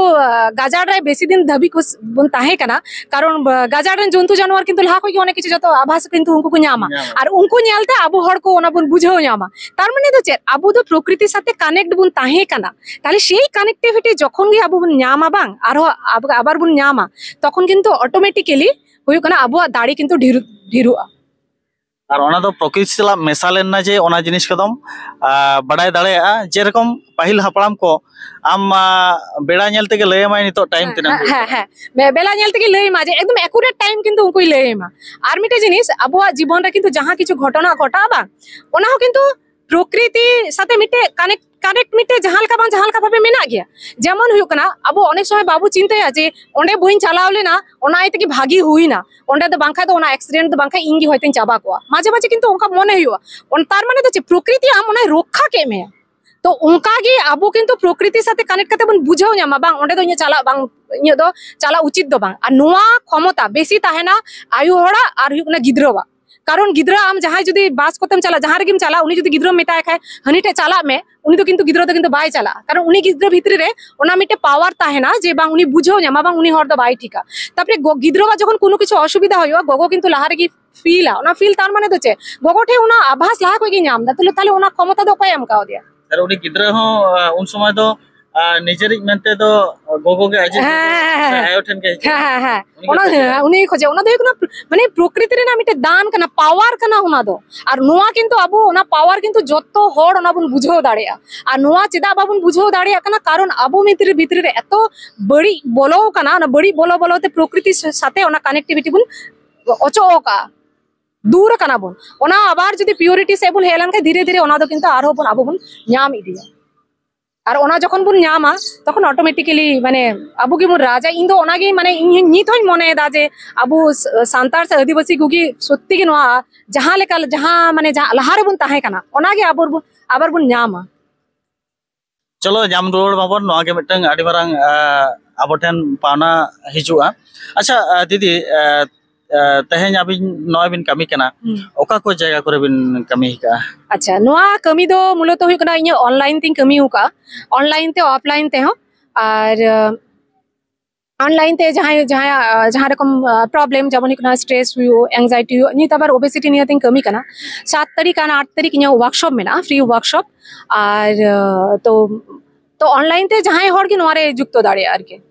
ᱜᱟᱡᱟᱲ ᱨᱮ ᱵᱮᱥᱤ ᱫᱤᱱ ᱫᱷᱟᱹᱵᱤᱡ ᱠᱚ ᱵᱚᱱ ᱛᱟᱦᱮᱸ ᱠᱟᱱᱟ, ᱠᱟᱨᱚᱱ ᱜᱟᱡᱟᱲ ᱨᱮᱱ ᱡᱚᱱᱛᱩ ᱡᱟᱱᱣᱟᱨ ᱠᱤᱱᱛᱩ ᱞᱟᱦᱟ ᱠᱷᱚᱡ ᱜᱮ ᱚᱱᱮᱠ ᱠᱤᱪᱷᱩ ᱡᱚᱛᱚ ᱟᱵᱷᱟᱥ ᱠᱤᱱᱛᱩ ᱩᱱᱠᱩ ᱠᱚ ᱧᱟᱢᱟ᱾ ᱟᱨ ᱩᱱᱠᱩ ᱧᱮᱞᱛᱮ ᱟᱵᱚ ᱦᱚᱲ ᱠᱚ ᱚᱱᱟ ᱵᱚᱱ ᱵᱩᱡᱷᱟᱹᱣ ᱧᱟᱢᱟ᱾ ᱛᱟᱨ ᱢᱟᱱᱮ ᱫᱚ ᱪᱮᱫ, ᱟᱵᱚ ᱫᱚ ᱯᱨᱚᱠᱨᱤᱛᱤ ᱥᱟᱛᱮ ᱠᱟᱱᱮᱠᱴ ᱵᱚᱱ ᱛᱟᱦᱮᱸ ᱠᱟᱱᱟ᱾ ᱛᱟᱦᱞᱮ ᱥᱮᱭ ᱠᱟᱱᱮᱠᱴᱤᱵᱷᱤᱴᱤ ᱡᱚᱠᱷᱚᱱ ᱜᱮ ᱟᱵᱚ ᱵᱚᱱ ᱧᱟᱢᱟ ᱵᱟᱝ, ᱟᱨᱦᱚᱸ ᱟᱵ- ᱟᱵᱟᱨ ᱵᱚᱱ ᱧᱟᱢᱟ, ᱛᱚᱠᱷᱚᱱ ᱠᱤᱱᱛᱩ ᱚᱴᱳᱢᱮᱴᱤᱠᱮᱞᱤ ᱦᱩᱭᱩᱜ ᱠᱟᱱᱟ ᱟᱵᱚᱣᱟᱜ ᱫᱟᱲᱮ ᱠᱤᱱᱛᱩ ᱰᱷᱮᱨ- ᱰᱷᱮᱨᱚᱜᱼᱟ᱾ ᱟᱨ ᱚᱱᱟ ᱫᱚ ᱯᱨᱚᱠᱨᱤᱛᱤ ᱥᱟᱞᱟᱜ ᱢᱮᱥᱟ ᱞᱮᱱᱟ ᱡᱮ ᱚᱱᱟ ᱡᱤᱱᱤᱥ ᱠᱚᱫᱚᱢ ᱵᱟᱰᱟᱭ ᱫᱟᱲᱮᱭᱟᱜᱼᱟ᱾ ᱡᱮᱨᱚᱠᱚᱢ ᱯᱟᱹᱦᱤᱞ ᱦᱟᱯᱲᱟᱢ ᱠᱚ ᱟᱢ ᱵᱮᱲᱟ ᱧᱮᱞ ᱛᱮᱜᱮ ᱞᱟᱹᱭ ᱟᱢᱟᱭ ᱱᱤᱛᱚᱜ ᱴᱟᱭᱤᱢ ᱛᱤᱱᱟᱹᱜ ᱦᱩᱭᱩᱜ ᱠᱟᱱᱟ᱾ ᱦᱮᱸ, ᱵᱮ- ᱵᱮᱞᱟ ᱧᱮᱞ ᱛᱮᱜᱮ ᱞᱟᱹᱭ ᱟᱢᱟ ᱡᱮ ᱮᱠᱫᱚᱢ ᱮᱠᱩᱨᱮᱴ ᱴᱟᱭᱤᱢ ᱠᱤᱱᱛᱩ ᱩᱱᱠᱩᱭ ᱞᱟᱹᱭ ᱟᱢᱟ᱾ ᱟᱨ ᱢᱤᱫᱴᱮᱡ ᱡᱤᱱᱤᱥ, ᱟᱵᱚᱣᱟᱜ ᱡᱤᱵᱚᱱ ᱨᱮ ᱠᱤᱱᱛᱩ ᱡᱟᱦᱟᱸ ᱠᱤᱪᱷᱩ ᱜᱷᱚᱴᱚᱱᱟ ᱜᱷᱚᱴᱟᱜᱼᱟ ᱵᱟᱝ, ᱚᱱᱟ ᱦᱚᱸ ᱠᱤᱱᱛᱩ ᱯᱨᱚᱠᱨᱤᱛᱤ ᱥᱟᱛᱮ ᱢᱤᱫᱴᱮᱡ ᱠᱟᱱᱮᱠᱴ ᱠᱟᱱᱮᱠᱴ ᱢᱤᱫᱴᱮᱡ ᱡᱟᱦᱟᱸ ᱞᱮᱠᱟ ᱵᱟᱝ ᱡᱟᱦᱟᱸ ᱞᱮᱠᱟ ᱵᱷᱟᱵᱮ ᱢᱮᱱᱟᱜ ᱜᱮᱭᱟ᱾ ᱡᱮᱢᱚᱱ ᱦᱩᱭᱩᱜ ᱠᱟᱱᱟ, ᱟᱵᱚ ᱚᱱᱮᱠ ᱥᱚᱢᱚᱭ ᱵᱟᱵᱚ ᱪᱤᱱᱛᱟᱹᱭᱟ ᱡᱮ ᱚᱸᱰᱮ ᱵᱟᱹᱧ ᱪᱟᱞᱟᱣ ᱞᱮᱱᱟ, ᱚᱱᱟ ᱤᱭᱟᱹ ᱛᱮᱜᱮ ᱵᱷᱟᱜᱤ ᱦᱩᱭᱱᱟ, ᱚᱸᱰᱮ ᱫᱚ ᱵᱟᱝᱠᱷᱟᱡ ᱫᱚ ᱚᱱᱟ ᱮᱠᱥᱤᱰᱮᱱᱴ ᱫᱚ ᱵᱟᱝᱠᱷᱟᱡ ᱤᱧ ᱜᱮ ᱦᱚᱭᱛᱳᱧ ᱪᱟᱵᱟ ᱠᱚᱜᱼᱟ᱾ ᱢᱟᱡᱷᱮ ᱢᱟᱡᱷᱮ ᱠᱤᱱᱛᱩ ᱚᱱᱠᱟ ᱢᱚᱱᱮ ᱦᱩᱭᱩᱜᱼᱟ᱾ ᱛᱟᱨ ᱢᱟᱱᱮ ᱫᱚ ᱪᱮᱫ, ᱯᱨᱚᱠᱨᱤᱛᱤ ᱟᱢ ᱚᱱᱟᱭ ᱨᱚᱠᱠᱷᱟ ᱠᱮᱫ ᱢᱮᱭᱟ᱾ ᱛᱚ ᱚᱱᱠᱟ ᱜᱮ ᱟᱵᱚ ᱠᱤᱱᱛᱩ ᱯᱨᱚᱠᱨᱤᱛᱤ ᱥᱟᱛᱮ ᱠᱟᱱᱮᱠᱴ ᱠᱟᱛᱮ ᱵᱚᱱ ᱵᱩᱡᱷᱟᱹᱣ ᱧᱟᱢᱟ, ᱵᱟᱝ, ᱚᱸᱰᱮ ᱫᱚ ᱤᱧᱟᱹᱜ ᱪᱟᱞᱟᱜ ᱵᱟᱝ, ᱤᱧᱟᱹᱜ ᱫᱚ ᱪᱟᱞᱟᱜ ᱩᱪᱤᱛ ᱫᱚ ᱵᱟᱝ᱾ ᱟᱨ ᱱᱚᱣᱟ ᱠᱷᱚᱢᱚᱛᱟ ᱵᱮᱥᱤ ᱛᱟᱦᱮᱱᱟ ᱟᱭᱳ ᱦᱚᱲᱟᱜ ᱟᱨ ᱦᱩᱭᱩᱜ ᱠᱟᱱᱟ ᱜᱤᱫᱽᱨᱟᱹᱣᱟᱜ᱾ ᱠᱟᱨᱚᱱ ᱜᱤᱫᱽᱨᱟᱹ ᱟᱢ ᱡᱟᱦᱟᱸᱭ ᱡᱩᱫᱤ ᱵᱟᱥ ᱠᱚᱛᱮᱢ ᱪᱟᱞᱟᱜ, ᱡᱟᱦᱟᱸ ᱨᱮᱜᱮᱢ ᱪᱟᱞᱟᱜ, ᱩᱱᱤ ᱡᱩᱫᱤ ᱜᱤᱫᱽᱨᱟᱹᱢ ᱢᱮᱛᱟᱭ ᱠᱷᱟᱡ, "ᱦᱟᱹᱱᱤ ᱴᱷᱮᱡ ᱪᱟᱞᱟᱜ ᱢᱮ", ᱩᱱᱤ ᱫᱚ ᱠᱤᱱᱛᱩ ᱜᱤᱫᱽᱨᱟᱹ ᱫᱚ ᱠᱤᱱᱛᱩ ᱵᱟᱭ ᱪᱟᱞᱟᱜᱼᱟ᱾ ᱠᱟᱨᱚᱱ ᱩᱱᱤ ᱜᱤᱫᱽᱨᱟᱹ ᱵᱷᱤᱛᱨᱤ ᱨᱮ ᱚᱱᱟ ᱢᱤᱫᱴᱮᱡ ᱯᱟᱣᱟᱨ ᱛᱟᱦᱮᱱᱟ ᱡᱮ ᱵᱟᱝ, ᱩᱱᱤ ᱵᱩᱡᱷᱟᱹᱣ ᱧᱟᱢᱟ ᱵᱟᱝ, ᱩᱱᱤ ᱦᱚᱲ ᱫᱚ ᱵᱟᱭ ᱴᱷᱤᱠᱟ᱾ ᱛᱟᱨᱯᱚᱨᱮ ᱜᱚ- ᱜᱤᱫᱽᱨᱟᱹᱣᱟᱜ ᱡᱚᱠᱷᱚᱱ ᱠᱳᱱᱳ ᱠᱤᱪᱷᱩ ᱚᱥᱩᱵᱤᱫᱷᱟ ᱦᱩᱭᱩᱜᱼᱟ, ᱜᱚᱜᱚ ᱠᱤᱱᱛᱩ ᱞᱟᱦᱟ ᱨᱮᱜᱮ ᱯᱷᱤᱞᱟ᱾ ᱚᱱᱟ ᱯᱷᱤᱞ ᱛᱟᱨ ᱢᱟᱱᱮ ᱫᱚ ᱪᱮᱫ? ᱜᱚᱜᱚ ᱴᱷᱮᱡ ᱚᱱᱟ ᱟᱵᱷᱟᱥ ᱞᱟᱦᱟ ᱠᱷᱚᱡ ᱜᱮ ᱧᱟᱢ ᱫᱟ, ᱛᱟᱦᱞᱮ, ᱛᱟᱦᱞᱮ ᱚᱱᱟ ᱠᱷᱚᱢᱚᱛᱟ ᱫᱚ ᱚᱠᱚᱭ ᱮᱢ ᱠᱟᱣᱫᱮᱭᱟ? ᱟᱨ ᱩᱱᱤ ᱜᱤᱫᱽᱨᱟᱹ ᱦᱚᱸ, ᱟ, ᱩᱱ ᱥᱚᱢᱚᱭ ᱫᱚ ᱟᱨ ᱱᱤᱡᱮᱨᱤᱡ ᱢᱮᱱᱛᱮ ᱫᱚ ᱜᱚᱜᱚ ᱜᱮ ᱟᱡᱤᱡ ᱦᱮᱸ, ᱦᱮᱸ, ᱦᱮᱸ, ᱦᱮᱸ᱾ ᱥᱮ ᱟᱭᱳ ᱴᱷᱮᱱ ᱜᱮ ᱦᱤᱡᱩᱜᱼᱟ᱾ ᱦᱮᱸ, ᱦᱮᱸ, ᱦᱮᱸ᱾ ᱩᱱᱤ ᱚᱱᱟ ᱠᱷᱚᱡᱮ᱾ ᱦᱮᱸ, ᱩᱱᱤ ᱠᱷᱚᱡᱮ᱾ ᱚᱱᱟ ᱫᱚ ᱦᱩᱭᱩᱜ ᱠᱟᱱᱟ ᱯᱨ-, ᱢᱟᱱᱮ ᱯᱨᱚᱠᱨᱤᱛᱤ ᱨᱮᱱᱟᱜ ᱢᱤᱫᱴᱮᱡ ᱫᱟᱱ ᱠᱟᱱᱟ, ᱯᱟᱣᱟᱨ ᱠᱟᱱᱟ ᱚᱱᱟ ᱫᱚ᱾ ᱟᱨ ᱱᱚᱣᱟ ᱠᱤᱱᱛᱩ ᱟᱵᱚ ᱚᱱᱟ ᱯᱟᱣᱟᱨ ᱠᱤᱱᱛᱩ ᱡᱚᱛᱚ ᱦᱚᱲ ᱚᱱᱟ ᱵᱚᱱ ᱵᱩᱡᱷᱟᱹᱣ ᱫᱟᱲᱮᱭᱟᱜᱼᱟ᱾ ᱟᱨ ᱱᱚᱣᱟ ᱪᱮᱫᱟᱜ ᱵᱟᱵᱚᱱ ᱵᱩᱡᱷᱟᱹᱣ ᱫᱟᱲᱮᱭᱟᱜ ᱠᱟᱱᱟ? ᱠᱟᱨᱚᱱ ᱟᱵᱚ ᱵᱷᱤᱛᱨᱤ, ᱵᱷᱤᱛᱨᱤ ᱨᱮ ᱮᱛᱚ ᱵᱟᱹᱲᱤᱡ ᱵᱚᱞᱚ ᱠᱟᱱᱟ, ᱚᱱᱟ ᱵᱟᱹᱲᱤᱡ ᱵᱚᱞᱚ ᱵᱚᱞᱚ ᱛᱮ ᱯᱨᱚᱠᱨᱤᱛᱤ ᱥᱟ-, ᱥᱟᱛᱮ ᱚᱱᱟ ᱠᱟᱱᱮᱠᱴᱤᱵᱷᱤᱴᱤ ᱵᱚᱱ ᱚᱪᱚᱜ ᱟᱠᱟᱜᱼᱟ, ᱫᱩᱨ ᱠᱟᱱᱟ ᱵᱚᱱ᱾ ᱚᱱᱟ ᱟᱵᱟᱨ ᱡᱩᱫᱤ ᱯᱤᱭᱩᱨᱤᱴᱤ ᱥᱮᱫ ᱵᱚᱱ ᱦᱮᱡ ᱞᱮᱱᱠᱷᱟᱱ ᱫᱷᱤᱨᱮ ᱫᱷᱤᱨᱮ ᱚᱱᱟ ᱫᱚ ᱠᱤᱱᱛᱩ ᱟᱨᱦᱚᱸ ᱵᱚᱱ, ᱟᱵᱚ ᱵᱚᱱ ᱧᱟᱢ ᱤᱫᱤᱭᱟ᱾ ᱟᱨ ᱚᱱᱟ ᱡᱚᱠᱷᱚᱱ ᱵᱚᱱ ᱧᱟᱢᱟ, ᱛᱚᱠᱷᱚᱱ ᱚᱴᱳᱢᱮᱴᱤᱠᱮᱞᱤ ᱢᱟᱱᱮ ᱟᱵᱚ ᱜᱮᱵᱚᱱ ᱨᱟᱡᱟ᱾ ᱤᱧ ᱫᱚ ᱚᱱᱟᱜᱮ, ᱢᱟᱱᱮ ᱤᱧ ᱦᱚᱸ ᱱᱤᱛ ᱦᱚᱸᱧ ᱢᱚᱱᱮᱭᱮᱫᱟ ᱡᱮ ᱟᱵᱚ ᱥ-, ᱥᱟᱱᱛᱟᱲ ᱥᱮ ᱟᱹᱫᱤᱵᱟᱹᱥᱤ ᱠᱚᱜᱮ ᱥᱚᱛᱛᱤ ᱜᱮ ᱱᱚᱣᱟ ᱡᱟᱦᱟᱸ ᱞᱮᱠᱟ, ᱡᱟᱦᱟᱸ ᱢᱟᱱᱮ ᱡᱟᱦᱟᱸ ᱞᱟᱦᱟ ᱨᱮᱵᱚᱱ ᱛᱟᱦᱮᱸ ᱠᱟᱱᱟ, ᱚᱱᱟᱜᱮ ᱟᱵᱚ ᱵᱚᱱ, ᱟᱵᱟᱨ ᱵᱚᱱ ᱧᱟᱢᱟ᱾ ᱪᱚᱞᱚ, ᱧᱟᱢ ᱨᱩᱣᱟᱹᱲ ᱢᱟᱵᱚᱱ, ᱱᱚᱣᱟ ᱜᱮ ᱢᱤᱫᱴᱟᱝ ᱟᱹᱰᱤ ᱢᱟᱨᱟᱝ, ᱟ, ᱟᱵᱚ ᱴᱷᱮᱱ ᱯᱟᱣᱱᱟ ᱦᱤᱡᱩᱜᱼᱟ᱾ ᱟᱪᱪᱷᱟ, ᱟ, ᱫᱤᱫᱤ, ᱟ, ᱟ, ᱛᱮᱦᱮᱧ ᱟᱹᱵᱤᱱ ᱱᱚᱜᱼᱚᱭ ᱵᱤᱱ ᱠᱟᱹᱢᱤ ᱠᱟᱱᱟ, ᱦᱩᱸ᱾ ᱚᱠᱟ ᱠᱚ ᱡᱟᱭᱜᱟ ᱠᱚᱨᱮ ᱵᱤᱱ ᱠᱟᱹᱢᱤ ᱟᱠᱟᱜᱼᱟ? ᱟᱪᱪᱷᱟ, ᱱᱚᱣᱟ ᱠᱟᱹᱢᱤ ᱫᱚ ᱢᱩᱞᱚᱛᱚ ᱦᱩᱭᱩᱜ ᱠᱟᱱᱟ, ᱤᱧᱟᱹᱜ ᱚᱱᱞᱟᱭᱤᱱ ᱛᱤᱧ ᱠᱟᱹᱢᱤ ᱟᱠᱟᱫᱼᱟ, ᱚᱱᱞᱟᱭᱤᱱ ᱛᱮ, ᱚᱯᱷᱞᱟᱭᱤᱱ ᱛᱮᱦᱚᱸ᱾ ᱟᱨ, ᱟ, ᱚᱱᱞᱟᱭᱤᱱ ᱛᱮ ᱡᱟᱦᱟᱸᱭ, ᱡᱟᱦᱟᱸᱭᱟᱜ, ᱟ, ᱡᱟᱦᱟᱸ ᱨᱚᱠᱚᱢ, ᱟ, ᱯᱨᱚᱵᱞᱮᱢ, ᱡᱮᱢᱚᱱ ᱦᱩᱭᱩᱜ ᱠᱟᱱᱟ ᱥᱴᱨᱮᱥ ᱦᱩᱭᱩᱜ, ᱮᱝᱡᱟᱭᱴᱤ ᱦᱩᱭᱩᱜ, ᱱᱤᱛ ᱟᱵᱟᱨ ᱳᱵᱮᱥᱤᱴᱤ ᱱᱤᱭᱮ ᱛᱤᱧ ᱠᱟᱹᱢᱤ ᱠᱟᱱᱟ᱾ ᱥᱟᱛ ᱛᱟᱹᱨᱤᱠᱷ ᱟᱨ ᱟᱴ ᱛᱟᱹᱨᱤᱠᱷ ᱤᱧᱟᱹᱜ ᱣᱟᱨᱠᱥᱚᱯ ᱢᱮᱱᱟᱜᱼᱟ, ᱯᱷᱨᱤ ᱣᱟᱨᱠᱥᱚᱯ᱾ ᱟᱨ, ᱟ, ᱛᱚ, ᱛᱚ ᱚᱱᱞᱟᱭᱤᱱ ᱛᱮ ᱡᱟᱦᱟᱸᱭ ᱦᱚᱲ ᱜᱮ ᱱᱚᱣᱟ ᱨᱮ ᱡᱩᱠᱛᱚ ᱫᱟᱲᱮᱭᱟᱜᱼᱟ ᱟᱨᱠᱤ᱾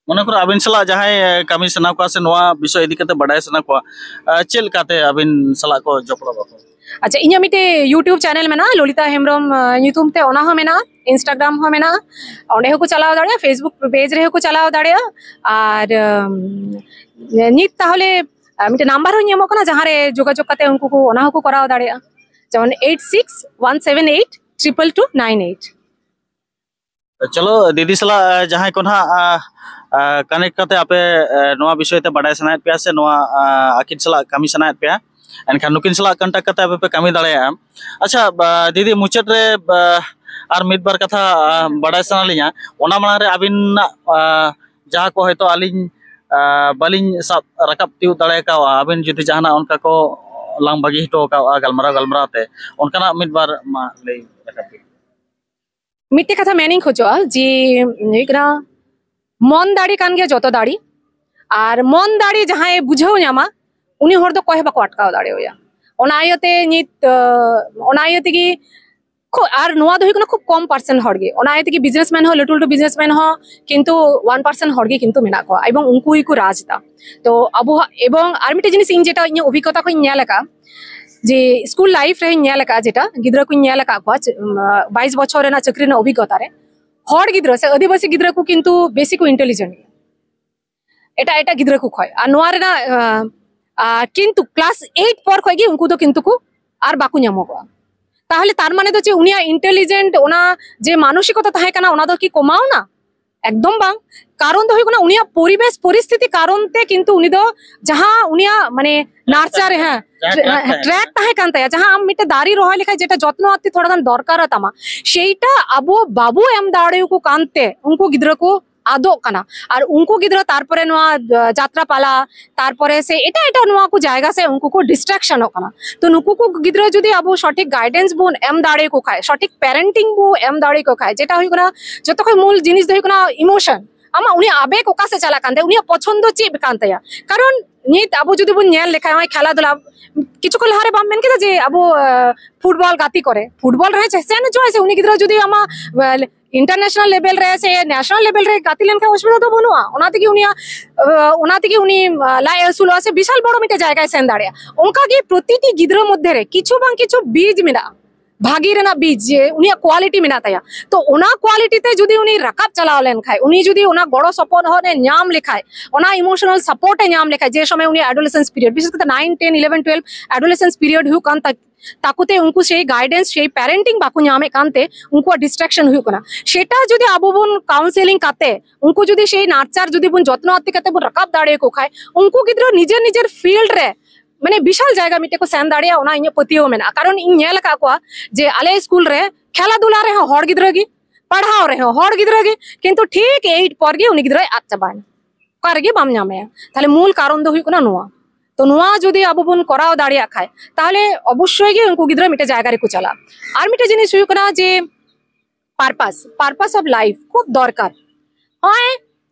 ᱢᱚᱱᱮ ᱠᱚᱨᱚ ᱟᱹᱵᱤᱱ ᱥᱟᱞᱟᱜ ᱡᱟᱦᱟᱸᱭ, ᱮ, ᱠᱟᱹᱢᱤ ᱥᱟᱱᱟ ᱠᱚᱣᱟ ᱥᱮ ᱱᱚᱣᱟ ᱵᱤᱥᱚᱭ ᱤᱫᱤ ᱠᱟᱛᱮ ᱵᱟᱰᱟᱭ ᱥᱟᱱᱟ ᱠᱚᱣᱟ, ᱮ, ᱪᱮᱫ ᱞᱮᱠᱟᱛᱮ ᱟᱹᱵᱤᱱ ᱥᱟᱞᱟᱜ ᱠᱚ ᱡᱚᱯᱲᱟᱣ ᱟᱠᱚ? ᱟᱪᱪᱷᱟ, ᱤᱧᱟᱹᱜ ᱢᱤᱫᱴᱮᱡ YouTube ᱪᱮᱱᱮᱞ ᱢᱮᱱᱟᱜᱼᱟ, ᱞᱚᱞᱤᱛᱟ ᱦᱮᱢᱵᱨᱚᱢ, ᱟ, ᱧᱩᱛᱩᱢ ᱛᱮ, ᱚᱱᱟ ᱦᱚᱸ ᱢᱮᱱᱟᱜᱼᱟ, ᱤᱱᱥᱴᱟᱜᱨᱟᱢ ᱦᱚᱸ ᱢᱮᱱᱟᱜᱼᱟ, ᱚᱸᱰᱮ ᱦᱚᱸᱠᱚ ᱪᱟᱞᱟᱣ ᱫᱟᱲᱮᱭᱟᱜᱼᱟ, ᱯᱷᱮᱥᱵᱩᱠ ᱯᱮᱡᱽ ᱨᱮᱦᱚᱸ ᱠᱚ ᱪᱟᱞᱟᱣ ᱫᱟᱲᱮᱭᱟᱜᱼᱟ᱾ ᱟᱨ, ᱟᱢ, ᱱᱤᱛ ᱛᱟᱦᱚᱞᱮ, ᱟ, ᱢᱤᱫᱴᱮᱡ ᱱᱟᱢᱵᱟᱨ ᱦᱚᱸᱧ ᱮᱢᱚᱜ ᱠᱟᱱᱟ, ᱡᱟᱦᱟᱸ ᱨᱮ ᱡᱳᱜᱟᱡᱳᱜᱽ ᱠᱟᱛᱮ ᱩᱱᱠᱩ ᱠᱚ ᱚᱱᱟ ᱦᱚᱸᱠᱚ ᱠᱚᱨᱟᱣ ᱫᱟᱲᱮᱭᱟᱜᱼᱟ, ᱡᱮᱢᱚᱱ eight six one seven eight triple two nine eight᱾ ᱪᱚᱞᱚ, ᱫᱤᱫᱤ ᱥᱟᱞᱟᱜ, ᱟ, ᱡᱟᱦᱟᱸᱭ ᱠᱚ ᱱᱟᱦᱟᱜ, ᱟ, ᱟ, ᱠᱟᱱᱮᱠᱴ ᱠᱟᱛᱮ ᱟᱯᱮ, ᱟ, ᱱᱚᱣᱟ ᱵᱤᱥᱚᱭ ᱛᱮ ᱵᱟᱰᱟᱭ ᱥᱟᱱᱟᱭᱮᱫ ᱯᱮᱭᱟ ᱥᱮ ᱱᱚᱣᱟ, ᱟ, ᱟᱹᱠᱤᱱ ᱥᱟᱞᱟᱜ ᱠᱟᱹᱢᱤ ᱥᱟᱱᱟᱭᱮᱫ ᱯᱮᱭᱟ, ᱮᱱᱠᱷᱟᱱ ᱱᱩᱠᱤᱱ ᱥᱟᱞᱟᱜ ᱠᱚᱱᱴᱟᱠᱴ ᱠᱟᱛᱮ ᱟᱯᱮ ᱯᱮ ᱠᱟᱹᱢᱤ ᱫᱟᱲᱮᱭᱟᱜᱼᱟ᱾ ᱟᱪᱪᱷᱟ, ᱵᱟ, ᱫᱤᱫᱤ, ᱢᱩᱪᱟᱹᱫ ᱨᱮ, ᱵᱟ, ᱟᱨ ᱢᱤᱫ ᱵᱟᱨ ᱠᱟᱛᱷᱟ, ᱟ, ᱵᱟᱰᱟᱭ ᱥᱟᱱᱟ ᱞᱤᱧᱟ᱾ ᱚᱱᱟ ᱢᱟᱲᱟᱝ ᱨᱮ ᱟᱹᱵᱤᱱᱟᱜ, ᱟ, ᱡᱟᱦᱟᱸ ᱠᱚ ᱦᱚᱭᱛᱳ ᱟᱹᱞᱤᱧ, ᱟ, ᱵᱟᱹᱞᱤᱧ ᱥᱟᱵ ᱨᱟᱠᱟᱵ ᱛᱤᱭᱳᱜ ᱫᱟᱲᱮ ᱠᱟᱣᱟ, ᱟᱹᱵᱤᱱ ᱡᱩᱫᱤ ᱡᱟᱦᱟᱱᱟᱜ ᱚᱱᱠᱟ ᱠᱚ ᱞᱟᱝ ᱵᱟᱹᱜᱤ ᱦᱚᱴᱚ ᱠᱟᱣᱟ ᱜᱟᱞᱢᱟᱨᱟᱣ ᱜᱟᱞᱢᱟᱨᱟᱣ ᱛᱮ, ᱚᱱᱠᱟᱱᱟᱜ ᱢᱤᱫ ᱵᱟᱨ ᱢᱟ ᱞᱟᱹᱭ ᱨᱟᱠᱟᱵ ᱵᱤᱱ᱾ ᱢᱤᱫᱴᱮᱡ ᱠᱟᱛᱷᱟ ᱢᱮᱱᱤᱧ ᱠᱷᱚᱡᱚᱜᱼᱟ ᱡᱮ, ᱦᱩᱭᱩᱜ ᱠᱟᱱᱟ, ᱢᱚᱱ ᱫᱟᱲᱮ ᱠᱟᱱ ᱜᱮᱭᱟ ᱡᱚᱛᱚ ᱫᱟᱲᱮ, ᱟᱨ ᱢᱚᱱ ᱫᱟᱲᱮ ᱡᱟᱦᱟᱸᱭ ᱵᱩᱡᱷᱟᱹᱣ ᱧᱟᱢᱟ, ᱩᱱᱤ ᱦᱚᱲ ᱫᱚ ᱚᱠᱚᱭ ᱦᱚᱸ ᱵᱟᱠᱚ ᱟᱴᱠᱟᱣ ᱫᱟᱲᱮᱣᱟᱭᱟ᱾ ᱚᱱᱟ ᱤᱭᱟᱹᱛᱮ ᱱᱤᱛ, ᱚᱱᱟ ᱤᱭᱟᱹ ᱛᱮᱜᱮ ᱠᱷᱩ-, ᱟᱨ ᱱᱚᱣᱟ ᱫᱚ ᱦᱩᱭᱩᱜ ᱠᱟᱱᱟ ᱠᱷᱩᱵ ᱠᱚᱢ ᱯᱟᱨᱥᱮᱱᱴ ᱦᱚᱲ ᱜᱮ᱾ ᱚᱱᱟ ᱤᱭᱟᱹ ᱛᱮᱜᱮ ᱵᱤᱡᱽᱱᱮᱥᱢᱮᱱ ᱦᱚᱸ, ᱞᱟᱹᱴᱩ ᱞᱟᱹᱴᱩ ᱵᱤᱡᱽᱱᱮᱥᱢᱮᱱ ᱦᱚᱸ ᱠᱤᱱᱛᱩ ᱚᱣᱟᱱ ᱯᱟᱨᱥᱮᱱᱴ ᱦᱚᱲ ᱜᱮ ᱠᱤᱱᱛᱩ ᱢᱮᱱᱟᱜ ᱠᱚᱣᱟ ᱮᱵᱚᱝ ᱩᱱᱠᱩ ᱜᱮᱠᱚ ᱨᱟᱡᱽ ᱮᱫᱟ᱾ ᱛᱚ ᱟᱵᱚ ᱦᱟ-, ᱮᱵᱚᱝ ᱟᱨ ᱢᱤᱫᱴᱮᱡ ᱡᱤᱱᱤᱥ ᱤᱧ ᱡᱮᱴᱟ ᱤᱧᱟᱹᱜ ᱚᱵᱷᱤᱜᱽᱜᱚᱛᱟ ᱠᱷᱚᱱ ᱤᱧ ᱧᱮᱞ ᱟᱠᱟᱫᱼᱟ, ᱡᱮ ᱥᱠᱩᱞ ᱞᱟᱭᱤᱯᱷ ᱨᱮᱧ ᱧᱮᱞ ᱟᱠᱟᱫᱼᱟ, ᱡᱮᱴᱟ ᱜᱤᱫᱽᱨᱟᱹ ᱠᱚᱧ ᱧᱮᱞ ᱟᱠᱟᱫ ᱠᱚᱣᱟ, ᱪᱮ-, ᱩᱢ, ᱵᱟᱭᱤᱥ ᱵᱚᱪᱷᱚᱨ ᱨᱮᱱᱟᱜ ᱪᱟᱹᱠᱨᱤ ᱨᱮᱱᱟᱜ ᱚᱵᱷᱤᱜᱽᱜᱚᱛᱟ ᱨᱮ, ᱦᱚᱲ ᱜᱤᱫᱽᱨᱟᱹ ᱥᱮ ᱟᱹᱫᱤᱵᱟᱹᱥᱤ ᱜᱤᱫᱽᱨᱟᱹ ᱠᱚ ᱠᱤᱱᱛᱩ ᱵᱮᱥᱤ ᱠᱚ ᱤᱱᱴᱮᱞᱤᱡᱮᱱᱴ ᱜᱮᱭᱟ ᱮᱴᱟᱜ ᱮᱴᱟᱜ ᱜᱤᱫᱽᱨᱟᱹ ᱠᱚ ᱠᱷᱚᱡ᱾ ᱟᱨ ᱱᱚᱣᱟ ᱨᱮᱱᱟᱜ, ᱟᱸ, ᱟᱸ, ᱠᱤᱱᱛᱩ ᱠᱞᱟᱥ ᱮᱭᱤᱴ ᱯᱚᱨ ᱠᱷᱚᱡ ᱜᱮ ᱩᱱᱠᱩ ᱫᱚ ᱠᱤᱱᱛᱩ ᱠᱚ ᱟᱨ ᱵᱟᱠᱚ ᱧᱟᱢᱚᱜᱚᱜᱼᱟ᱾ ᱛᱟᱦᱚᱞᱮ ᱛᱟᱨ ᱢᱟᱱᱮ ᱫᱚ ᱪᱮᱫ, ᱩᱱᱤᱭᱟᱜ ᱤᱱᱴᱮᱞᱤᱡᱮᱱᱴ, ᱚᱱᱟ ᱡᱮ ᱢᱟᱱᱚᱥᱤᱠᱚᱛᱟ ᱛᱟᱦᱮᱸ ᱠᱟᱱᱟ, ᱚᱱᱟ ᱫᱚ ᱠᱤ ᱠᱚᱢᱟᱣ ᱱᱟ? ᱮᱠᱫᱚᱢ ᱵᱟᱝ᱾ ᱠᱟᱨᱚᱱ ᱫᱚ ᱦᱩᱭᱩᱜ ᱠᱟᱱᱟ ᱩᱱᱤᱭᱟᱜ ᱯᱚᱨᱤᱵᱮᱥ ᱯᱚᱨᱤᱥᱛᱷᱤᱛᱤ ᱠᱟᱨᱚᱱ ᱛᱮ ᱠᱤᱱᱛᱩ ᱩᱱᱤ ᱫᱚ ᱡᱟᱦᱟᱸ ᱩᱱᱤᱭᱟᱜ ᱢᱟᱱᱮ ᱱᱟᱨᱪᱟᱨ, ᱦᱮᱸ, ᱡᱟᱦᱟᱸ track ᱛᱟᱦᱮᱸ ᱠᱟᱱ ᱴᱨᱮᱠ ᱛᱟᱦᱮᱸ ᱠᱟᱱ ᱛᱟᱭᱟ, ᱡᱟᱦᱟᱸ ᱟᱢ ᱢᱤᱫᱴᱮᱱ ᱫᱟᱨᱮ ᱨᱚᱦᱚᱭ ᱞᱮᱠᱷᱟᱡ ᱡᱮᱴᱟ ᱡᱚᱛᱱᱚ ᱟᱛᱮ ᱛᱷᱚᱲᱟ ᱜᱟᱱ ᱫᱚᱨᱠᱟᱨ ᱛᱟᱢᱟ, ᱥᱮᱭᱴᱟ ᱟᱵᱚ ᱵᱟᱵᱚ ᱮᱢ ᱫᱟᱲᱮᱭᱟᱠᱚ ᱠᱟᱱᱛᱮ ᱩᱱᱠᱩ ᱜᱤᱫᱽᱨᱟᱹ ᱠᱚ ᱟᱫᱚᱜ ᱠᱟᱱᱟ᱾ ᱟᱨ ᱩᱱᱠᱩ ᱜᱤᱫᱽᱨᱟᱹ ᱛᱟᱨᱯᱚᱨᱮ ᱱᱚᱣᱟ, ᱟᱸ, ᱡᱟᱛᱨᱟ ᱯᱟᱞᱟ, ᱛᱟᱨᱯᱚᱨᱮ ᱥᱮ ᱮᱴᱟᱜ ᱮᱴᱟᱜ ᱱᱚᱣᱟ ᱠᱚ ᱡᱟᱭᱜᱟ ᱥᱮ ᱩᱱᱠᱩ ᱠᱚ ᱰᱤᱥᱴᱨᱟᱠᱥᱚᱱᱚᱜ ᱠᱟᱱᱟ᱾ ᱛᱚ ᱱᱩᱠᱩ ᱠᱚ ᱜᱤᱫᱽᱨᱟᱹ ᱡᱩᱫᱤ ᱟᱵᱚ ᱥᱚᱴᱷᱤᱠ ᱜᱟᱭᱰᱮᱱᱥ ᱵᱚᱱ ᱮᱢ ᱫᱟᱲᱮᱭᱟᱠᱚ ᱠᱷᱟᱡ, ᱥᱚᱴᱷᱤᱠ ᱯᱮᱨᱮᱱᱴᱤᱝ ᱵᱚ ᱮᱢ ᱫᱟᱲᱮᱭᱟᱠᱚ ᱠᱷᱟᱡ, ᱡᱮᱴᱟ ᱦᱩᱭᱩᱜ ᱠᱟᱱᱟ ᱡᱚᱛᱚ ᱠᱷᱚᱱ ᱢᱩᱞ ᱡᱤᱱᱤᱥ ᱫᱚ ᱦᱩᱭᱩᱜ ᱠᱟᱱᱟ ᱤᱢᱳᱥᱚᱱ᱾ ᱟᱢᱟᱜ ᱩᱱᱤᱭᱟᱜ ᱟᱵᱮᱜ ᱚᱠᱟ ᱥᱮᱫ ᱪᱟᱞᱟᱜ ᱠᱟᱱ ᱛᱟᱭᱟ, ᱩᱱᱤᱭᱟᱜ ᱯᱚᱪᱷᱚᱱᱫᱚ ᱪᱮᱫ ᱠᱟᱱ ᱛᱟᱭᱟ? ᱠᱟᱨᱚᱱ ᱱᱤᱛ ᱟᱵᱚ ᱡᱩᱫᱤ ᱵᱚᱱ ᱧᱮᱞ ᱞᱮᱠᱷᱟᱡ, ᱱᱚᱜᱼᱚᱭ ᱠᱷᱮᱞᱟ ᱫᱷᱩᱞᱟ, ᱠᱤᱪᱷᱩ ᱠᱷᱚᱱ ᱞᱟᱦᱟᱨᱮ ᱵᱟᱢ ᱢᱮᱱ ᱠᱮᱫᱟ ᱡᱮ ᱟᱵᱚ, ᱟᱸ, ᱯᱷᱩᱴᱵᱚᱞ ᱜᱟᱛᱮ ᱠᱚᱨᱮ, ᱯᱷᱩᱴᱵᱚᱞ ᱨᱮ ᱥᱮᱱ ᱦᱚᱪᱚᱣᱟᱭ ᱥᱮ, ᱩᱱᱤ ᱜᱤᱫᱽᱨᱟᱹ ᱡᱩᱫᱤ ᱟᱢᱟᱜ, ᱟᱸ, ᱤᱱᱴᱟᱨᱱᱮᱥᱱᱟᱞ ᱞᱮᱵᱮᱞ ᱨᱮ ᱥᱮ ᱱᱮᱥᱱᱟᱞ ᱞᱮᱵᱮᱞ ᱨᱮ ᱜᱟᱛᱮ ᱞᱮᱱᱠᱷᱟᱱ ᱚᱥᱩᱵᱤᱫᱷᱟ ᱫᱚ ᱵᱟᱹᱱᱩᱜᱼᱟ᱾ ᱚᱱᱟ ᱛᱮᱜᱮ ᱩᱱᱤᱭᱟᱜ, ᱟᱸ, ᱚᱱᱟ ᱛᱮᱜᱮ ᱩᱱᱤ, ᱟᱸ, ᱞᱟᱡ ᱟᱹᱥᱩᱞᱚᱜᱼᱟ ᱥᱮ ᱵᱤᱥᱟᱞ ᱵᱚᱲᱚ ᱢᱤᱫᱴᱮᱱ ᱡᱟᱭᱜᱟᱭ ᱥᱮᱱ ᱫᱟᱲᱮᱭᱟᱜᱼᱟ᱾ ᱚᱱᱠᱟᱜᱮ ᱯᱨᱚᱛᱤᱴᱤ ᱜᱤᱫᱽᱨᱟᱹ ᱢᱚᱫᱽᱫᱷᱮ ᱨᱮ ᱠᱤᱪᱷᱩ ᱵᱟᱝ ᱠᱤᱪᱷᱩ ᱵᱤᱡᱽ ᱢᱮᱱᱟᱜᱼᱟ, ᱵᱷᱟᱜᱤ ᱨᱮᱱᱟᱜ ᱵᱤᱡᱽ, ᱡᱮ ᱩᱱᱤᱭᱟᱜ ᱠᱣᱟᱞᱤᱴᱤ ᱢᱮᱱᱟᱜ ᱛᱟᱭᱟ᱾ ᱛᱚ ᱚᱱᱟ ᱠᱣᱟᱞᱤᱴᱤ ᱛᱮ ᱡᱩᱫᱤ ᱩᱱᱤ ᱨᱟᱠᱟᱵ ᱪᱟᱞᱟᱣ ᱞᱮᱱᱠᱷᱟᱡ, ᱩᱱᱤ ᱡᱩᱫᱤ ᱚᱱᱟ ᱜᱚᱲᱚ ᱥᱚᱯᱚᱦᱚᱫ ᱮ ᱧᱟᱢ ᱞᱮᱠᱷᱟᱡ, ᱚᱱᱟ ᱤᱢᱳᱥᱚᱱᱟᱞ ᱥᱟᱯᱳᱨᱴ ᱮ ᱧᱟᱢ ᱞᱮᱠᱷᱟᱡ, ᱡᱮ ᱥᱚᱢᱚᱭ ᱩᱱᱤ ᱟᱰᱳᱞᱮᱥᱮᱱᱥ ᱯᱤᱨᱤᱭᱚᱰ, ᱵᱤᱥᱮᱥ ᱠᱟᱛᱮ ᱱᱟᱭᱤᱱ, ᱴᱮᱱ, ᱤᱞᱮᱵᱷᱮᱱ, ᱴᱩᱭᱮᱞᱵᱷ ᱟᱰᱳᱞᱮᱥᱮᱱᱥ ᱯᱤᱨᱤᱭᱚᱰ ᱦᱩᱭᱩᱜ ᱠᱟᱱ ᱛᱟ-, ᱛᱟᱠᱚ ᱛᱮ ᱩᱱᱠᱩ ᱥᱮᱭ ᱜᱟᱭᱰᱮᱱᱥ, ᱥᱮᱭ ᱯᱮᱨᱮᱱᱴᱤᱝ ᱵᱟᱠᱚ ᱧᱟᱢᱮᱫ ᱠᱟᱱᱛᱮ ᱩᱱᱠᱩᱣᱟᱜ ᱰᱤᱥᱴᱨᱟᱠᱥᱚᱱ ᱦᱩᱭᱩᱜ ᱠᱟᱱᱟ᱾ ᱥᱮᱴᱟ ᱡᱩᱫᱤ ᱟᱵᱚ ᱵᱚᱱ ᱠᱟᱣᱩᱱᱥᱮᱞᱤᱝ ᱠᱟᱛᱮ ᱩᱱᱠᱩ ᱡᱩᱫᱤ ᱥᱮᱭ ᱱᱟᱨᱪᱟᱨ ᱡᱩᱫᱤ ᱵᱚᱱ ᱡᱚᱛᱱᱚ ᱟᱛᱮ ᱠᱟᱛᱮ ᱵᱚᱱ ᱨᱟᱠᱟᱵ ᱫᱟᱲᱮᱭᱟᱠᱚ ᱠᱷᱟᱡ, ᱩᱱᱠᱩ ᱜᱤᱫᱽᱨᱟᱹ ᱱᱤᱡᱮᱨ ᱱᱤᱡᱮᱨ ᱯᱷᱤᱞᱰ ᱨᱮ ᱢᱟᱱᱮ ᱵᱤᱥᱟᱞ ᱡᱟᱭᱜᱟ ᱢᱤᱫᱴᱮᱡ ᱠᱚ ᱥᱮᱱ ᱫᱟᱲᱮᱭᱟᱜᱼᱟ, ᱚᱱᱟ ᱤᱧᱟᱹᱜ ᱯᱟᱹᱛᱭᱟᱹᱣ ᱢᱮᱱᱟᱜᱼᱟ᱾ ᱠᱟᱨᱚᱱ ᱤᱧ ᱧᱮᱞ ᱟᱠᱟᱫ ᱠᱚᱣᱟ ᱡᱮ ᱟᱞᱮ ᱥᱠᱩᱞ ᱨᱮ ᱠᱷᱮᱞᱟ ᱫᱷᱩᱞᱟ ᱨᱮᱦᱚᱸ ᱦᱚᱲ ᱜᱤᱫᱽᱨᱟᱹ ᱜᱮ, ᱯᱟᱲᱦᱟᱣ ᱨᱮᱦᱚᱸ ᱦᱚᱲ ᱜᱤᱫᱽᱨᱟᱹ ᱜᱮ, ᱠᱤᱱᱛᱩ ᱴᱷᱤᱠ ᱮᱭᱤᱴ ᱯᱚᱨ ᱜᱮ ᱩᱱᱤ ᱜᱤᱫᱽᱨᱟᱹᱭ ᱟᱫ ᱪᱟᱵᱟᱭᱮᱱᱟ, ᱚᱠᱟ ᱨᱮᱜᱮ ᱵᱟᱢ ᱧᱟᱢᱮᱭᱟ᱾ ᱛᱟᱦᱞᱮ ᱢᱩᱞ ᱠᱟᱨᱚᱱ ᱫᱚ ᱦᱩᱭᱩᱜ ᱠᱟᱱᱟ ᱱᱚᱣᱟ᱾ ᱛᱚ ᱱᱚᱣᱟ ᱡᱩᱫᱤ ᱟᱵᱚ ᱵᱚᱱ ᱠᱚᱨᱟᱣ ᱫᱟᱲᱮᱭᱟᱜ ᱠᱷᱟᱡ, ᱛᱟᱦᱞᱮ ᱚᱵᱚᱥᱥᱳᱭ ᱜᱮ ᱩᱱᱠᱩ ᱜᱤᱫᱽᱨᱟᱹ ᱢᱤᱫᱴᱮᱡ ᱡᱟᱭᱜᱟ ᱨᱮᱠᱚ ᱪᱟᱞᱟᱜᱼᱟ᱾ ᱟᱨ ᱢᱤᱫᱴᱮᱡ ᱡᱤᱱᱤᱥ ᱦᱩᱭᱩᱜ ᱠᱟᱱᱟ ᱡᱮ ᱯᱟᱨᱯᱟᱥ, ᱯᱟᱨᱯᱟᱥ ᱚᱯᱷ ᱞᱟᱭᱤᱯᱷ ᱠᱷᱩᱵ ᱫᱚᱨᱠᱟᱨ᱾ ᱦᱚᱸᱜᱼᱚᱭ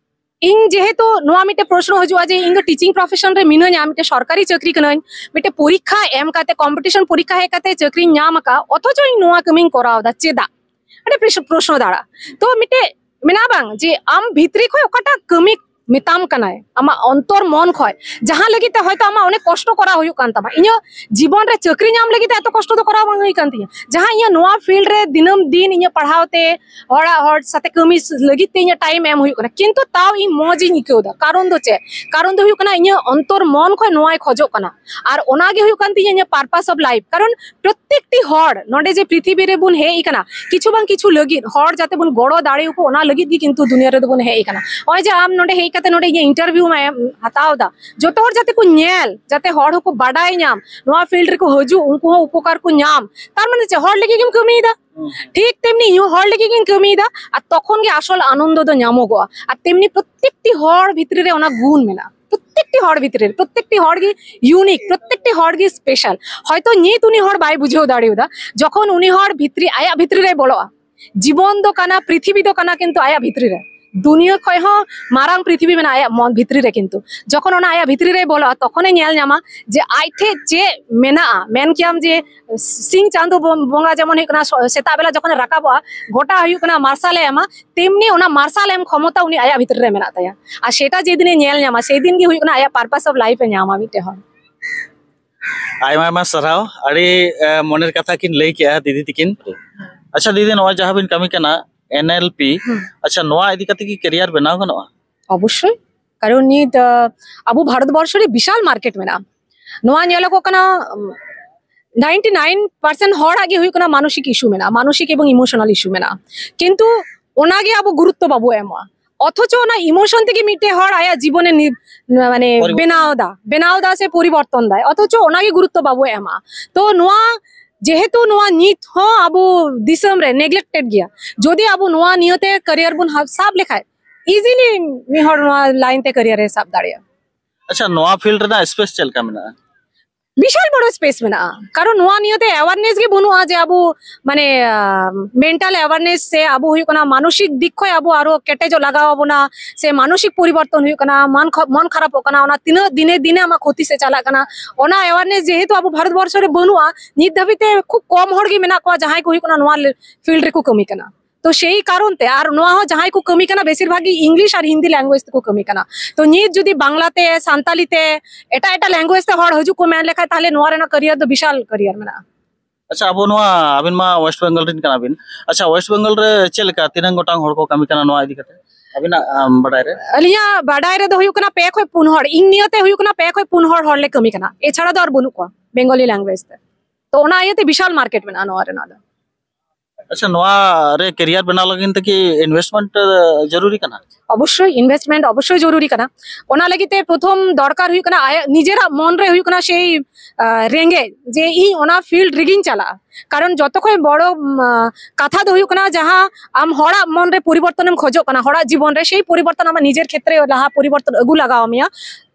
ᱤᱧ ᱡᱮᱦᱮᱛᱩ ᱱᱚᱣᱟ ᱢᱤᱫᱴᱮᱱ ᱯᱨᱚᱥᱱᱚ ᱦᱤᱡᱩᱜᱼᱟ ᱡᱮ ᱤᱧ ᱫᱚ ᱴᱤᱪᱤᱝ ᱯᱨᱚᱯᱷᱮᱥᱚᱱ ᱨᱮ ᱢᱤᱱᱟᱹᱧᱟ, ᱢᱤᱫᱴᱮᱱ ᱥᱚᱨᱠᱟᱨᱤ ᱪᱟᱹᱠᱨᱤ ᱠᱟᱹᱱᱟᱹᱧ, ᱢᱤᱫᱴᱮᱱ ᱯᱚᱨᱤᱠᱠᱷᱟ ᱮᱢ ᱠᱟᱛᱮ, ᱠᱚᱢᱯᱤᱴᱤᱥᱚᱱ ᱯᱚᱨᱤᱠᱠᱷᱟ ᱦᱮᱡ ᱠᱟᱛᱮ ᱪᱟᱹᱠᱨᱤᱧ ᱧᱟᱢ ᱟᱠᱟᱫ, ᱚᱛᱷᱚᱪᱚ ᱤᱧ ᱱᱚᱣᱟ ᱠᱟᱹᱢᱤᱧ ᱠᱚᱨᱟᱣ ᱮᱫᱟ, ᱪᱮᱫᱟᱜ? ᱢᱤᱫᱴᱮᱱ ᱯᱨᱚᱥ-, ᱯᱨᱚᱥᱱᱚ ᱫᱟᱲᱟ᱾ ᱛᱚ ᱢᱤᱫᱴᱮᱱ ᱢᱮᱱᱟᱜᱼᱟ ᱵᱟᱝ, ᱡᱮ ᱟᱢ ᱵᱷᱤᱛᱨᱤ ᱠᱷᱚᱱ ᱚᱠᱟᱴᱟᱜ ᱠᱟᱹᱢᱤ ᱢᱮᱛᱟᱢ ᱠᱟᱱᱟᱭ, ᱟᱢᱟᱜ ᱚᱱᱛᱚᱨ ᱢᱚᱱ ᱠᱷᱚᱱ ᱡᱟᱦᱟᱸ ᱞᱟᱹᱜᱤᱫ ᱛᱮ ᱦᱚᱭᱛᱳ ᱟᱢᱟᱜ ᱚᱱᱮᱠ ᱠᱚᱥᱴᱚ ᱠᱚᱨᱟᱣ ᱦᱩᱭᱩᱜ ᱠᱟᱱ ᱛᱟᱢᱟ᱾ ᱤᱧᱟᱹᱜ ᱡᱤᱵᱚᱱ ᱨᱮ ᱪᱟᱹᱠᱨᱤ ᱧᱟᱢ ᱞᱟᱹᱜᱤᱫ ᱛᱮ ᱮᱛᱚ ᱠᱚᱥᱴᱚ ᱫᱚ ᱠᱚᱨᱟᱣ ᱵᱟᱝ ᱦᱩᱭ ᱠᱟᱱ ᱛᱤᱧᱟᱹ᱾ ᱡᱟᱦᱟᱸ ᱤᱧᱟᱹᱜ ᱱᱚᱣᱟ ᱯᱷᱤᱞᱰ ᱨᱮ ᱫᱤᱱᱟᱹᱢ ᱫᱤᱱ ᱤᱧᱟᱹᱜ ᱯᱟᱲᱦᱟᱣ ᱛᱮ, ᱦᱚᱲᱟᱜ, ᱦᱚᱲ ᱥᱟᱛᱮ ᱠᱟᱹᱢᱤ ᱞᱟᱹᱜᱤᱫ ᱛᱮ ᱤᱧᱟᱹᱜ ᱴᱟᱭᱤᱢ ᱮᱢ ᱦᱩᱭᱩᱜ ᱠᱟᱱᱟ, ᱠᱤᱱᱛᱩ ᱛᱟᱣ ᱤᱧ ᱢᱚᱡᱽ ᱤᱧ ᱟᱹᱭᱠᱟᱹᱣ ᱮᱫᱟ᱾ ᱠᱟᱨᱚᱱ ᱫᱚ ᱪᱮᱫ? ᱠᱟᱨᱚᱱ ᱫᱚ ᱦᱩᱭᱩᱜ ᱠᱟᱱᱟ ᱤᱧᱟᱹᱜ ᱚᱱᱛᱚᱨ ᱢᱚᱱ ᱠᱷᱚᱱ ᱱᱚᱣᱟᱭ ᱠᱷᱚᱡᱚᱜ ᱠᱟᱱᱟ᱾ ᱟᱨ ᱚᱱᱟ ᱜᱮ ᱦᱩᱭᱩᱜ ᱠᱟᱱ ᱛᱤᱧᱟᱹ ᱤᱧᱟᱹᱜ purpose of life᱾ ᱠᱟᱨᱚᱱ ᱯᱨᱚᱛᱮᱠᱴᱤ ᱦᱚᱲ ᱱᱚᱰᱮ ᱡᱮ ᱯᱨᱤᱛᱷᱤᱵᱤ ᱨᱮᱵᱚᱱ ᱦᱮᱡ ᱟᱠᱟᱱᱟ, ᱠᱤᱪᱷᱩ ᱵᱟᱝ ᱠᱤᱪᱷᱩ ᱞᱟᱹᱜᱤᱫ, ᱦᱚᱲ ᱡᱟᱛᱮ ᱵᱚᱱ ᱜᱚᱲᱚ ᱫᱟᱲᱮ ᱟᱠᱚ, ᱚᱱᱟ ᱞᱟᱹᱜᱤᱫ ᱜᱮ ᱠᱤᱱᱛᱩ ᱫᱩᱱᱤᱭᱟᱹ ᱨᱮᱫᱚ ᱵᱚᱱ ᱦᱮᱡ ᱟᱠᱟᱱᱟ᱾ ᱱᱚᱜᱼᱚᱭ ᱡᱮ ᱟᱢ ᱱᱚᱰᱮ ᱦᱮᱡ ᱠᱟᱛᱮ ᱱᱚᱰᱮ ᱤᱧᱟᱹᱜ ᱤᱱᱴᱟᱨᱵᱷᱤᱭᱩ ᱮᱢ ᱦᱟᱛᱟᱣ ᱮᱫᱟ, ᱡᱚᱛᱚ ᱦᱚᱲ ᱡᱟᱛᱮ ᱠᱚ ᱧᱮᱞ, ᱡᱟᱛᱮ ᱦᱚᱲ ᱦᱚᱸᱠᱚ ᱵᱟᱰᱟᱭ ᱧᱟᱢ, ᱱᱚᱣᱟ ᱯᱷᱤᱞᱰ ᱨᱮᱠᱚ ᱦᱤᱡᱩᱜ, ᱩᱱᱠᱩ ᱦᱚᱸ ᱩᱯᱚᱠᱟᱨ ᱠᱚ ᱧᱟᱢ᱾ ᱛᱟᱨ ᱢᱟᱱᱮ ᱪᱮᱫ? ᱦᱚᱲ ᱞᱟᱹᱜᱤᱫ ᱜᱮᱢ ᱠᱟᱹᱢᱤᱭᱮᱫᱟ᱾ ᱴᱷᱤᱠ ᱛᱮᱢᱱᱤ ᱤᱧ ᱦᱚᱸ ᱦᱚᱲ ᱞᱟᱹᱜᱤᱫ ᱜᱤᱧ ᱠᱟᱹᱢᱤᱭᱮᱫᱟ, ᱟᱨ ᱛᱚᱠᱷᱚᱱ ᱜᱮ ᱟᱥᱚᱞ ᱟᱱᱚᱱᱫᱚ ᱫᱚ ᱧᱟᱢᱚᱜᱚᱜᱼᱟ᱾ ᱟᱨ ᱛᱮᱢᱱᱤ ᱯᱨᱚᱛᱮᱠᱴᱤ ᱦᱚᱲ ᱵᱷᱤᱛᱨᱤ ᱨᱮ ᱚᱱᱟ ᱜᱩᱱ ᱢᱮᱱᱟᱜᱼᱟ, ᱯᱨᱚᱛᱮᱠᱴᱤ ᱦᱚᱲ ᱵᱷᱤᱛᱨᱤ ᱨᱮ, ᱯᱨᱚᱛᱮᱠᱴᱤ ᱦᱚᱲ ᱜᱮ ᱤᱭᱩᱱᱤᱠ, ᱯᱨᱚᱛᱮᱠᱴᱤ ᱦᱚᱲ ᱜᱮ ᱥᱯᱮᱥᱟᱞ᱾ ᱦᱚᱭᱛᱚ ᱱᱤᱛ ᱩᱱᱤ ᱦᱚᱲ ᱵᱟᱭ ᱵᱩᱡᱷᱟᱹᱣ ᱫᱟᱲᱮᱭᱟᱫᱟ, ᱡᱚᱠᱷᱚᱱ ᱩᱱᱤ ᱦᱚᱲ ᱵᱷᱤᱛᱨᱤ, ᱟᱭᱟᱜ ᱵᱷᱤᱛᱨᱤ ᱨᱮ ᱵᱚᱞᱚᱜᱼᱟ, ᱡᱤᱵᱚᱱ ᱫᱚ ᱠᱟᱱᱟ, ᱯᱨᱤᱛᱷᱤᱵᱤ ᱫᱚ ᱠᱟᱱᱟ, ᱠᱤᱱᱛᱩ ᱟᱭᱟᱜ ᱵᱷᱤᱛᱨᱤ ᱨᱮ, ᱫᱩᱱᱤᱭᱟᱹ ᱠᱷᱚᱱ ᱦᱚᱸ ᱢᱟᱨᱟᱝ ᱯᱨᱤᱛᱷᱤᱵᱤ ᱢᱮᱱᱟᱜᱼᱟ ᱟᱭᱟᱜ ᱢᱚᱱ ᱵᱷᱤᱛᱨᱤ ᱨᱮ᱾ ᱠᱤᱱᱛᱩ ᱡᱚᱠᱷᱚᱱ ᱚᱱᱟ ᱟᱭᱟᱜ ᱵᱷᱤᱛᱨᱤ ᱨᱮᱭ ᱵᱚᱞᱚᱜᱼᱟ, ᱛᱚᱠᱷᱚᱱᱮ ᱧᱮᱞ ᱧᱟᱢᱟ ᱡᱮ ᱟᱡ ᱴᱷᱮᱡ ᱪᱮᱫ ᱢᱮᱱᱟᱜᱼᱟ᱾ ᱢᱮᱱ ᱠᱮᱭᱟᱢ ᱡᱮ ᱥᱤᱧ ᱪᱟᱸᱫᱚ ᱵᱚ-, ᱵᱚᱸᱜᱟ ᱡᱮᱢᱚᱱ ᱦᱩᱭᱩᱜ ᱠᱟᱱᱟ, ᱥᱚ-, ᱥᱮᱛᱟᱜ ᱵᱮᱞᱟ ᱡᱚᱠᱷᱚᱱᱮ ᱨᱟᱠᱟᱵᱚᱜᱼᱟ, ᱜᱚᱴᱟ ᱦᱩᱭᱩᱜ ᱠᱟᱱᱟ ᱢᱟᱨᱥᱟᱞᱮ ᱮᱢᱟ, ᱛᱮᱢᱱᱤ ᱚᱱᱟ ᱢᱟᱨᱥᱟᱞ ᱮᱢ ᱠᱷᱚᱢᱚᱛᱟ ᱩᱱᱤ ᱟᱭᱟᱜ ᱵᱷᱤᱛᱨᱤ ᱨᱮ ᱢᱮᱱᱟᱜ ᱛᱟᱭᱟ᱾ ᱟᱨ ᱥᱮᱴᱟ ᱡᱮᱫᱤᱱᱮ ᱧᱮᱞ ᱧᱟᱢᱟ, ᱥᱮᱫᱤᱱ ᱜᱮ ᱦᱩᱭᱩᱜ ᱠᱟᱱᱟ ᱟᱭᱟᱜ purpose of life ᱮ ᱧᱟᱢᱟ ᱢᱤᱫᱴᱮᱡ ᱦᱚᱲ᱾ ᱟᱭᱢᱟ ᱟᱭᱢᱟ ᱥᱟᱨᱦᱟᱣ, ᱟᱹᱰᱤ ᱮ, ᱢᱚᱱᱮᱨ ᱠᱟᱛᱷᱟ ᱠᱤᱱ ᱞᱟᱹᱭ ᱠᱮᱜᱼᱟ ᱫᱤᱫᱤ ᱛᱤᱠᱤᱱ᱾ ᱟᱪᱪᱷᱟ ᱫᱤᱫᱤ, ᱱᱚᱣᱟ ᱡᱟᱦᱟᱸ ᱵᱤᱱ ᱠᱟᱹᱢᱤ ᱠᱟᱱᱟ, ᱮᱱ ᱮᱞ ᱯᱤ, ᱦᱩᱸ᱾ ᱟᱪᱪᱷᱟ, ᱱᱚᱣᱟ ᱤᱫᱤ ᱠᱟᱛᱮ ᱠᱤ ᱠᱮᱨᱤᱭᱟᱨ ᱵᱮᱱᱟᱣ ᱜᱟᱱᱚᱜᱼᱟ? ᱚᱵᱚᱥᱥᱳᱭ, ᱠᱟᱨᱚᱱ ᱱᱤᱛ ᱟᱸ, ᱟᱵᱚ ᱵᱷᱟᱨᱚᱛ ᱵᱚᱨᱥᱚ ᱨᱮ ᱵᱤᱥᱟᱞ ᱢᱟᱨᱠᱮᱴ ᱢᱮᱱᱟᱜᱼᱟ᱾ ᱱᱚᱣᱟ ᱧᱮᱞᱚᱜᱚᱜ ᱠᱟᱱᱟ, ᱩᱢ, ninety nine percent ᱦᱚᱲᱟᱜ ᱜᱮ ᱦᱩᱭᱩᱜ ᱠᱟᱱᱟ ᱢᱟᱱᱚᱥᱤᱠ ᱤᱥᱩ ᱢᱮᱱᱟᱜᱼᱟ, ᱢᱟᱱᱚᱥᱤᱠ ᱮᱵᱚᱝ ᱤᱢᱳᱥᱚᱱᱟᱞ ᱤᱥᱩ ᱢᱮᱱᱟᱜᱼᱟ, ᱠᱤᱱᱛᱩ ᱚᱱᱟᱜᱮ ᱟᱵᱚ ᱜᱩᱨᱩᱛᱛᱚ ᱵᱟᱵᱚ ᱮᱢᱚᱜᱼᱟ᱾ ᱚᱛᱷᱚᱪᱚ ᱚᱱᱟ ᱤᱢᱳᱥᱚᱱ ᱛᱮᱜᱮ ᱢᱤᱫᱴᱮᱡ ᱦᱚᱲ ᱟᱭᱟᱜ ᱡᱤᱵᱚᱱᱮ ᱱᱤ-, ᱢᱟᱱᱮ ᱯᱚᱨᱤᱵᱚᱨᱛᱚᱱ᱾ ᱵᱮᱱᱟᱣ ᱫᱟ, ᱵᱮᱱᱟᱣ ᱫᱟ ᱥᱮ ᱯᱚᱨᱤᱵᱚᱨᱛᱚᱱ ᱫᱟᱭ, ᱚᱛᱷᱚᱪᱚ ᱚᱱᱟᱜᱮ ᱜᱩᱨᱩᱛᱛᱚ ᱵᱟᱵᱚ ᱮᱢᱟ᱾ ᱛᱚ ᱱᱚᱣᱟ ᱡᱮᱦᱮᱛᱩ ᱱᱚᱣᱟ ᱱᱤᱛ ᱦᱚᱸ ᱟᱵᱚ ᱫᱤᱥᱚᱢ ᱨᱮ ᱱᱮᱜᱞᱮᱠᱴᱮᱰ ᱜᱮᱭᱟ, ᱡᱩᱫᱤ ᱟᱵᱚ ᱱᱚᱣᱟ ᱱᱤᱭᱟᱹᱛᱮ ᱠᱮᱨᱤᱭᱟᱨ ᱵᱚᱱ ᱦᱟᱵ-, ᱥᱟᱵ ᱞᱮᱠᱷᱟᱡ, ᱤᱡᱤᱞᱤ ᱢᱤᱫ ᱦᱚᱲ ᱱᱚᱣᱟ ᱞᱟᱭᱤᱱ ᱛᱮ ᱠᱮᱨᱤᱭᱟᱨ ᱮ ᱥᱟᱵ ᱫᱟᱲᱮᱭᱟᱜᱼᱟ᱾ ᱟᱪᱪᱷᱟ, ᱱᱚᱣᱟ ᱯᱷᱤᱞᱰ ᱨᱮᱱᱟᱜ ᱥᱯᱮᱥ ᱪᱮᱫ ᱞᱮᱠᱟ ᱢᱮᱱᱟᱜᱼᱟ? ᱵᱤᱥᱟᱞ ᱵᱚᱲᱚ ᱥᱯᱮᱥ ᱢᱮᱱᱟᱜᱼᱟ᱾ ᱠᱟᱨᱚᱱ ᱱᱚᱣᱟ ᱱᱤᱭᱮᱛᱮ ᱮᱣᱟᱨᱱᱮᱥ ᱜᱮ ᱵᱟᱹᱱᱩᱜᱼᱟ, ᱡᱮ ᱟᱵᱚ ᱢᱟᱱᱮ ᱢᱮᱱᱴᱟᱞ ᱮᱣᱟᱨᱱᱮᱥ ᱥᱮ ᱟᱵᱚ ᱦᱩᱭᱩᱜ ᱠᱟᱱᱟ ᱢᱟᱱᱚᱥᱤᱠ ᱫᱤᱠ ᱠᱷᱚᱱ ᱟᱵᱚ ᱟᱨᱚ ᱠᱮᱴᱮᱡᱚᱜ ᱞᱟᱜᱟᱣ ᱟᱵᱚᱱᱟ, ᱥᱮ ᱢᱟᱱᱚᱥᱤᱠ ᱯᱚᱨᱤᱵᱚᱨᱛᱚᱱ ᱦᱩᱭᱩᱜ ᱠᱟᱱᱟ, ᱢᱟᱱ ᱠᱷᱚ- ᱢᱚᱱ ᱠᱷᱟᱨᱟᱯᱚᱜ ᱠᱟᱱᱟ, ᱚᱱᱟ ᱛᱤᱱᱟᱹᱜ ᱫᱤᱱᱮ ᱫᱤᱱᱮ ᱟᱢᱟᱜ ᱠᱷᱚᱛᱤ ᱥᱮᱫ ᱪᱟᱞᱟᱜ ᱠᱟᱱᱟ, ᱚᱱᱟ ᱮᱣᱟᱨᱱᱮᱥ ᱡᱮᱦᱮᱛᱩ ᱟᱵᱚ ᱵᱷᱟᱨᱚᱛ ᱵᱚᱨᱥᱚ ᱨᱮ ᱵᱟᱹᱱᱩᱜᱼᱟ, ᱱᱤᱛ ᱫᱷᱟᱹᱵᱤᱡ ᱛᱮ ᱠᱷᱩᱵ ᱠᱚᱢ ᱦᱚᱲ ᱜᱮ ᱢᱮᱱᱟᱜ ᱠᱚᱣᱟ ᱡᱟᱦᱟᱸᱭ ᱠᱚ ᱦᱩᱭᱩᱜ ᱠᱟᱱᱟ ᱱᱚᱣᱟ ᱯᱷᱤᱞᱰ ᱨᱮᱠᱚ ᱠᱟᱹᱢᱤ ᱠᱟᱱᱟ᱾ ᱛᱚ ᱥᱮᱭ ᱠᱟᱨᱚᱱ ᱛᱮ, ᱟᱨ ᱱᱚᱣᱟ ᱦᱚᱸ ᱡᱟᱦᱟᱸᱭ ᱠᱚ ᱠᱟᱹᱢᱤ ᱠᱟᱱᱟ ᱵᱮᱥᱤᱨ ᱵᱷᱟᱜᱽ ᱜᱮ ᱤᱝᱞᱤᱥ ᱟᱨ ᱦᱤᱱᱫᱤ ᱞᱮᱝᱜᱩᱭᱮᱡᱽ ᱛᱮᱠᱚ ᱠᱟᱹᱢᱤ ᱠᱟᱱᱟ᱾ ᱛᱚ ᱱᱤᱛ ᱡᱩᱫᱤ ᱵᱟᱝᱞᱟ ᱛᱮ, ᱥᱟᱱᱛᱟᱞᱤ ᱛᱮ, ᱮᱴᱟᱜ ᱮᱴᱟᱜ ᱞᱮᱝᱜᱩᱭᱮᱡᱽ ᱛᱮ ᱦᱚᱲ ᱦᱤᱡᱩᱜ ᱠᱚ ᱢᱮᱱ ᱞᱮᱠᱷᱟᱱ, ᱛᱟᱦᱚᱞᱮ ᱱᱚᱣᱟ ᱨᱮᱱᱟᱜ ᱠᱮᱨᱤᱭᱟᱨ ᱫᱚ ᱵᱤᱥᱟᱞ ᱠᱮᱨᱤᱭᱟᱨ ᱢᱮᱱᱟᱜᱼᱟ᱾ ᱟᱪᱪᱷᱟ, ᱟᱵᱚ ᱱᱚᱣᱟ, ᱟᱵᱤᱱ ᱢᱟ ᱳᱭᱮᱥᱴ ᱵᱮᱝᱜᱚᱞ ᱨᱮᱱ ᱠᱟᱱᱟ ᱵᱤᱱ᱾ ᱟᱪᱪᱷᱟ, ᱳᱭᱮᱥᱴ ᱵᱮᱝᱜᱚᱞ ᱨᱮ ᱪᱮᱫ ᱞᱮᱠᱟ, ᱛᱤᱱᱟᱹᱝ ᱜᱚᱴᱟᱝ ᱦᱚᱲ ᱠᱚ ᱠᱟᱹᱢᱤ ᱠᱟᱱᱟ ᱱᱚᱣᱟ ᱤᱫᱤ ᱠᱟᱛᱮ ᱟᱵᱤᱱᱟᱜ, ᱟᱢ, ᱵᱟᱰᱟᱭ ᱨᱮ? ᱟᱹᱞᱤᱧᱟᱜ ᱵᱟᱰᱟᱭ ᱨᱮᱫᱚ ᱦᱩᱭᱩᱜ ᱠᱟᱱᱟ ᱯᱮ ᱠᱷᱚᱱ ᱯᱩᱱ ᱦᱚᱲ, ᱤᱧ ᱱᱤᱭᱟᱹᱛᱮ ᱦᱩᱭᱩᱜ ᱠᱟᱱᱟ ᱯᱮ ᱠᱷᱚᱱ ᱯᱩᱱ ᱦᱚᱲ, ᱦᱚᱲ ᱞᱮ ᱠᱟᱹᱢᱤ ᱠᱟᱱᱟ, ᱮᱪᱷᱟᱲᱟ ᱫᱚ ᱟᱨ ᱵᱟᱹᱱᱩᱜ ᱠᱚᱣᱟ ᱵᱮᱝᱜᱚᱞᱤ ᱞᱮᱝᱜᱩᱭᱮᱡᱽ ᱛᱮ᱾ ᱛᱚ ᱚᱱᱟ ᱤᱭᱟᱹᱛᱮ ᱵᱤᱥᱟᱞ ᱢᱟᱨᱠᱮᱴ ᱢᱮᱱᱟᱜᱼᱟ ᱱᱚᱣᱟ ᱨᱮᱱᱟᱜ ᱫᱚ᱾ ᱟᱪᱪᱷᱟ, ᱱᱚᱣᱟ ᱨᱮ ᱠᱮᱨᱤᱭᱟᱨ ᱵᱮᱱᱟᱣ ᱞᱟᱹᱜᱤᱫ ᱛᱮ ᱠᱤ ᱤᱱᱵᱷᱮᱥᱴᱢᱮᱱᱴ, ᱮ, ᱡᱚᱨᱩᱨᱤ ᱠᱟᱱᱟ? ᱚᱵᱚᱥᱥᱳᱭ ᱤᱱᱵᱷᱮᱥᱴᱢᱮᱱᱴ ᱚᱵᱚᱥᱥᱳᱭ ᱡᱚᱨᱩᱨᱤ ᱠᱟᱱᱟ᱾ ᱚᱱᱟ ᱞᱟᱹᱜᱤᱫ ᱛᱮ ᱯᱨᱚᱛᱷᱚᱢ ᱫᱚᱨᱠᱟᱨ ᱦᱩᱭᱩᱜ ᱠᱟᱱᱟ ᱟᱭᱟᱜ ᱱᱤᱡᱮᱨᱟᱜ ᱢᱚᱱ ᱨᱮ ᱦᱩᱭᱩᱜ ᱠᱟᱱᱟ ᱥᱮᱭ, ᱟ, ᱨᱮᱸᱜᱮᱡ, ᱡᱮ ᱤᱧ ᱚᱱᱟ ᱯᱷᱤᱞᱰ ᱨᱮᱜᱤᱧ ᱪᱟᱞᱟᱜᱼᱟ᱾ ᱠᱟᱨᱚᱱ ᱡᱚᱛᱚ ᱠᱷᱚᱱ ᱵᱚᱲᱚ, ᱩᱢ, ᱟ, ᱠᱟᱛᱷᱟ ᱫᱚ ᱦᱩᱭᱩᱜ ᱠᱟᱱᱟ ᱡᱟᱦᱟᱸ ᱟᱢ ᱦᱚᱲᱟᱜ ᱢᱚᱱ ᱨᱮ ᱯᱚᱨᱤᱵᱚᱨᱛᱚᱱ ᱮᱢ ᱠᱷᱚᱡᱚᱜ ᱠᱟᱱᱟ, ᱦᱚᱲᱟᱜ ᱡᱤᱵᱚᱱ ᱨᱮ, ᱥᱮᱭ ᱯᱚᱨᱤᱵᱚᱨᱛᱚᱱ ᱟᱢᱟᱜ ᱱᱤᱡᱮᱨ ᱠᱷᱮᱛᱨᱮ ᱞᱟᱦᱟ ᱯᱚᱨᱤᱵᱚᱨᱛᱚᱱ ᱟᱹᱜᱩ ᱞᱟᱜᱟᱣ ᱢᱮᱭᱟ,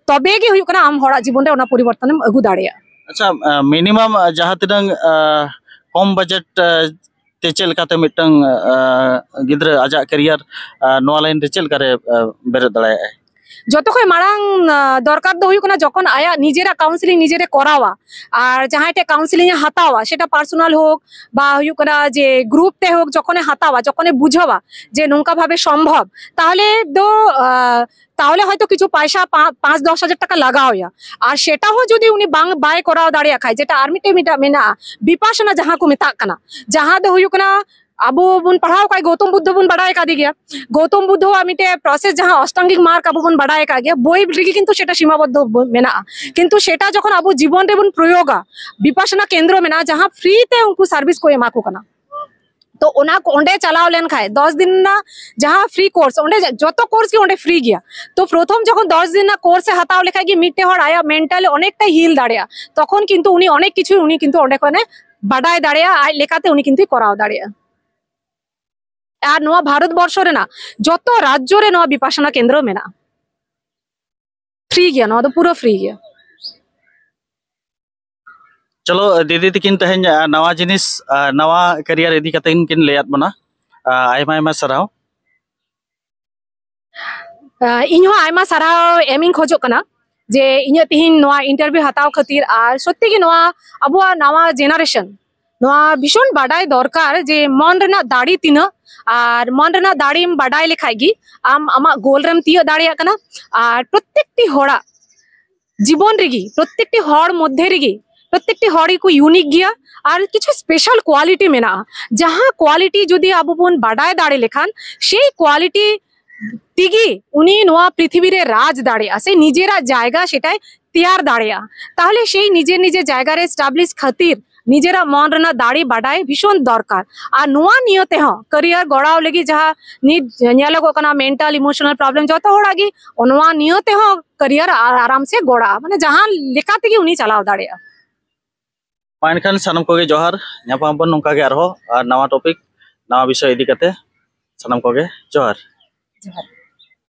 ᱛᱚᱵᱮ ᱜᱮ ᱦᱩᱭᱩᱜ ᱠᱟᱱᱟ ᱟᱢ ᱦᱚᱲᱟᱜ ᱡᱤᱵᱚᱱ ᱨᱮ ᱚᱱᱟ ᱯᱚᱨᱤᱵᱚᱨᱛᱚᱱ ᱮᱢ ᱟᱹᱜᱩ ᱫᱟᱲᱮᱭᱟᱜᱼᱟ᱾ ᱟᱪᱪᱷᱟ, ᱟ, ᱢᱤᱱᱤᱢᱟᱢ, ᱟ, ᱡᱟᱦᱟᱸ ᱛᱤᱱᱟᱹᱝ, ᱟ, ᱠᱚᱢ ᱵᱟᱡᱮᱴ, ᱟ, ᱛᱮ ᱪᱮᱫ ᱞᱮᱠᱟᱛᱮ ᱢᱤᱫᱴᱟᱝ, ᱟ, ᱜᱤᱫᱽᱨᱟᱹ ᱟᱡᱟᱜ ᱠᱮᱨᱤᱭᱟᱨ, ᱟ, ᱱᱚᱣᱟ ᱞᱟᱭᱤᱱ ᱨᱮ ᱪᱮᱫ ᱞᱮᱠᱟᱨᱮ, ᱟ, ᱵᱮᱨᱮᱫ ᱫᱟᱲᱮᱭᱟᱜᱼᱟᱭ? ᱡᱚᱛᱚ ᱠᱷᱚᱱ ᱢᱟᱲᱟᱝ, ᱟ, ᱫᱚᱨᱠᱟᱨ ᱫᱚ ᱦᱩᱭᱩᱜ ᱠᱟᱱᱟ ᱡᱚᱠᱷᱚᱱ ᱟᱭᱟᱜ ᱱᱤᱡᱮᱨᱟᱜ ᱠᱟᱣᱩᱱᱥᱮᱞᱤᱝ ᱱᱤᱡᱮᱨᱮ ᱠᱚᱨᱟᱣᱟ, ᱟᱨ ᱡᱟᱦᱟᱸᱭ ᱴᱷᱮᱱ ᱠᱟᱣᱩᱱᱥᱮᱞᱤᱝ ᱮ ᱦᱟᱛᱟᱣᱟ, ᱥᱮᱴᱟ ᱯᱟᱨᱥᱚᱱᱟᱞ ᱦᱳᱠ ᱵᱟ ᱦᱩᱭᱩᱜ ᱠᱟᱱᱟ ᱡᱮ ᱜᱨᱩᱯ ᱛᱮ ᱦᱳᱠ, ᱡᱚᱠᱷᱚᱱᱮ ᱦᱟᱛᱟᱣᱟ, ᱡᱚᱠᱷᱚᱱᱮ ᱵᱩᱡᱷᱟᱹᱣᱟ ᱡᱮ ᱱᱚᱝᱠᱟ ᱵᱷᱟᱵᱮ ᱥᱚᱢᱵᱷᱚᱵ, ᱛᱟᱦᱚᱞᱮ ᱫᱚ, ᱟ, ᱛᱟᱦᱚᱞᱮ ᱦᱚᱭᱛᱳ ᱠᱤᱪᱷᱩ ᱯᱟᱭᱥᱟ ᱯᱟ-, ᱯᱟᱸᱪ ᱫᱚᱥ ᱦᱟᱡᱟᱨ ᱴᱟᱠᱟ ᱞᱟᱜᱟᱣ ᱮᱭᱟ᱾ ᱟᱨ ᱥᱮᱴᱟ ᱦᱚᱸ ᱡᱩᱫᱤ ᱩᱱᱤ ᱵᱟᱝ, ᱵᱟᱭ ᱠᱚᱨᱟᱣ ᱫᱟᱲᱮᱭᱟᱜ ᱠᱷᱟᱡ, ᱡᱮᱴᱟ ᱟᱨ ᱢᱤᱫᱴᱮᱡ, ᱢᱤᱫᱴᱟᱝ ᱢᱮᱱᱟᱜᱼᱟ, ᱵᱤᱯᱟᱥᱟᱱᱟ ᱡᱟᱦᱟᱸ ᱠᱚ ᱢᱮᱛᱟᱜ ᱠᱟᱱᱟ, ᱡᱟᱦᱟᱸ ᱫᱚ ᱦᱩᱭᱩᱜ ᱠᱟᱱᱟ ᱟᱵᱚ ᱵᱚᱱ ᱯᱟᱲᱦᱟᱣ ᱠᱟᱜ, ᱜᱳᱛᱚᱢ ᱵᱩᱫᱽᱫᱷᱚ ᱵᱚᱱ ᱵᱟᱰᱟᱭ ᱠᱟᱫᱮ ᱜᱮᱭᱟ᱾ ᱜᱳᱛᱚᱢ ᱵᱩᱫᱽᱫᱷᱚᱣᱟᱜ ᱢᱤᱫᱴᱮᱡ ᱯᱨᱚᱥᱮᱥ, ᱡᱟᱦᱟᱸ ᱚᱥᱴᱟᱝᱜᱤᱠ ᱢᱟᱨᱜᱽ ᱟᱵᱚ ᱵᱚᱱ ᱵᱟᱰᱟᱭ ᱟᱠᱟᱫ ᱜᱮᱭᱟ, ᱵᱳᱭ ᱨᱮᱜᱮ ᱠᱤᱱᱛᱩ ᱥᱮᱴᱟ ᱥᱤᱢᱟᱵᱚᱫᱽᱫᱷᱚ ᱵᱚ-, ᱢᱮᱱᱟᱜᱼᱟ᱾ ᱠᱤᱱᱛᱩ ᱥᱮᱴᱟ ᱡᱚᱠᱷᱚᱱ ᱟᱵᱚ ᱡᱤᱵᱚᱱ ᱨᱮᱵᱚᱱ ᱯᱨᱚᱭᱳᱜᱟ, ᱵᱤᱯᱟᱥᱟᱱᱟ ᱠᱮᱱᱫᱨᱚ ᱢᱮᱱᱟᱜᱼᱟ, ᱡᱟᱦᱟᱸ ᱯᱷᱨᱤ ᱛᱮ ᱩᱱᱠᱩ ᱥᱟᱨᱵᱷᱤᱥ ᱠᱚ ᱮᱢᱟ ᱠᱚ ᱠᱟᱱᱟ᱾ ᱛᱚ ᱚᱱᱟ ᱠᱚ, ᱚᱸᱰᱮ ᱪᱟᱞᱟᱣ ᱞᱮᱱᱠᱷᱟᱡ ᱫᱚᱥ ᱫᱤᱱ ᱨᱮᱱᱟᱜ ᱡᱟᱦᱟᱸ ᱯᱷᱨᱤ ᱠᱳᱨᱥ, ᱚᱸᱰᱮ ᱡᱚᱛᱚ ᱠᱳᱨᱥ ᱜᱮ ᱚᱸᱰᱮ ᱯᱷᱨᱤ ᱜᱮᱭᱟ᱾ ᱛᱚ ᱯᱨᱚᱛᱷᱚᱢ ᱡᱚᱠᱷᱚᱱ ᱫᱚᱥ ᱫᱤᱱ ᱨᱮᱱᱟᱜ ᱠᱳᱨᱥ ᱮ ᱦᱟᱛᱟᱣ ᱞᱮᱠᱷᱟᱡ ᱜᱮ ᱢᱤᱫᱴᱮᱡ ᱦᱚᱲ ᱟᱭᱟᱜ ᱢᱮᱱᱴᱟᱞᱤ ᱚᱱᱮᱠᱴᱟᱭ ᱦᱤᱞ ᱫᱟᱲᱮᱭᱟᱜᱼᱟ᱾ ᱛᱚᱠᱷᱚᱱ ᱠᱤᱱᱛᱩ ᱩᱱᱤ ᱚᱱᱮᱠ ᱠᱤᱪᱷᱩ ᱩᱱᱤ ᱠᱤᱱᱛᱩ ᱚᱸᱰᱮ ᱠᱷᱚᱱᱮ ᱵᱟᱰᱟᱭ ᱫᱟᱲᱮᱭᱟᱜᱼᱟ, ᱟᱡ ᱞᱮᱠᱟᱛᱮ ᱩᱱᱤ ᱠᱤᱱᱛᱩᱭ ᱠᱚᱨᱟᱣ ᱫᱟᱲᱮᱭᱟᱜᱼᱟ᱾ ᱟᱨ ᱱᱚᱣᱟ ᱵᱷᱟᱨᱚᱛ ᱵᱚᱨᱥᱚ ᱨᱮᱱᱟᱜ ᱡᱚᱛᱚ ᱨᱟᱡᱽᱡᱚ ᱨᱮ ᱱᱚᱣᱟ ᱵᱤᱯᱟᱥᱟᱱᱟ ᱠᱮᱱᱫᱨᱚ ᱢᱮᱱᱟᱜᱼᱟ᱾ ᱯᱷᱨᱤ ᱜᱮᱭᱟ, ᱱᱚᱣᱟ ᱫᱚ ᱯᱩᱨᱟᱹ ᱯᱷᱨᱤ ᱜᱮᱭᱟ᱾ ᱪᱚᱞᱚ, ᱫᱤᱫᱤ ᱛᱟᱹᱠᱤᱱ ᱛᱮᱦᱮᱧ ᱟᱨ ᱱᱟᱣᱟ ᱡᱤᱱᱤᱥ ᱟᱨ ᱱᱟᱣᱟ ᱠᱮᱨᱤᱭᱟᱨ ᱤᱫᱤ ᱠᱟᱛᱮ ᱠᱤᱱ ᱞᱟᱹᱭᱟᱫ ᱵᱚᱱᱟ᱾ ᱟᱨ ᱟᱭᱢᱟ ᱟᱭᱢᱟ ᱥᱟᱨᱦᱟᱣ᱾ ᱤᱧ ᱦᱚᱸ ᱟᱭᱢᱟ ᱥᱟᱨᱦᱟᱣ ᱮᱢᱤᱧ ᱠᱷᱚᱡᱚᱜ ᱠᱟᱱᱟ ᱡᱮ ᱤᱧᱟᱹᱜ ᱛᱤᱦᱤᱧ ᱱᱚᱣᱟ ᱤᱱᱴᱟᱨᱵᱷᱤᱭᱩ ᱦᱟᱛᱟᱣ ᱠᱷᱟᱹᱛᱤᱨ᱾ ᱟᱨ ᱥᱚᱛᱛᱤ ᱜᱮ ᱱᱚᱣᱟ ᱟᱵᱚᱣᱟᱜ ᱱᱟᱣᱟ ᱡᱮᱱᱟᱨᱮᱥᱚᱱ ᱱᱚᱣᱟ ᱵᱷᱤᱥᱚᱱ ᱵᱟᱰᱟᱭ ᱫᱚᱨᱠᱟᱨ ᱡᱮ ᱢᱚᱱ ᱨᱮᱱᱟᱜ ᱫᱟᱲᱮ ᱛᱤᱱᱟᱹᱜ, ᱟᱨ ᱢᱚᱱ ᱨᱮᱱᱟᱜ ᱫᱟᱲᱮᱢ ᱵᱟᱰᱟᱭ ᱞᱮᱠᱷᱟᱡ ᱜᱮ ᱟᱢ ᱟᱢᱟᱜ ᱜᱳᱞ ᱨᱮᱢ ᱛᱤᱭᱟᱹᱜ ᱫᱟᱲᱮᱭᱟᱜ ᱠᱟᱱᱟ᱾ ᱟᱨ ᱯᱨᱚᱛᱮᱠᱴᱤ ᱦᱚᱲᱟᱜ ᱡᱤᱵᱚᱱ ᱨᱮᱜᱮ, ᱯᱨᱚᱛᱮᱠᱴᱤ ᱦᱚᱲ ᱢᱚᱫᱽᱫᱷᱮ ᱨᱮᱜᱮ, ᱯᱨᱚᱛᱮᱠᱴᱤ ᱦᱚᱲ ᱜᱮᱠᱚ ᱤᱭᱩᱱᱤᱠ ᱜᱮᱭᱟ᱾ ᱟᱨ ᱠᱤᱪᱷᱩ ᱥᱯᱮᱥᱟᱞ ᱠᱣᱟᱞᱤᱴᱤ ᱢᱮᱱᱟᱜᱼᱟ, ᱡᱟᱦᱟᱸ ᱠᱣᱟᱞᱤᱴᱤ ᱡᱩᱫᱤ ᱟᱵᱚ ᱵᱚᱱ ᱵᱟᱰᱟᱭ ᱫᱟᱲᱮ ᱞᱮᱠᱷᱟᱱ, ᱥᱮᱭ ᱠᱣᱟᱞᱤᱴᱤ ᱛᱮᱜᱮ ᱩᱱᱤ ᱱᱚᱣᱟ ᱯᱨᱤᱛᱷᱤᱵᱤ ᱨᱮ ᱨᱟᱡᱽ ᱫᱟᱲᱮᱭᱟᱜᱼᱟ, ᱥᱮ ᱱᱤᱡᱮᱨᱟᱜ ᱡᱟᱭᱜᱟ ᱥᱮᱴᱟᱭ ᱛᱮᱭᱟᱨ ᱫᱟᱲᱮᱭᱟᱜᱼᱟ᱾ ᱛᱟᱦᱚᱞᱮ ᱥᱮᱭ ᱱᱤᱡᱮᱨ ᱱᱤᱡᱮᱨ ᱡᱟᱭᱜᱟ ᱨᱮ ᱮᱥᱴᱟᱵᱞᱤᱥ ᱠᱷᱟᱹᱛᱤᱨ ᱱᱤᱡᱮᱨᱟᱜ ᱢᱚᱱ ᱨᱮᱱᱟᱜ ᱫᱟᱲᱮ ᱵᱟᱰᱟᱭ ᱵᱷᱤᱥᱚᱱ ᱫᱚᱨᱠᱟᱨ᱾ ᱟᱨ ᱱᱚᱣᱟ ᱱᱤᱭᱟᱹ ᱛᱮᱦᱚᱸ ᱠᱮᱨᱤᱭᱟᱨ ᱜᱚᱲᱟᱣ ᱞᱟᱹᱜᱤᱫ ᱡᱟᱦᱟᱸ ᱱᱤᱛ ᱧᱮᱞᱚᱜᱚᱜ ᱠᱟᱱᱟ, ᱢᱮᱱᱴᱟᱞ ᱤᱢᱳᱥᱚᱱᱟᱞ ᱯᱨᱚᱵᱞᱮᱢ ᱡᱚᱛᱚ ᱦᱚᱲᱟᱜ ᱜᱮ, ᱱᱚᱣᱟ ᱱᱤᱭᱟᱹ ᱛᱮᱦᱚᱸ ᱠᱮᱨᱤᱭᱟᱨ ᱟᱨᱟᱢ ᱥᱮ ᱜᱚᱲᱟᱜᱼᱟ, ᱢᱟᱱᱮ ᱡᱟᱦᱟᱸ ᱞᱮᱠᱟ ᱛᱮᱜᱮ ᱩᱱᱤ ᱪᱟᱞᱟᱣ ᱫᱟᱲᱮᱭᱟᱜᱼᱟ᱾ ᱢᱟ ᱮᱱᱠᱷᱟᱱ ᱥᱟᱱᱟᱢ ᱠᱚᱜᱮ ᱡᱚᱦᱟᱨ, ᱧᱟᱯᱟᱢ ᱟᱵᱚᱱ ᱱᱚᱝᱠᱟ ᱜᱮ ᱟᱨᱦᱚᱸ ᱟᱨ ᱱᱟᱣᱟ ᱴᱚᱯᱤᱠ, ᱱᱟᱣᱟ ᱵᱤᱥᱚᱭ ᱤᱫᱤ ᱠᱟᱛᱮ᱾ ᱥᱟᱱᱟᱢ ᱠᱚᱜᱮ ᱡᱚᱦᱟᱨ᱾ ᱡᱚᱦᱟᱨ᱾